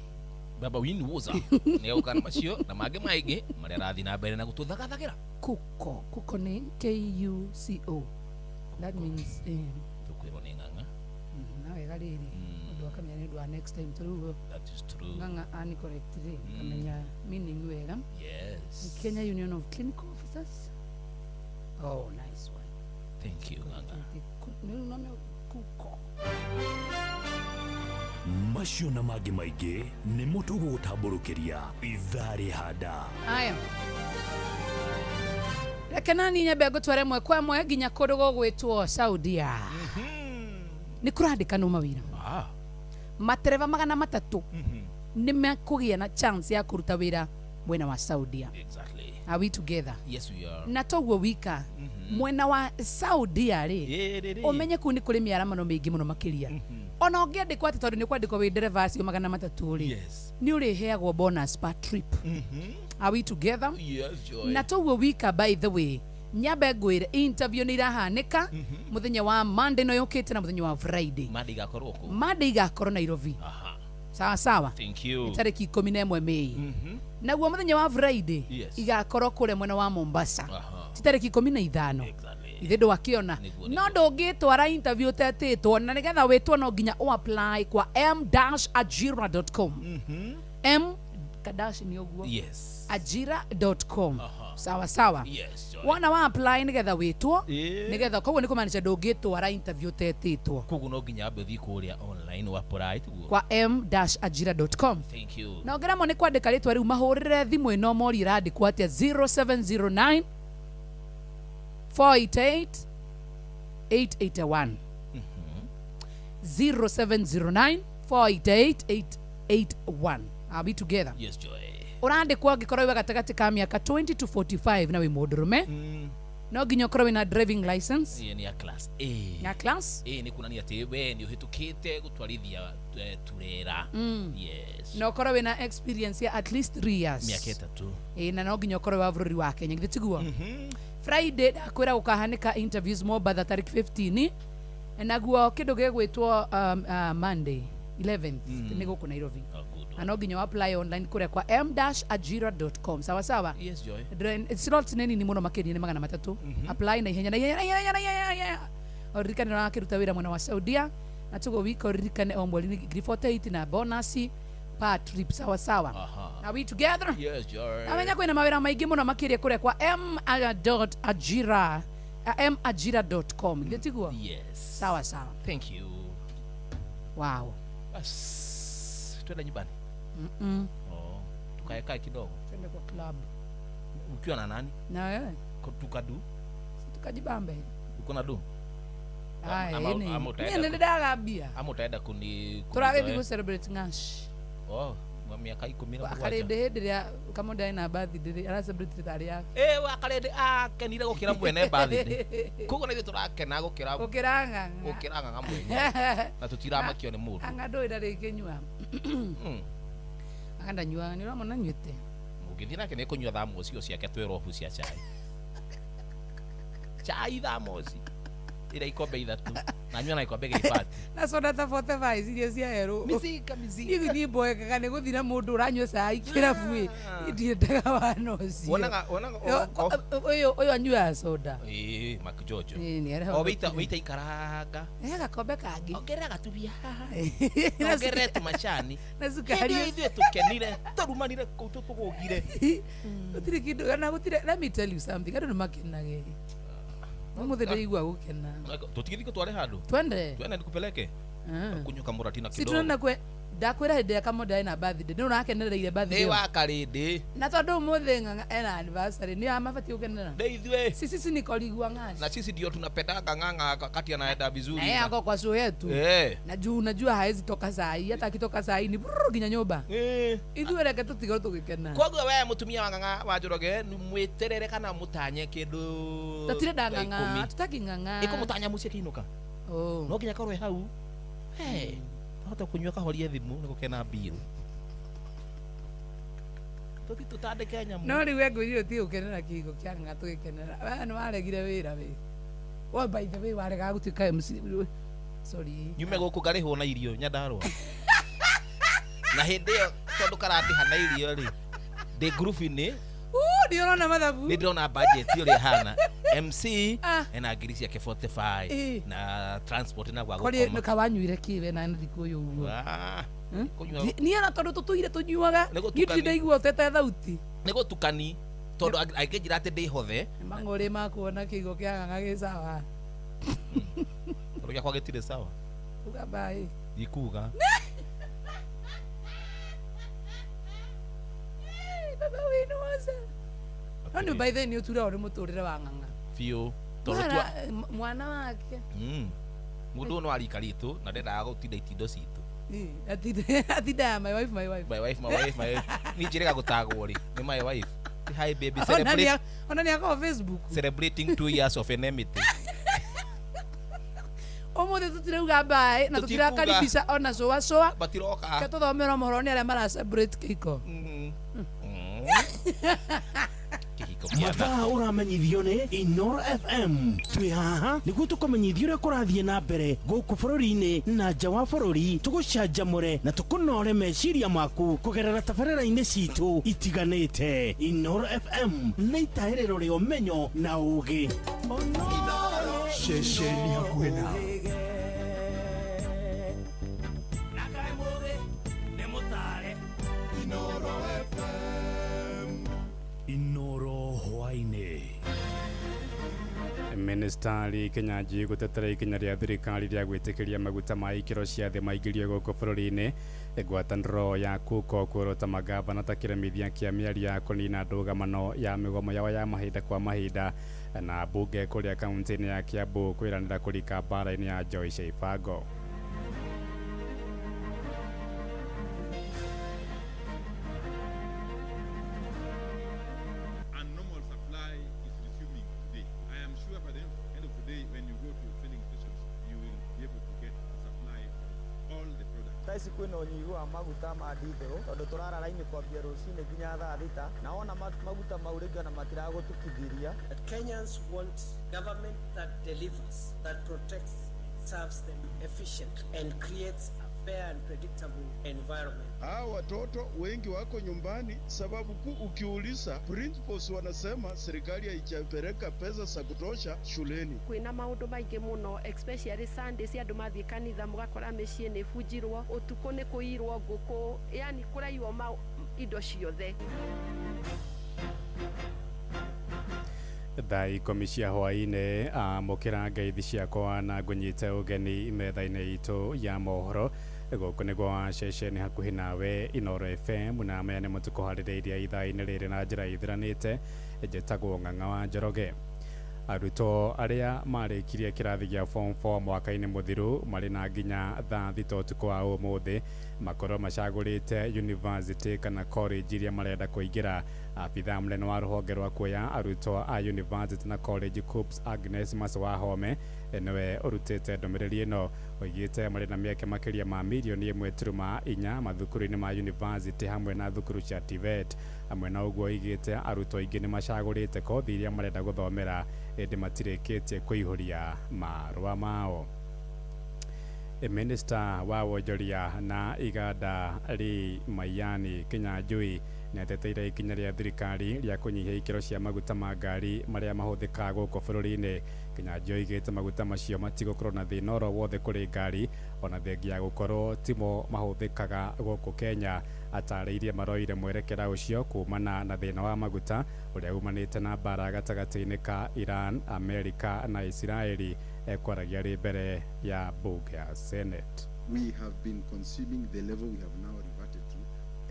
Baba Wini Woza nĩ egũka na macio na mangĩ maingĩ marĩa arathiĩ na mbere na gũtũthagathagĩra. KUKO. KUKO nĩ KUCO. That means Tũkwĩrwo nĩ ng'ang'a. Na wega rĩrĩ ũndũ akamenya nĩ ũndũ wa next time tũrĩu That is true. ng'ang'a ani correct rĩ kamenya meaning wega. Yes. Kenya Union of Clinical Officers. Oh, nice one. Thank you ng'ang'a. Nĩ KUKO. Macio na mangĩ maingĩ nĩmo tũgũgũtambũrũkĩria ithaa rĩhanda. Aya. Reke nani nyambe ngũtware mwe kwa mwe nginya kũndũ gũgwĩtwo Saudia. Nĩ kũrandĩkanwo mawĩra. Matereba 300 nĩ mekũgĩa na chance ya kũruta wĩra Mwena wa Saudia. Exactly. Are we together? Yes, we are. Na toguo wika mwena wa Saudia rĩ, Ĩ, rĩ. Ũmenye kũu nĩ kũrĩ mĩaramano mĩingĩ mũno makĩria. Ona ũngĩandĩkwo atĩ tondũ nĩ kwandĩkwo wĩ ndereba acio 300 rĩ, nĩ ũrĩheagwo bonus per trip. Are we together? Yes, Joy. Na toguo wika, by the way, nyambe ngwĩre interview nĩ irahanĩka mũthenya wa Monday no yũkĩte na mũthenya wa Friday. Monday igakorwo kũ? Monday igakorwo Nairobi. Aha. Sawa sawa. Thank you. Tarĩki 11 Mei. Naguo mũthenya wa Friday igakorwo kũrĩa mwena wa Mombasa. Ti tarĩki 15. Ithe ndwakĩona no ndũngĩtwara interview ũtetĩtwo, na nĩgetha wĩtwo no nginya ũapply kwa m-ajira.com. M kadash nĩ ũguo. Yes. Ajira.com. Sawa sawa. Yes, Joy. Wona wa apply nĩgetha wĩtwo, nĩgetha koguo nĩ kũmaanisha ndũngĩtwara interview ũtetĩtwo. Koguo no nginya wambe ũthiĩ kũrĩa online wa apply tiguo. Kwa m-ajira.com. Thank you. Na ũngĩremwo nĩ kwandĩka rĩtwa rĩu, mahũrĩre thimũ ĩno morie ĩrandĩkwo atĩa: 0709 488 881. 0709 488 881. Are we together? Yes, Joy. Ũrandĩkwo angĩkorwo wĩ gatagatĩ ka mĩaka 20 to 45 na wĩ mũndũrũme, no nginya ũkorwo wĩna driving license Ĩyo nĩ ya class A. Ya class A nĩ kuonania atĩ we nĩ ũhĩtũkĩte gũtwarithia turera. Yes. Na ũkorwo wĩna experience ya at least 3 years. Mĩaka 3. Ĩ, na no nginya ũkorwo wa bũrũri wa Kenya, githĩ tiguo? Friday ndakwĩra gũkahanĩka interviews Mombatha tarĩki 15, naguo kĩndũ gĩgwĩtwo Monday 11th nĩ gũkũ Nairobi. Na no nginya apply online kũrĩa kwa m-ajira.com. Sawa sawa. Yes, Joy. Slots nĩ nini mũno makĩria, nĩ 300. Apply na ihenya na ihenya na ihenya na ihenya na ihenya. Ũririkane ũrakĩruta wĩra mwena wa Saudia, na tugo wika ũririkane o mweri nĩ 48,000 na bonus per trip. Sawa sawa. Are we together? Yes, Joy. Amenya kwĩna mawĩra maingĩ mũno makĩria kũrĩa kwa m.ajira majira.com, githĩ tiguo? Yes. Sawa sawa. Thank you. Wow. Bas, twende nyumbani. Oh, tukae kae kidogo. Twende kwa club. Ukiwa na nani? Na wewe. Tukadu. Tukajibambe. Uko na du? Ai, Ama utaenda niĩ nĩndĩragambia. Ama utaenda kuni Tũragĩthiĩ gũ celebrate Ngash. Oh, wa miaka 17. Akarĩndĩ hĩndĩ ĩrĩa Kamonda ena birthday ara celebrate tarĩ yake. Eh, wakarĩndĩ akenire gũkĩra mwene birthday. Koguo na ithuĩ tũrakena gũkĩra gũkĩra ng'ang'a. Gũkĩra ng'ang'a mwene. Na tũtiramakio nĩ mũndũ. Anga ndũĩ ndarĩ kĩnyua. Anga ndanyuaga, nĩ ũramona nyuĩte. Ũngĩthiĩ nake nĩ kũnyua thamosi o ciake twerobu cia chai. Chai thamosi. Ĩrĩa ikombe 3 na nyua na ikombe gĩa ibati. Na soda ta 45 iria cia herũ. Mizinga mizinga. Niĩ niĩ mboekaga nĩ gũthiĩ na mũndũ ũranyua cai kĩrabu ĩ. Ndiendaga wana ũcio. Wonaga Ũyũ anyuaga soda. Ĩĩ, Mark Jojo. Ĩĩ, nĩ O wĩita ikaranga. Eh, gakombe kangĩ. Ongerera gatubia haha. Ongerere tumacani. Na cukari. Hĩndĩ ĩyo ithuĩ tũkenire, tũrumanire kũu tũtũgũgire. Gũtirĩ kĩndũ na gũtirĩ, let me tell you something, andũ nĩ makenage. Ũmũthĩ ndĩraigua gũkena. Tũtigĩthiĩ gũtware handũ. Twende. Twende nikupeleke. Kunywa kamuratina Si kidogo. tunaenda kwe ndakwĩra hĩndĩ ĩrĩa Kamonda ena birthday nĩ ũrakenereire birthday Nĩ ĩyo. wa karĩndĩ. Na tondũ ũmũthĩ ng'ang'a ena anniversary nĩ amabatiĩ gũkenera. Nĩ ithuĩ. Sisi si nikorigua ng'ash. Na sisi ndio tunapendaga ng'ang'a kati anaenda vizuri. Na yeye ako kwa show yetu. Eh. Na juu unajua haezi toka saa hii, hata akitoka saa hii ni brrr nginya nyũmba. Ithuĩ reke tũtigwo tũgĩkena. Koguo we mũtumia wa ng'ang'a wa Njoroge nĩ mwĩterere kana mũtanye kĩndũ Tũtirenda thaa ng'ang'a, 10. tutaki ng'ang'a. Ĩkũmũtanya mũciĩ akĩinũka. Oh. No nginya akorwo e hau. Hey, hota kũnyua kahorie thimũ nĩ gũkena mbiru. Tũthiĩ tũtandĩke nyamũ. No rĩu we ngwĩrire ũtige gũkenera kĩhiko kĩa ng'ang'a tũgĩkenera. We nĩ waregire wĩra we. Oh, by the way, waregaga gũtuĩka MC. Sorry. Nyume gũkũ ngarĩhwo na irio Nyandarũa. Na hĩndĩ ĩyo tondũ karandĩha na irio rĩ, ndĩ ngurubu-inĩ. Nĩ ũrona mathabu? Nĩ ndĩrona budget ũrĩa ĩhana. MC Ah. ena ngiri ciake 45 Ĩ. na transport na gwa Kori gũkoma. kawanyuire kĩ we na thikũ ũyũ ũguo? Ah, kũnyua Niĩ ona tondũ tũtũire tũnyuaga, Nĩ niĩ gũtukani. ndirĩ ndaigua ũtete thauti. Nĩ gũtukani tondũ angĩnjĩra atĩ ndĩhothe Mang'ũrĩ makuona kĩigo kĩa ng'ang'a gĩ sawa. tondũ gĩakwa gĩtirĩ sawa. Uga bye. Ndikuga. Baba wĩnũ waca. No nĩ by the way nĩ ũturagwo nĩ mũtũrĩre wa ng'ang'a. Biũ. Tondũ tua Mwana wake. Mũndũ ũyũ no arika ritũ na ndendaga gũtinda itindo citũ. Atinda my wife my wife my wife my wife my wife. Ni njĩrĩga gũtagwo rĩ nĩ my wife. Hi baby, celebrate. Ona ni ako Facebook. Celebrating 2 years of enmity. Umuthi tutirauga bye na tutirakaribisha ona coa coa. Batiroka. Ke tuthomera mohoro ni aria mara celebrate kiko. Mathaa ũramenyithio nĩ Inoro FM. Twĩ haha nĩguo tũkũmenyithie ũrĩa kũrathiĩ na mbere gũkũ bũrũri-inĩ na nja wa bũrũri, tũgũcanjamũre na tũkũnore meciria maku kũgerera tabarĩra-inĩ citũ itiganĩte. Inoro FM nĩ itaĩrĩro rĩa ũmenyo na ũũgĩ. Ceceni hakuhĩ nawe. Inoro hwaini. Ministari Kinyanjui gutetera ikinya ria thirikari ria gwitikiria maguta ma ikiro cia thi maingirio guku bururi-ini. Ngwataniro ya kuko kuorota magavana ta kiremithia kia miario ya kunina ndugamano ya migomo yao ya mahinda kwa mahinda, na bunge kuria kaunti-ini ya Kiambu kwiranira kurika mbara-ini ya Joyce Ibango. Ici kwina unyihu wa maguta ma dithero tondu turara raini kwambia rucini nginya thaa thita na wona maguta mau ringi ona matiragutukithiria. Kenyans want government that delivers, that protects, serves them efficiently and creates a fair and predictable environment. Hawa watoto wengi wako nyumbani sababu kuu ukiuliza principals wanasema serikali haijapeleka pesa za kutosha shuleni. Kwina maundu maingi muno especially Sundays andu mathie kanitha mugakora micii ni bunjirwo utuku ni kuirwo nguku, yani kuraiywo indo ciothe. Thaa ikũmi cia hwaĩ-inĩ amũkĩra ngeithi ciakwa na ngũnyite ũgeni metha-inĩ itũ ya mohoro. Gũkũ nĩguo wa ceceni hakuhĩ nawe Inoro FM, na maya nĩmo tũkũharĩrĩirie ithaa-inĩ rĩrĩ na njĩra ithiranĩte. Njĩtagwo Ng'ang'a wa Njoroge. Arutwo arĩa marĩkirie kĩrathi gĩa form 4 mwaka-inĩ mũthiru marĩ na nginya thaa thita ũtukũ wa ũmũthĩ makorwo macagũrĩte university kana college iria marenda kũingĩra. Abithaa mũnene wa rũhonge rwa kuoya arutwo a university na college KUCCPS Agnes Maswahome nĩwe ũrutĩte ndũmĩrĩri ĩno. Oigĩte marĩ na mĩeke makĩria ma mirioni 1.4 mathukuru-inĩ ma university hamwe na thukuru cia TVET. Hamwe na ũguo oigĩte arutwo aingĩ nĩ macagũrĩte kothi iria marenda gũthomera ĩndĩ matirĩkĩtie kũihũria marũa mao. Minista wa wonjoria na iganda Lee Mayani Kinyanjui nĩateteire ikinya rĩa thirikari rĩa kũnyihia ikĩro cia maguta ma ngari marĩa mahũthĩkaga gũkũ bũrũri-inĩ. Kinyanjui oigĩte maguta macio matigũkorwo na thĩna oro wothe kũrĩ ngari ona thengia ya gũkorwo timo mahũthĩkaga gũkũ Kenya. Atarĩirie maroire mwerekera ũcio kumana na thĩna wa maguta ũrĩa umanĩte na mbara gatagatĩ-inĩ ka Iran, Amerika na Isiraeli. Ekwaragia rĩ mbere ya bunge ya Senate. We have been consuming the level we have now reverted to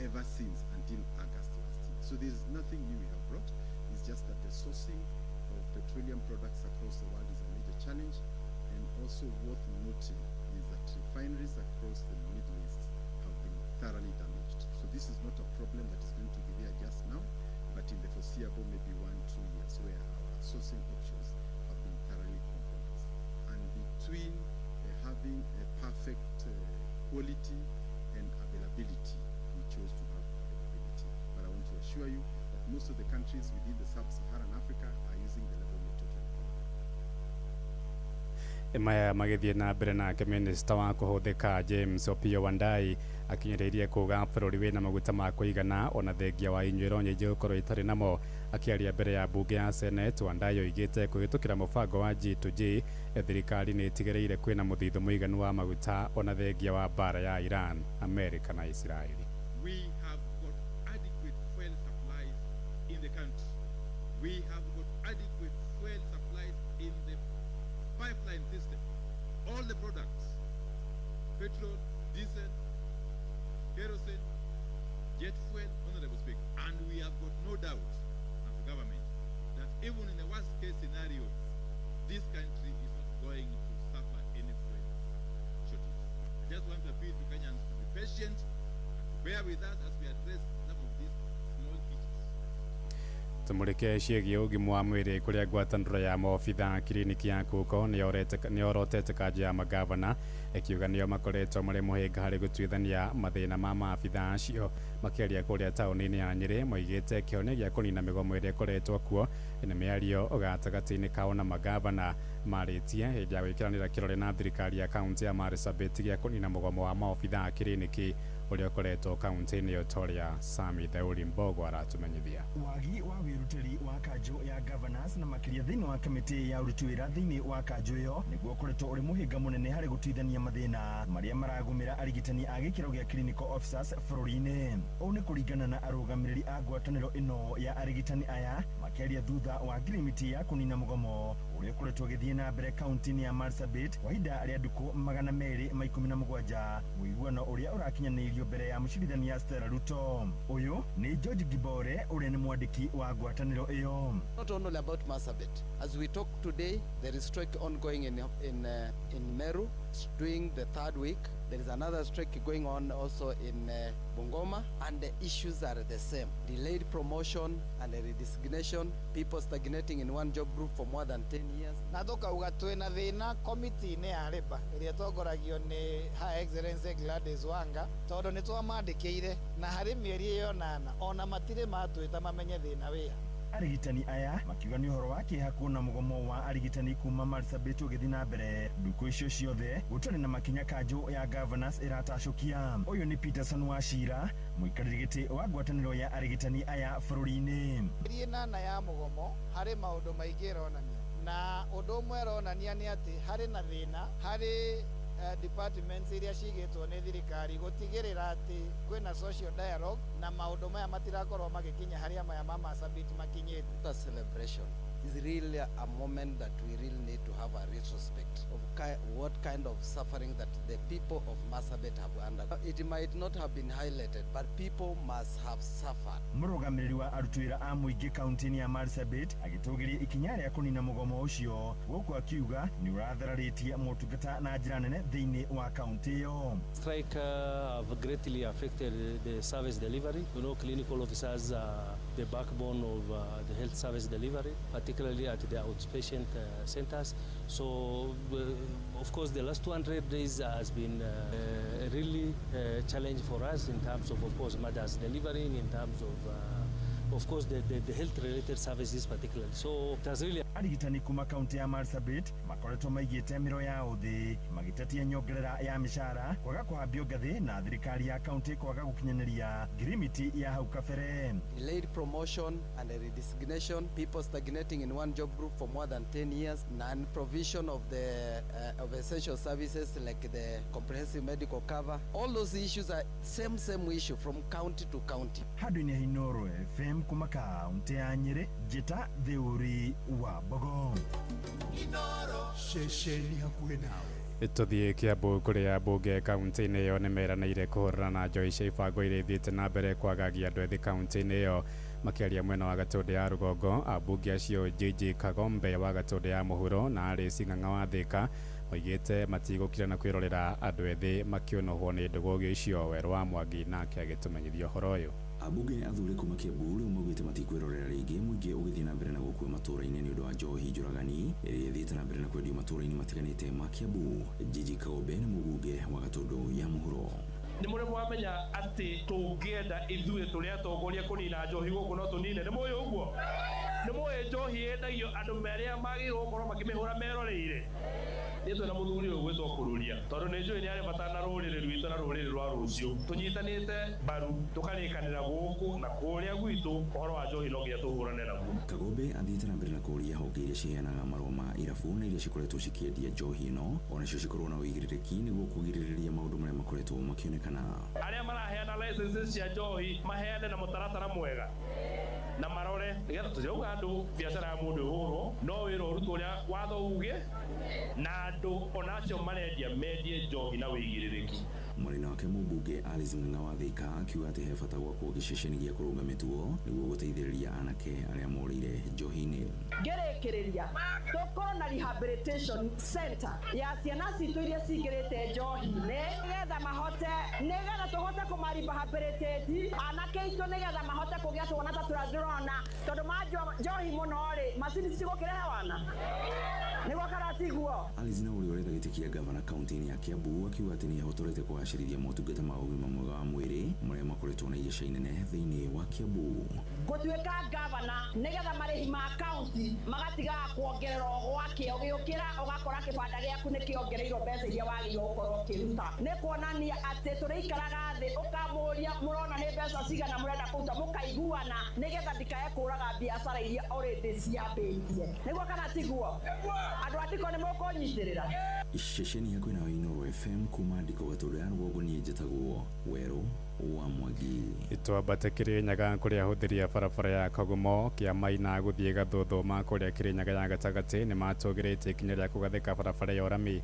ever since until August last year. So there's nothing new we have brought. It's just that the sourcing of petroleum products across the world is a major challenge. And also worth noting is that refineries across the Middle East have been thoroughly damaged. So this is not a problem that is going to be there just now, but in the foreseeable maybe 1-2 years where our sourcing options have been thoroughly compromised. And between having a perfect quality and availability, we chose to have availability. But I want to assure you that most of the countries within the sub-Saharan Africa are using the level we're talking about. Maya magĩthiĩ na mbere nake minista wa kũhũthĩka James Opiyo Wandayi akinyĩrĩirie kuga bũrũri wĩna maguta ma kũigana ona thengia wa inyuĩro nyingĩ gũkorwo itarĩ namo. Akĩaria mbere ya bunge ya Senate, Wandayi oigĩte kũhĩtũkĩra mũbango wa G2G thirikari nĩ ĩtigĩrĩire kwĩna mũthithũ mũiganu wa maguta ona thengia wa mbara ya Iran, Amerika na Isiraeli. We have got adequate fuel supplies in the country. We have got adequate fuel supplies in the pipeline system. All the products, petrol, diesel, kerosene, jet fuel, Honorable Speaker. And we have got no doubt as a government that even in the worst case scenario, this country is not going to suffer any fuel shortage. I just want to appeal to Kenyans to patient and to bear with us as we address some of these small issues. Tumurike ciĩgiĩ ũgima wa mwĩrĩ kũrĩa ngwatanĩro ya maobitha kiriniki ya Kuko nĩyorotete kanjũ ya magavana ĩkiuga nĩo makoretwo marĩ mũhĩnga harĩ gũtuithania mathĩna ma maabitha acio. Makĩaria kũrĩa taũni-inĩ ya Nyĩrĩ moigĩte kĩhonia gĩa kũnina mĩgomo ĩrĩa ĩkoretwo kuo nĩ mĩario gatagatĩ-inĩ kao na magavana. Marĩtie hĩndĩ ya gwĩkĩranĩra kĩrore na thirikari ya kaũntĩ ya Marsabit gĩa kũnina mũgomo wa maobitha a kiriniki ũrĩa ũkoretwo kaũntĩ-inĩ ĩyo ta ũrĩa Sami Theuri Mbogo aratumenyithia. Wagi wa wĩrutĩri wa kanjũ ya governors na makĩria thĩinĩ wa kamĩtĩ ya ũruti wĩra thĩinĩ wa kanjũ ĩyo nĩguo ũkoretwo ũrĩ mũhĩnga mũnene harĩ gũtuithania mathĩna marĩa maragũmĩra arigitani a gĩkĩro gĩa clinical officers bũrũri-inĩ. Ũũ nĩ kũringana na arũgamĩrĩri a ngwatanĩro ĩno ya arigitani aya makĩaria thutha wa ngirimiti ya kũnina mũgomo ũrĩa ũkoretwo ũgĩthiĩ na mbere kaũntĩ-inĩ ya Marsabit kwa ihinda rĩa ndukũ 217, mũiguano ũrĩa ũrakinyanĩirio mbere ya mũcirithania Stella Ruto. Ũyũ nĩ George Gibore ũrĩa nĩ mwandĩki wa ngwatanĩro ĩyo. Not only about Marsabit. As we talk today, there is strike ongoing in Meru. It's during the third week. There is another strike going on also in Bungoma, and the issues are the same. Delayed promotion and redesignation, people stagnating in one job group for more than 10 years. Na tukauga twina thina komiti-inĩ ya Labour ĩrĩa ĩtongoragio nĩ Her Excellency Gladys Wanga, tondũ nĩ twamandĩkĩire na harĩ mĩeri ĩyo nana ona matirĩ matwĩta mamenye thĩna wĩha. Arigitani aya makiuga nĩ ũhoro wa kĩeha kuona mũgomo wa arigitani kuma Marsabit ũgĩthiĩ na mbere ndukũ icio ciothe gũtarĩ na makinya kanjũ ya governors ĩratacũkia. Ũyũ nĩ Peterson Wachira, mũikarĩri gĩtĩ wa ngwatanĩro ya arigitani aya bũrũri-inĩ. Mĩeri ĩnana ya mũgomo harĩ maũndũ maingĩ ĩronania, na ũndũ ũmwe ĩronania nĩ atĩ harĩ na thĩna harĩ departments iria cigĩtwo nĩ thirikari gũtigĩrĩra atĩ kwĩna social dialogue na maũndũ maya matirakorwo magĩkinya harĩa maya ma Marsabit makinyĩte. The celebration is really a moment that we really need to have a retrospect of what kind of suffering that the people of Marsabit have undergone. It might not have been highlighted, but people must have suffered. Mũrũgamĩrĩri wa aruti wĩra a mũingĩ kaũntĩ-inĩ ya Marsabit agĩtũgĩria ikinya rĩa kũnina mũgomo ũcio gũkũ akiuga nĩ ũrathararĩtie motungata na njĩra nene thĩinĩ wa kaũntĩ ĩyo. Strike have greatly affected the service delivery. You know, clinical officers are the backbone of the health service delivery, particularly at the outpatient centers. So, of course, the last 200 days has been a really challenge for us in terms of course, mothers delivering, in terms of course, the health-related services particularly. So it has really... Arigitani kuma kaunti ya Marsabit makoretwo maigĩte mĩro yao thĩ magĩtetia nyongerera ya mĩcara, kwaga kũhambio ngathĩ na thirikari ya kaunti kwaga gũkinyanĩria ngirimiti ya hau kabere. Delayed promotion and redesignation, people stagnating in one job group for more than 10 years, non-provision of the of essential services like the comprehensive medical cover. All those issues are same issue from county to county. Handũ-inĩ ha Inooro FM kuma kaunti ya Nyĩrĩ, Njĩta Theuri wa Mbogo. Ceceni hakuhĩ nawe. Tũthiĩ Kiambu kũrĩa mbunge kaunti-inĩ ĩyo nĩmeranĩire kũhũrana na njohi cia ibango iria ithiĩte na mbere kwagagia andũ ethĩ kaunti-inĩ ĩyo. Makĩaria mwena wa Gatũndũ ya rũgongo, ambunge acio JJ Kagombe wa Gatũndũ ya mũhuro na Alice Ng'ang'a wa Thĩka moigĩte matigũkira na kwĩrorera andũ ethĩ makĩũnũhwo nĩ ndũgũgĩ icio. Werũ wa Mwangi nake agĩtũmenyithia ũhoro ũyũ. Ambunge athure kuma Kiambu rĩu maugĩte matikwĩrorera rĩngĩ mũingĩ ũgĩthiĩ na mbere na gũkua matũũra-inĩ nĩ ũndũ wa njohi njũragani ĩrĩa ĩthiĩte na mbere na kwendio matũũra-inĩ matiganĩte ma Kiambu. Jiji Kaombe nĩ mũmbunge wa Gatũndũ ya mũhuro. Nĩ mũrĩ mwamenya atĩ tũngĩenda ithuĩ tũrĩ atongoria kũnina njohi gũkũ no tũnine? Nĩ mũĩ ũguo? Nĩ mũĩ njohi yendagio andũ marĩa magĩrĩirwo gũkorwo makĩmĩhũra meroreire? Nĩ twĩna mũthuri ũyũ gwĩtwo Kũrũria, tondũ nĩ njũĩ nĩ arĩ bata na rũrĩrĩ rwitũ na rũrĩrĩ rwa rũciũ. Tũnyitanĩte mbaru tũkarĩkanĩra gũkũ na kũrĩa gwitũ ũhoro wa njohi no nginya tũhũrane naguo. Kagombe athiĩte na mbere na kũũria honge iria ciheanaga marũa ma irabu na iria cikoretwo cikĩendia njohi ĩno onacio cikorwo na ũigĩrĩrĩki nĩguo kũgirĩrĩria maũndũ marĩa makoretwo makĩonekana. Arĩa maraheana licenses cia njohi maheane na mũtaratara mwega na marore nĩgetha tũtirauga andũ biacara ya mũndũ ĩhũrwo, no wĩra ũrutwo ũrĩa watho uge na andũ onacio marendia mendie njohi na wĩigĩrĩrĩki. Mwena wake mũmbunge Alice Ng'ang'a wa Thika akiuga atĩ he bata gwakwo gĩceceni gĩa kũrũnga mĩtugo nĩguo gũteithĩrĩria anake arĩa morĩire njohi-inĩ. Ngĩrĩkĩrĩria tũkorwo na rehabilitation center ya ciana citũ iria cingĩrĩte njohi-inĩ nĩgetha mahote nĩgetha tũhote kũmarehabilitate anake aitũ nĩgetha mahote kũgĩa twana ta tũrĩa ndĩrona tondũ manjua njohi mũno rĩ macini cigũkĩrehe wana nĩguo kana tiguo. Alice na ũrĩa ũretha gĩtĩ kĩa gavana kaunti-inĩ ya Kiambu akiuga atĩ nĩehotorete kũgacĩrithia motungata ma ũgima mwega wa mwĩrĩ marĩa makoretwo na igeca inene thĩinĩ wa Kiambu. Ngũtuĩka gavana nĩgetha marĩhi ma kaunti magatigaga kuongererwo gwakĩo gĩũkĩra ũgakora kĩbanda gĩaku nĩkĩongereirwo mbeca iria wagĩrĩirwo gũkorwo ũkĩruta. Nĩ kuonania atĩ tũrĩikaraga thĩ ũkamũria mũrona nĩ mbeca cigana mũrenda kũruta mũkaiguana nĩgetha ndikae kũraga biacara iria already ciambĩtie. Nĩguo kana tiguo? Andũ a Ndiko nĩ mũkũnyitĩrĩra. Ceceni yaku nayo Inooro FM kuma Ndiko Gatũndũ ya rũgongo niĩ njĩtagwo Werũ wa Mwangi. Twambate Kirinyaga kũrĩa ahũthĩri a barabara ya Kagumo Kĩamaina gũthiĩ Gathũthũma kũrĩa Kirinyaga ya gatagatĩ nĩ matũgĩrĩtie ikinya rĩa kũgathĩka barabara ya ũrami.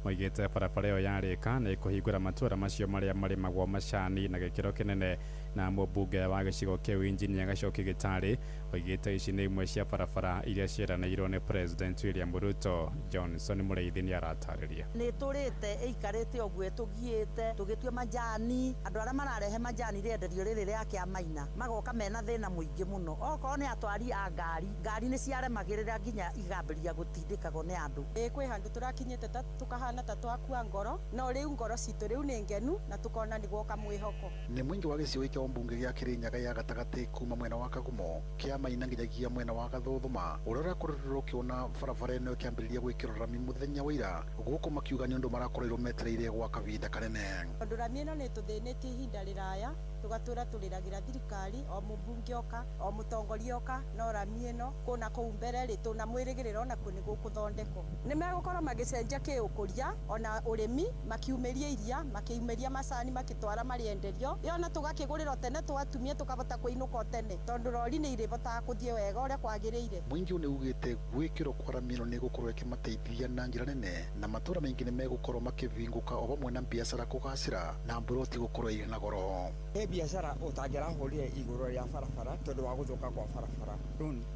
Moigĩte barabara ĩyo yarĩka nĩ ĩkũhingũra matũũra macio marĩa marĩmagwo macani na gĩkĩro kĩnene. Na mũmbunge wa gĩcigo kĩu Injinia Gacoki Gĩtarĩ oigĩte ici nĩ imwe cia barabara iria ciĩranĩirwo nĩ President William Ruto. Johnson Mũrĩithi nĩ aratarĩria. Nĩ tũrĩte ĩikarĩte ũguo ĩtũgiĩte tũgĩtue majani andũ arĩa mararehe majani rĩenderio rĩrĩ rĩa Kĩamaina magoka mena thĩna mũingĩ mũno. Okorwo nĩ atwari a ngari, ngari nĩ ciaremagĩrĩra nginya igambĩrĩria gũtindĩkagwo nĩ andũ. Ĩ kwĩ handũ tũrakinyĩte ta tũkahana ta twakua ngoro no rĩu ngoro citũ rĩu nĩ ngenu na tũkona nĩ gwoka mwĩhoko. Nĩ mũingĩ wa gĩcigo gĩkĩ mbunge gĩa Kirinyaga ya gatagatĩ kuma mwena wa Kagumo Kĩamaina nginyagia mwena wa Gathũthũma ũrĩa ũrakorirwo ũkĩona barabara ĩno ĩkĩambĩrĩria gwĩkĩrwo rami mũthenya wa ira gũkũ makiuga nĩ ũndũ marakorirwo metereire gwa kahinda kanene. Tondũ rami ĩno nĩ tũthĩnĩtie ihinda rĩraya tũgatũra tũrĩragĩra thirikari o mũmbunge oka o mũtongoria oka no rami ĩno kũna kũu mbere rĩ tũna mwĩrĩgĩrĩro onakuo nĩ gũkũthondekwo. Nĩ megũkorwo magĩcenjia kĩũkũria ona ũrĩmi makiumĩria iria makiumĩria macani makĩtwara marĩenderio ĩona tũgakĩgũrĩrwo tene twatumia tũkabota kũinũka tene tondũ rori nĩ irĩbotaga kũthiĩ wega ũrĩa kwagĩrĩire. Mũingĩ nĩ ugĩte gwĩkĩrwo kwa rami ĩno nĩ gũkorwo ĩkĩmateithia na njĩra nene na matũũra maingĩ nĩ megũkorwo makĩhingũka o hamwe na biacara kũgacĩra na mburoti gũkorwo irĩ na goro. He biacara ũtangĩrahũrire igũrũ rĩa barabara tondũ wa gũthũka kwa barabara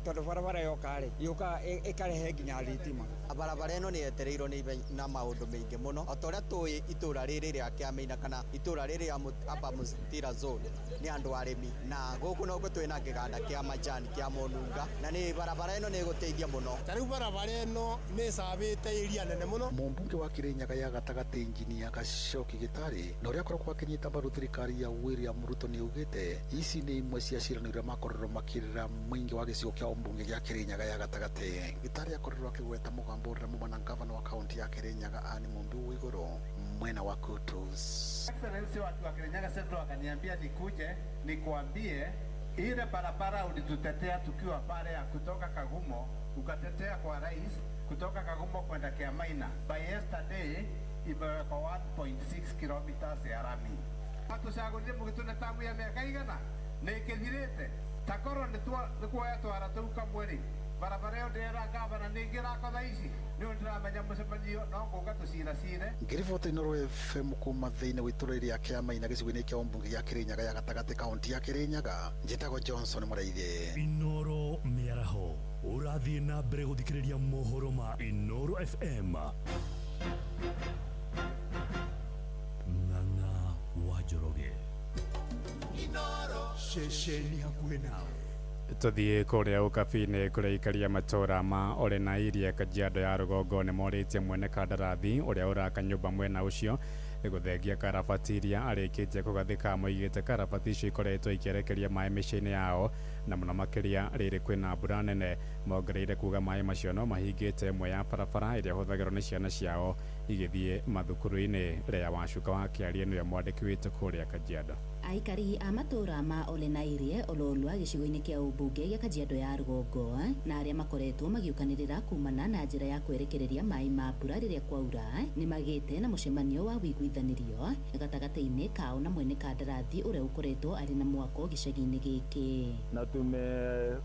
tondũ barabara yoka rĩ yũkaga ĩkarehe nginya thitima. Barabara ĩno nĩ yetereirwo nĩ na maũndũ maingĩ mũno o ta ũrĩa tũĩ itũũra rĩrĩ rĩa Kĩamaina kana itũũra rĩrĩ rĩa Upper Mutira zone nĩ andũ arĩmi na gũkũ nokuo twĩna kĩganda kĩa majani kĩa Mũnunga na nĩ barabara ĩno nĩ ĩgũteithia mũno. Ta rĩu barabara ĩno nĩ ĩcabĩte area nene mũno. Mũmbunge wa Kirinyaga ya gatagatĩ Injinia Gacoki Gĩtarĩ na ũrĩa akoragwo akĩnyita mbaru thirikari ya William Ruto nĩ augĩte ici nĩ imwe cia ciĩranĩro iria makorirwo makĩrĩra mũingĩ wa gĩcigo kĩa ũmbunge gĩa Kirinyaga ya gatagatĩ. Gĩtarĩ akorirwo akĩgweta mũgambo ũrĩa muma na gavana wa kaunti ya Kirinyaga Anne Mumbi Waiguru mwena wa Kutus. Excellency, watu wa Kirinyaga Central wakaniambia nikuje nikuambie ile barabara ulitutetea tukiwa pale ya kutoka Kagumo, ukatetea kwa rais kutoka Kagumo kwenda Kiamaina. By yesterday imewekwa 1.6 kilometers ya rami. Atucagũrire mũgĩtũne tamu ya mĩaka igana nĩ ĩkĩthirĩte takorwo nĩ kuoya twara tũu kamwe rĩ barabara ĩyo ndĩrera gavana nĩ ĩngĩrakwo thaa ici nĩ ũndũ ndĩramenya mũcemanio no ngũka tũciracire. Ngĩriboti Inooro FM kuma thĩinĩ wa itũũra rĩa Kĩamaina gĩcigo-inĩ kĩa ũmbunge gĩa Kirinyaga ya gatagatĩ kaunti ya Kirinyaga njĩtagwo Johnson Mũraithi. Inooro mĩaraho ũrathiĩ na mbere gũthikĩrĩria mohoro ma Inooro FM. Ng'ang'a wa Njoroge. Inooro ceceni hakuhĩ nawe. Tuthiĩ kũrĩa ũkabi-inĩ kũrĩa aikaria matũũra ma Ole na Iria Kajiado ya rũgongo nĩ morĩtie mwene kandarathi ũrĩa ũraka nyũmba mwena ũcio gũthengia karabati iria arĩkĩtie kũgathĩka. Moigĩte karabati icio ikoretwo ikĩerekeria maĩ mĩciĩ-inĩ yao na mũno makĩria rĩrĩ kwĩna mbura nene. Mongereire kuga maĩ macio no mahingĩte ĩmwe ya barabara ĩrĩa ĩhũthagĩrwo nĩ ciana ciao igĩthiĩ mathukuru-inĩ. Lea Wacuka wa Kĩarie nĩwe mwandĩki witũ kũrĩa Kajiado. Aikari a matũũra ma Ole na Irie Ololua gĩcigo-inĩ kĩa ũmbunge gĩa Kajiado ya rũgongo na arĩa makoretwo magĩũkanĩrĩra kumana na njĩra ya kwerekereria maĩ ma mbura rĩrĩa kwaura nĩ magĩte na mũcemanio wa wĩiguithanĩrio gatagatĩ-inĩ kao na mwene kandarathi ũrĩa ũkoretwo arĩ na mwako gĩcagi-inĩ gĩkĩ. Na tume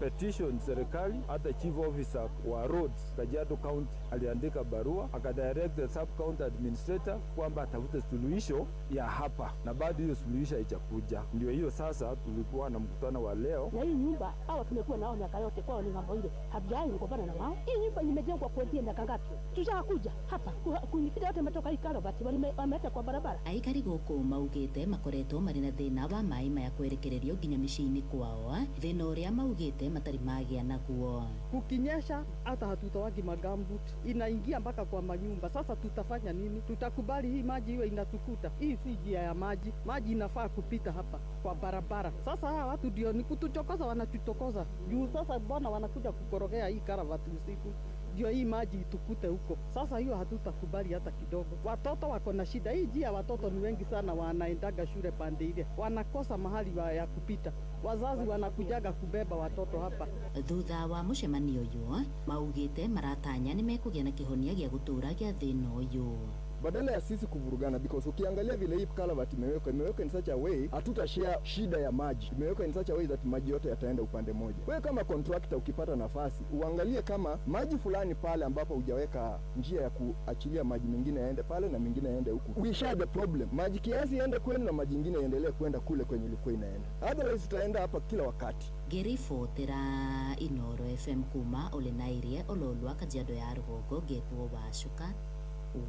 petition serikali, hata chief officer wa roads Kajiado County aliandika barua akadirect the sub county administrator kwamba atafute suluhisho ya hapa, na bado hiyo suluhisho haijakuja. Ndio hiyo sasa tulikuwa na mkutano wa leo. Na hii nyumba hawa tumekuwa nao miaka yote, kwao ni ng'ambo ile, hatujawahi kugombana na wao. Hii nyumba imejengwa kuanzia miaka ngapi? Tushakuja hapa kuingia yote imetoka hii karabati wameleta kwa barabara. Aikari gũkũ maugĩte makoretwo marĩ na thĩna wa maĩ maya kwerekererio nginya mĩciĩ-inĩ kwao, thĩna ũrĩa maugĩte matarĩ magĩa naguo. Kukinyesha hata hatutawagi magambut, inaingia mpaka kwa manyumba. Sasa tutafanya nini? Tutakubali hii maji iwe inatukuta? Hii si njia ya maji, maji inafaa kupita hapa kwa barabara. Sasa hawa watu ndio ni kutuchokoza, wanatuchokoza juu. Sasa mbona wanakuja kukorogea hii karavati usiku ndio hii maji itukute huko? Sasa hiyo hatutakubali hata kidogo. Watoto wako na shida hii njia, watoto ni wengi sana wanaendaga shule pande ile, wanakosa mahali ya kupita. Wazazi wanakujaga kubeba watoto hapa. Thutha wa mũcemanio ũyũ maugĩte maratanya nĩmekũgĩa na kĩhonia gĩa gũtũũra gĩa thĩna ũyũ. Badala ya sisi kuvurugana, because ukiangalia vile hii culvert imewekwa in such a way hatutashare shida ya maji, imewekwa in such a way that maji yote yataenda upande moja. Wewe kama contractor ukipata nafasi uangalie kama maji fulani pale ambapo hujaweka njia ya kuachilia maji mengine yaende pale na mengine yaende huku, we share the problem. Maji kiasi yaende kwenu na maji mengine yaendelee kwenda kule kwenye ilikuwa inaenda, otherwise tutaenda hapa kila wakati. Ngĩribotera Inoro FM kuma Ole Nairie Ololua Kajiado ya Rũgongo, ngetwo Wacuka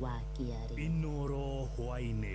wa Kĩarĩ. Inoro hwainĩ.